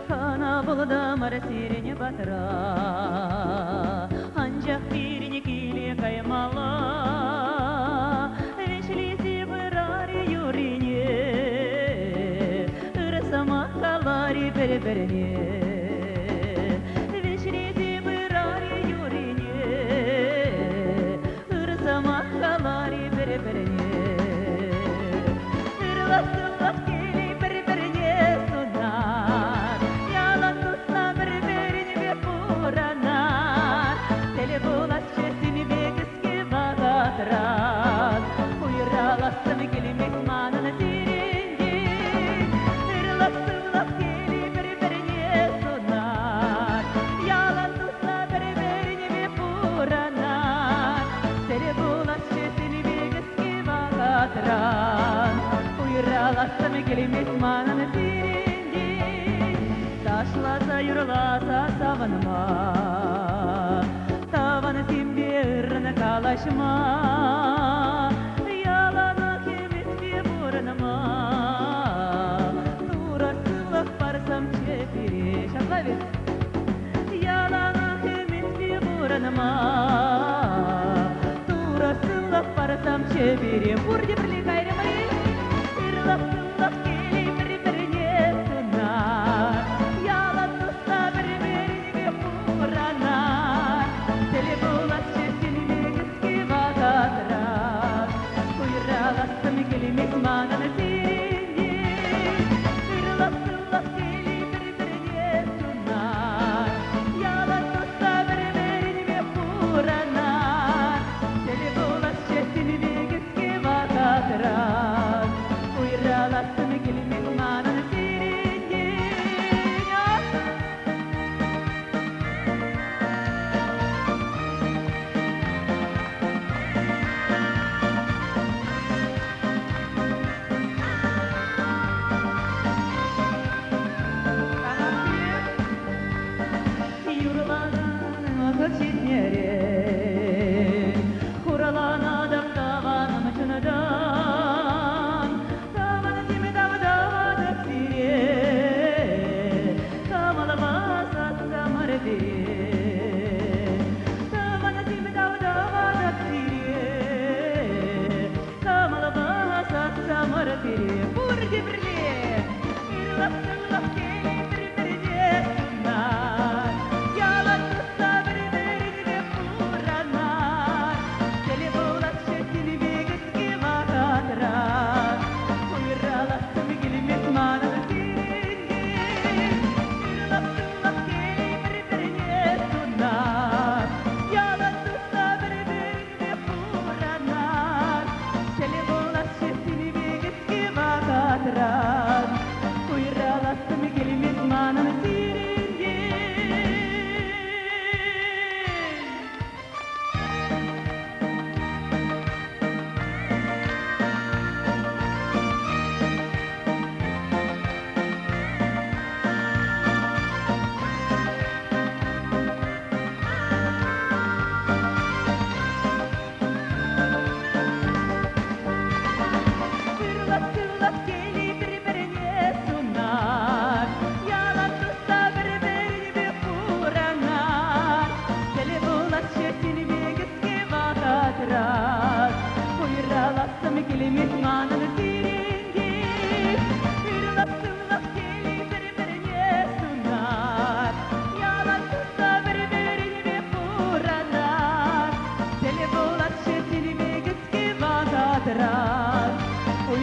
Хӑна пултӑмӑр сирӗн патра, анчах пирӗн киле каймалла. Вӗҫлесе пырар юррине, ыр сӑмах калар пӗр-пӗрне. Вӗҫлесе пырар юррине, ыр сӑмах калар пӗр-пӗрне. Ырлӑх-сывлӑх телей пӗр-пӗрне сунар, ялан туслӑ пӗр-пӗринпе пурӑнар. Тӗл пуласчӗ сирӗнпе кӗске вӑхӑтран, уйрӑлассӑм килмест манӑн сирӗнтен. Ырлӑх-сывлӑх телей пӗр-пӗрне сунар, ялан туслӑ пӗр-пӗринпе пурӑнар. Тӗл пуласчӗ сирӗнпе кӗске вӑхӑтран, уйрӑлассӑм килмест манӑн сирӗнтен. Ташласа, юрласа савӑнма, тӑвансемпе ыррӑн калаҫма, яланах ӗмӗтпе пурӑнма. Турӑ сывлӑх парсамччӗ пире. Ҫапла вӗт? Яланах ӗмӗтпе пурӑнма, Турӑ сывлӑх парсамччӗ пире. Пурте пӗрле кайрӑмӑр-и? Ырлӑх-сывлӑх телей пӗр-пӗрне сунар, ялан туслӑ пӗр-пӗринпе пурӑнар. Тӗл пуласчӗ сирӗнпе кӗске вӑхӑтра, уйрӑлассӑм килмест манӑн сирӗнтен. Ырлӑх-сывлӑх телей пӗр-пӗрне сунар, ялан туслӑ пӗр-пӗринпе пурӑнар. Тӗл пуласчӗ сирӗнпе кӗске вӑхӑтра, уйрӑлассӑм килмест манӑн сирӗнтен. Юрланӑ вӑхӑт ҫитнӗрен хурланатӑп тӑванӑм чунтан. Тӑвансем тавтатӑп сире, кӑмӑлӑма састӑмӑр пире. Тӑвансем тавтатӑп сире, кӑмӑлӑма састӑмӑр пире. Пурте пӗрле ырлӑх-сывлӑх телей пӗр-пӗрне сунар, ялан туслӑ пӗр-пӗринпе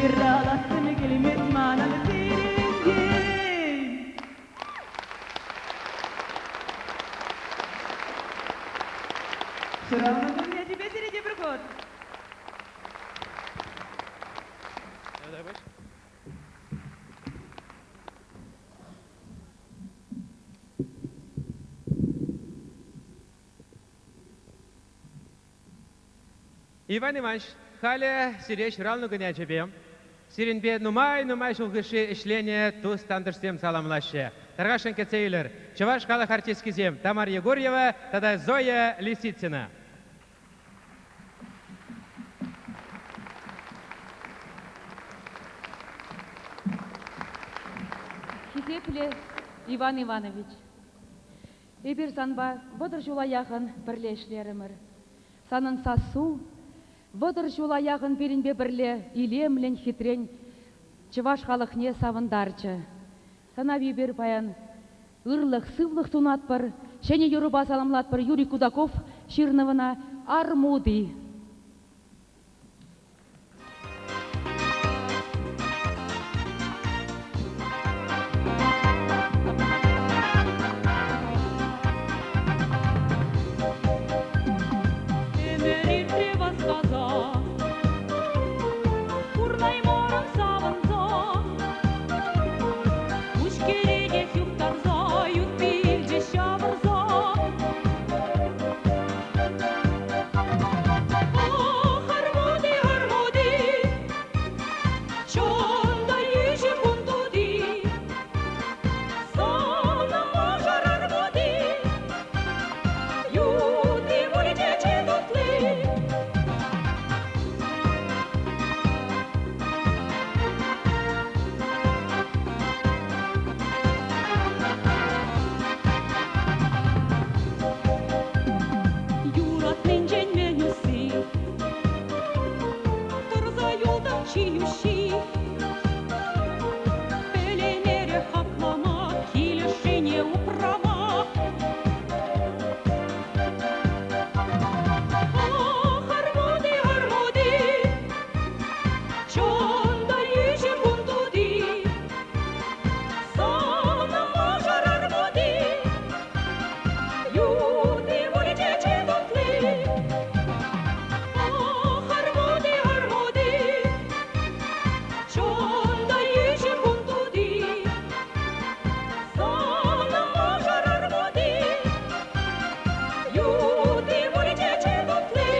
Уйрӑлассӑм килмест манӑн сирӗнтен. Ҫуралнӑ кун ячӗпе сире тепӗр хут. Иван Иванович, халӗ сире ҫуралнӑ кун ячӗпе сирӗнпе нумай-нумай ҫул хушши ӗҫленӗ тус-тантӑшсем саламлаҫҫӗ. Тархасшӑн кӗтсе илӗр. Чӑваш халӑх артисткисем Тамара Егорьева тата Зоя Лисицына. Хисеплӗ Иван Иванович, эпир санпа 30 ҫула яхӑн пӗрле ӗҫлерӗмӗр. Санӑн сассу 30 ҫула яхӑн пирӗнпе пӗрле илемлӗн, хитрен чӑваш халӑхне савӑнтарчӗ. Сана эпир паян ырлӑх, сывлӑх сунатпӑр, ҫӗнӗ юрӑпа саламлатпӑр Юрий Кудаков ҫырнӑ ӑна «Армути». Ӗмӗр иртрӗ васкаса, Курнаймарӑм савӑнса. Куҫ кӗретех юхтарса, Ют илчӗ ҫавӑрса. Ах, армути, армути, Чӑн та йӳҫӗ кун тути. Сана мӑшӑр армути, Ютти пулчӗ чи тутли. Юратнинчен мӗн усси? Тӑрса юлтӑм чи йӳҫҫи. Пӗлеймерӗ хаклама, килӗшшине упрама. Ах, армути, армути, чӑн та йӳҫӗ кун тути. Сана мӑшӑр армути, ютти пулчӗ чи тутли. Ах, армути, армути, чӑн та йӳҫӗ кун тути. Сана мӑшӑр армути, ютти пулчӗ чи тутли.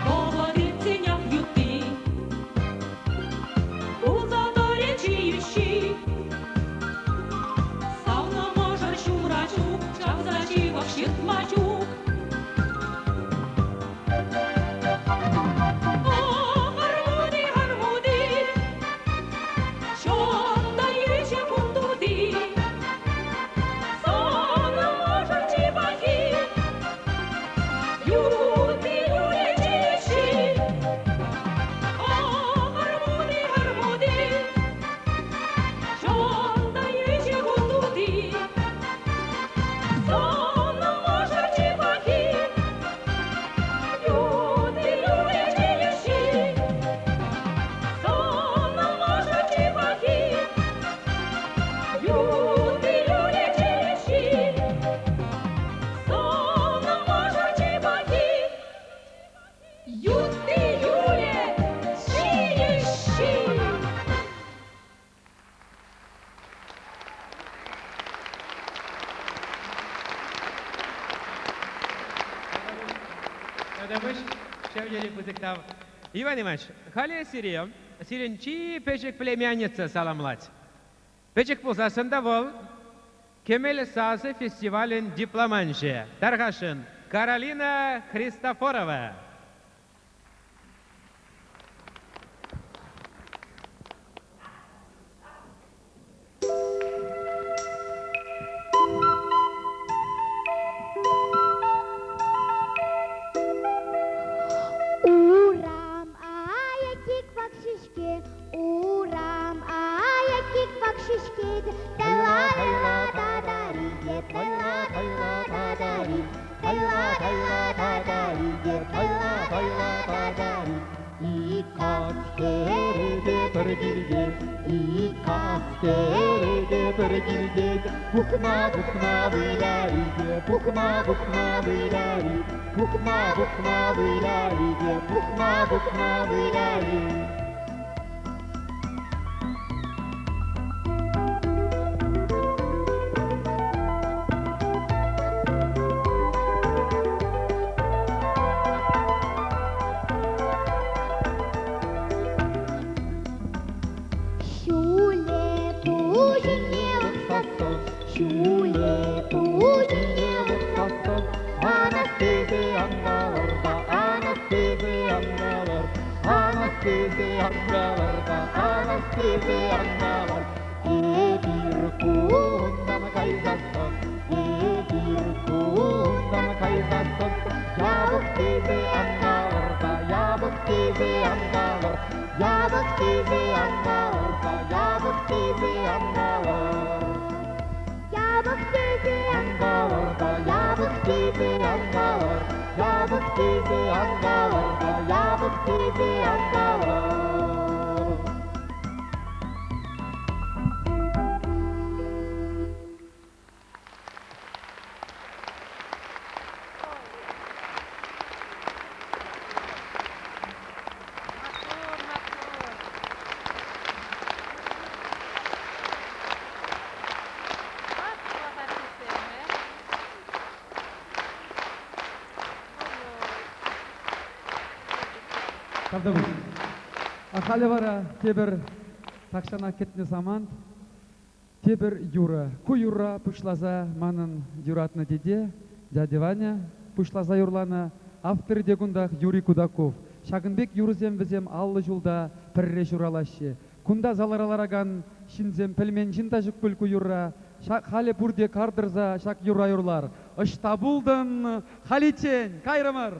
Вӑхӑт иртсенех ютти пулса тӑрӗ чи йӳҫҫи. Савнӑ мӑшӑр ҫумра чух чавса ҫывӑх ҫыртма ҫук. Ах, армути, армути, чӑн та йӳҫӗ кун тути. Сана мӑшӑр чи пахи, ютти юлӗ чи йӳҫҫи. Ах, армути, армути, чӑн та йӳҫӗ кун тути. Сана мӑшӑр чи пахи, ютти юлӗ чи йӳҫҫи. Сана мӑшӑр чи пахи, ютти юлӗ чи йӳҫҫи. Сана мӑшӑр чи пахи, ютти юлӗ чи йӳҫҫи. Тата ҫав тери пысӑк тав. Иван Иванович, халӗ сире сирӗн чи пӗчӗк племянница саламлать. Пӗчӗк пулсассӑн та вӑл Кӗмӗл сасӑ фестивалӗн дипломанчӗ. Тархасшӑн, Каролина Христофорова. ҫеҫке, урам аякки кӑвак ҫеҫке те, тайла-тайла та-та-ри-те, тайла-тайла та-та-ри, тайла-тайла та-та-ри-те, тайла-тайла та-та-ри. Ик аскерӗ те пӗр килте, ик аскерӗ те пӗр килте, пухна-пухна выляри те, пухна-пухна выляри, пухна-пухна выляри те, пухна-пухна выляри. Ҫӳле пуҫне ухсассӑн, ҫӳле пуҫне ухсассӑн, Анас тесе ан калӑр та, анас тесе ан калӑр, анас тесе ан калӑр та, анас тесе ан калӑр. Эпир кунтан кайсассӑн, эпир кунтан кайсассӑн, япӑх тесе ан калӑр та, япӑх тесе ан калӑр, япӑх тесе ан калӑр та, япӑх тесе ан калӑр. Япӑх тесе ан калӑр та, япӑх тесе ан калӑр, япӑх тесе ан калӑр та, япӑх тесе ан калӑр. Тавтапуҫ. Халӗ вара тепӗр тахҫанах кӗтнӗ самант, тепӗр юрӑ. Ку юрра пуҫласа манӑн юратнӑ тете, дядя Ваня, пуҫласа юрланӑ. Авторӗ те кунтах Юрий Кудаков. Ҫакӑн пек юрӑсем вӗсем 50 ҫулта пӗрре ҫуралаҫҫӗ. Кунта залра ларакан ҫынсем пӗлмен ҫын та ҫук пуль ку юрра. Ҫак халӗ пурте кар тӑрса ҫак юрра юрлар. Ӑҫта пултӑн халиччен? Кайрӑмӑр!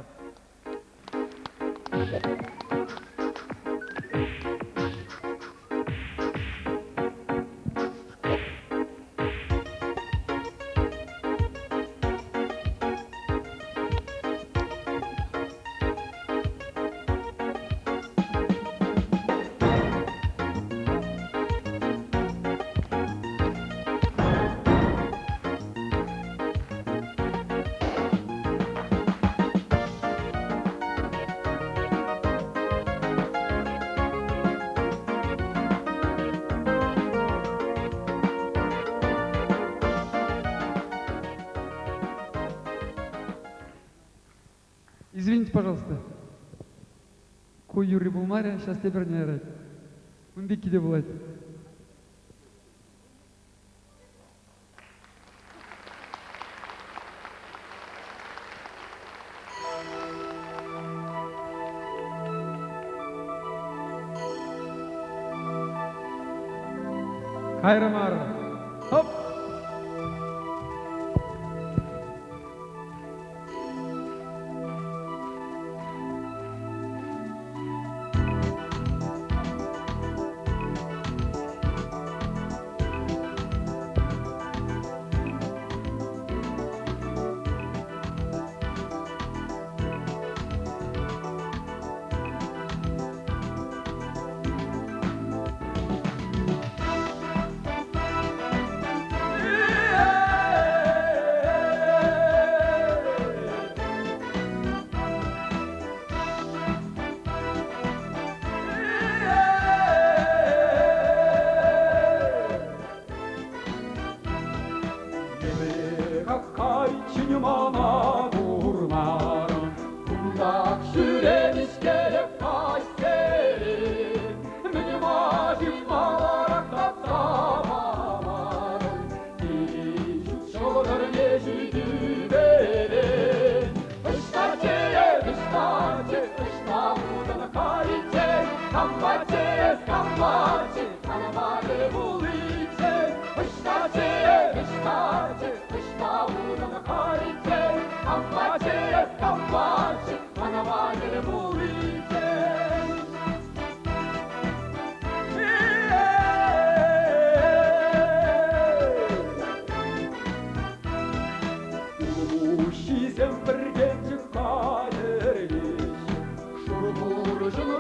Извините, пожалуйста. Ку юрри пулмарӗ, сейчас тепӗрне ярать. Ун пекки те пулать. Кайрӑмӑр. Хоп!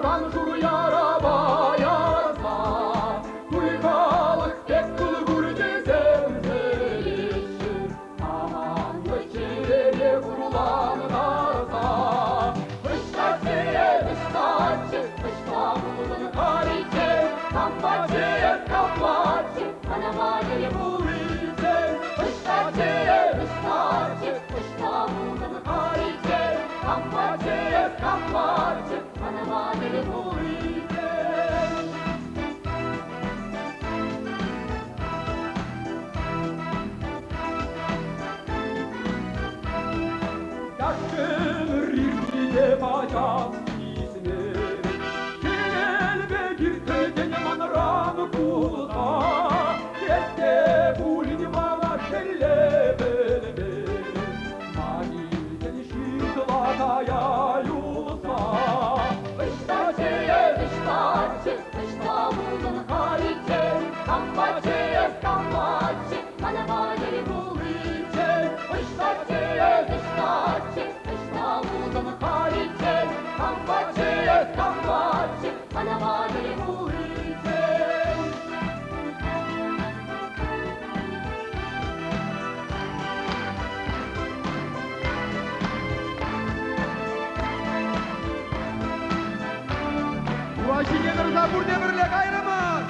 Ҫӑкаран шур ярапа ярса, Туй халӑх пек пыл куркисем сӗреҫҫӗ. Аманнӑ чӗрене хурлантарса. Ӑҫта чее, ӑҫтаччӗ, ӑҫта пултӑн халиччен? Кампа чее, кампаччӗ, мана тӗл пуличчен? Ӑҫта чее, ӑҫтаччӗ, ӑҫта пултӑн халиччен? Кампа чее, кампаччӗ, мана тӗл пуличчен? Яш ӗмӗр иртнине пачах сисмен. Хӗвел пек иртӗн манран кулса, Эс те пулин мана хӗлле пӗлмен. Ма килтӗн ҫырла кая юлса? Ӑҫта чее, ӑҫтаччӗ, ӑҫта пултӑн халиччен? Кампа чее, кампаччӗ, мана тӗл пуличчен? Ӑҫта чее, ӑҫтаччӗ, ӑҫта пултӑн халиччен? Кампа чее, кампаччӗ, мана тӗл пуличчен? Ура ҫине тӑрса пурте пӗрле кайрӑмӑр!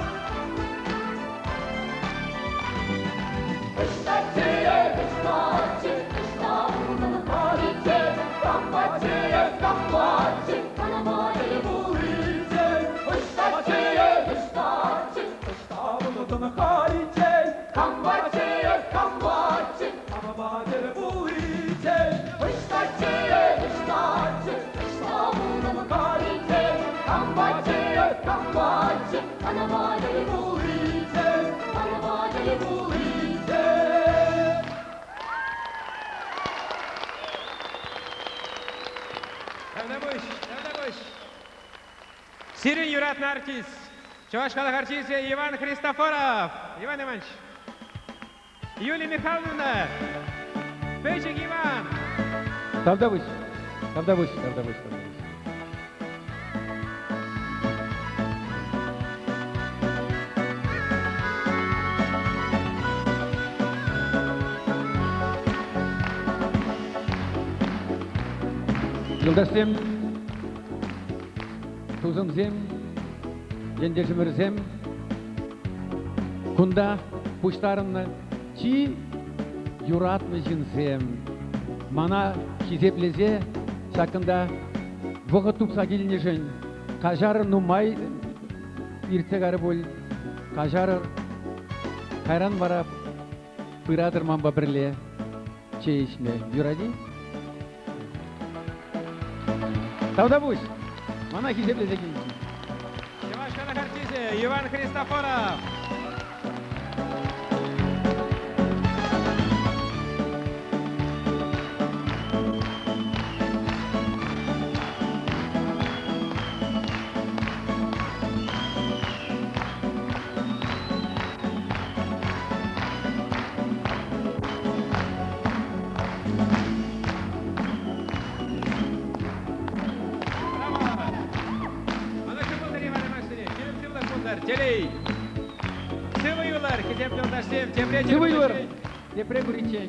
Ӑҫта чее, ӑҫтаччӗ, ӑҫта пултӑн халиччен? Кампа чее, кампаччӗ, мана тӗл пуличчен? Ӑҫта чее, ӑҫтаччӗ, ӑҫта пултӑн халиччен? Кампа чее, кампаччӗ, мана тӗл пуличчен? Ӑҫта чее, ӑҫтаччӗ, ӑҫта пултӑн халиччен? Кампа чее, кампаччӗ, мана тӗл пуличчен? Мана тӗл пуличчен? Тавтапуҫ, тавтапуҫ. Сирӗн юратнӑ артист, Чӑваш халӑх артисчӗ Иван Христофоров. Иван Иванович. Юлия Михайловна. Пӗчӗк Иван. Тавтапуҫ. Тавтапуҫ, тавтапуҫ, тавтапуҫ. Юлташсем, тусӑмсем, ентешӗмӗрсем, кунта пуҫтарӑннӑ чи юратнӑ ҫынсем мана хисеплесе ҫакӑнта вӑхӑт тупса килнӗшӗн каҫарӑр нумай иртсе карӗ пуль, каҫарӑр. Кайран вара пыратӑр манпа пӗрле чей ӗҫме. Юрать-и? Тавтапуҫ! Мана хисеплесе килнӗшӗн. Чӑваш халӑх артисчӗ Иван Христофоров. Ӑнӑҫу пултӑр, Иван Иванович, ҫирӗп сывлӑх пултӑр, телей. Сывӑ юлӑр, хисеплӗ юлташсем, тепре Сывӑ юлӑр, тепре куриччен.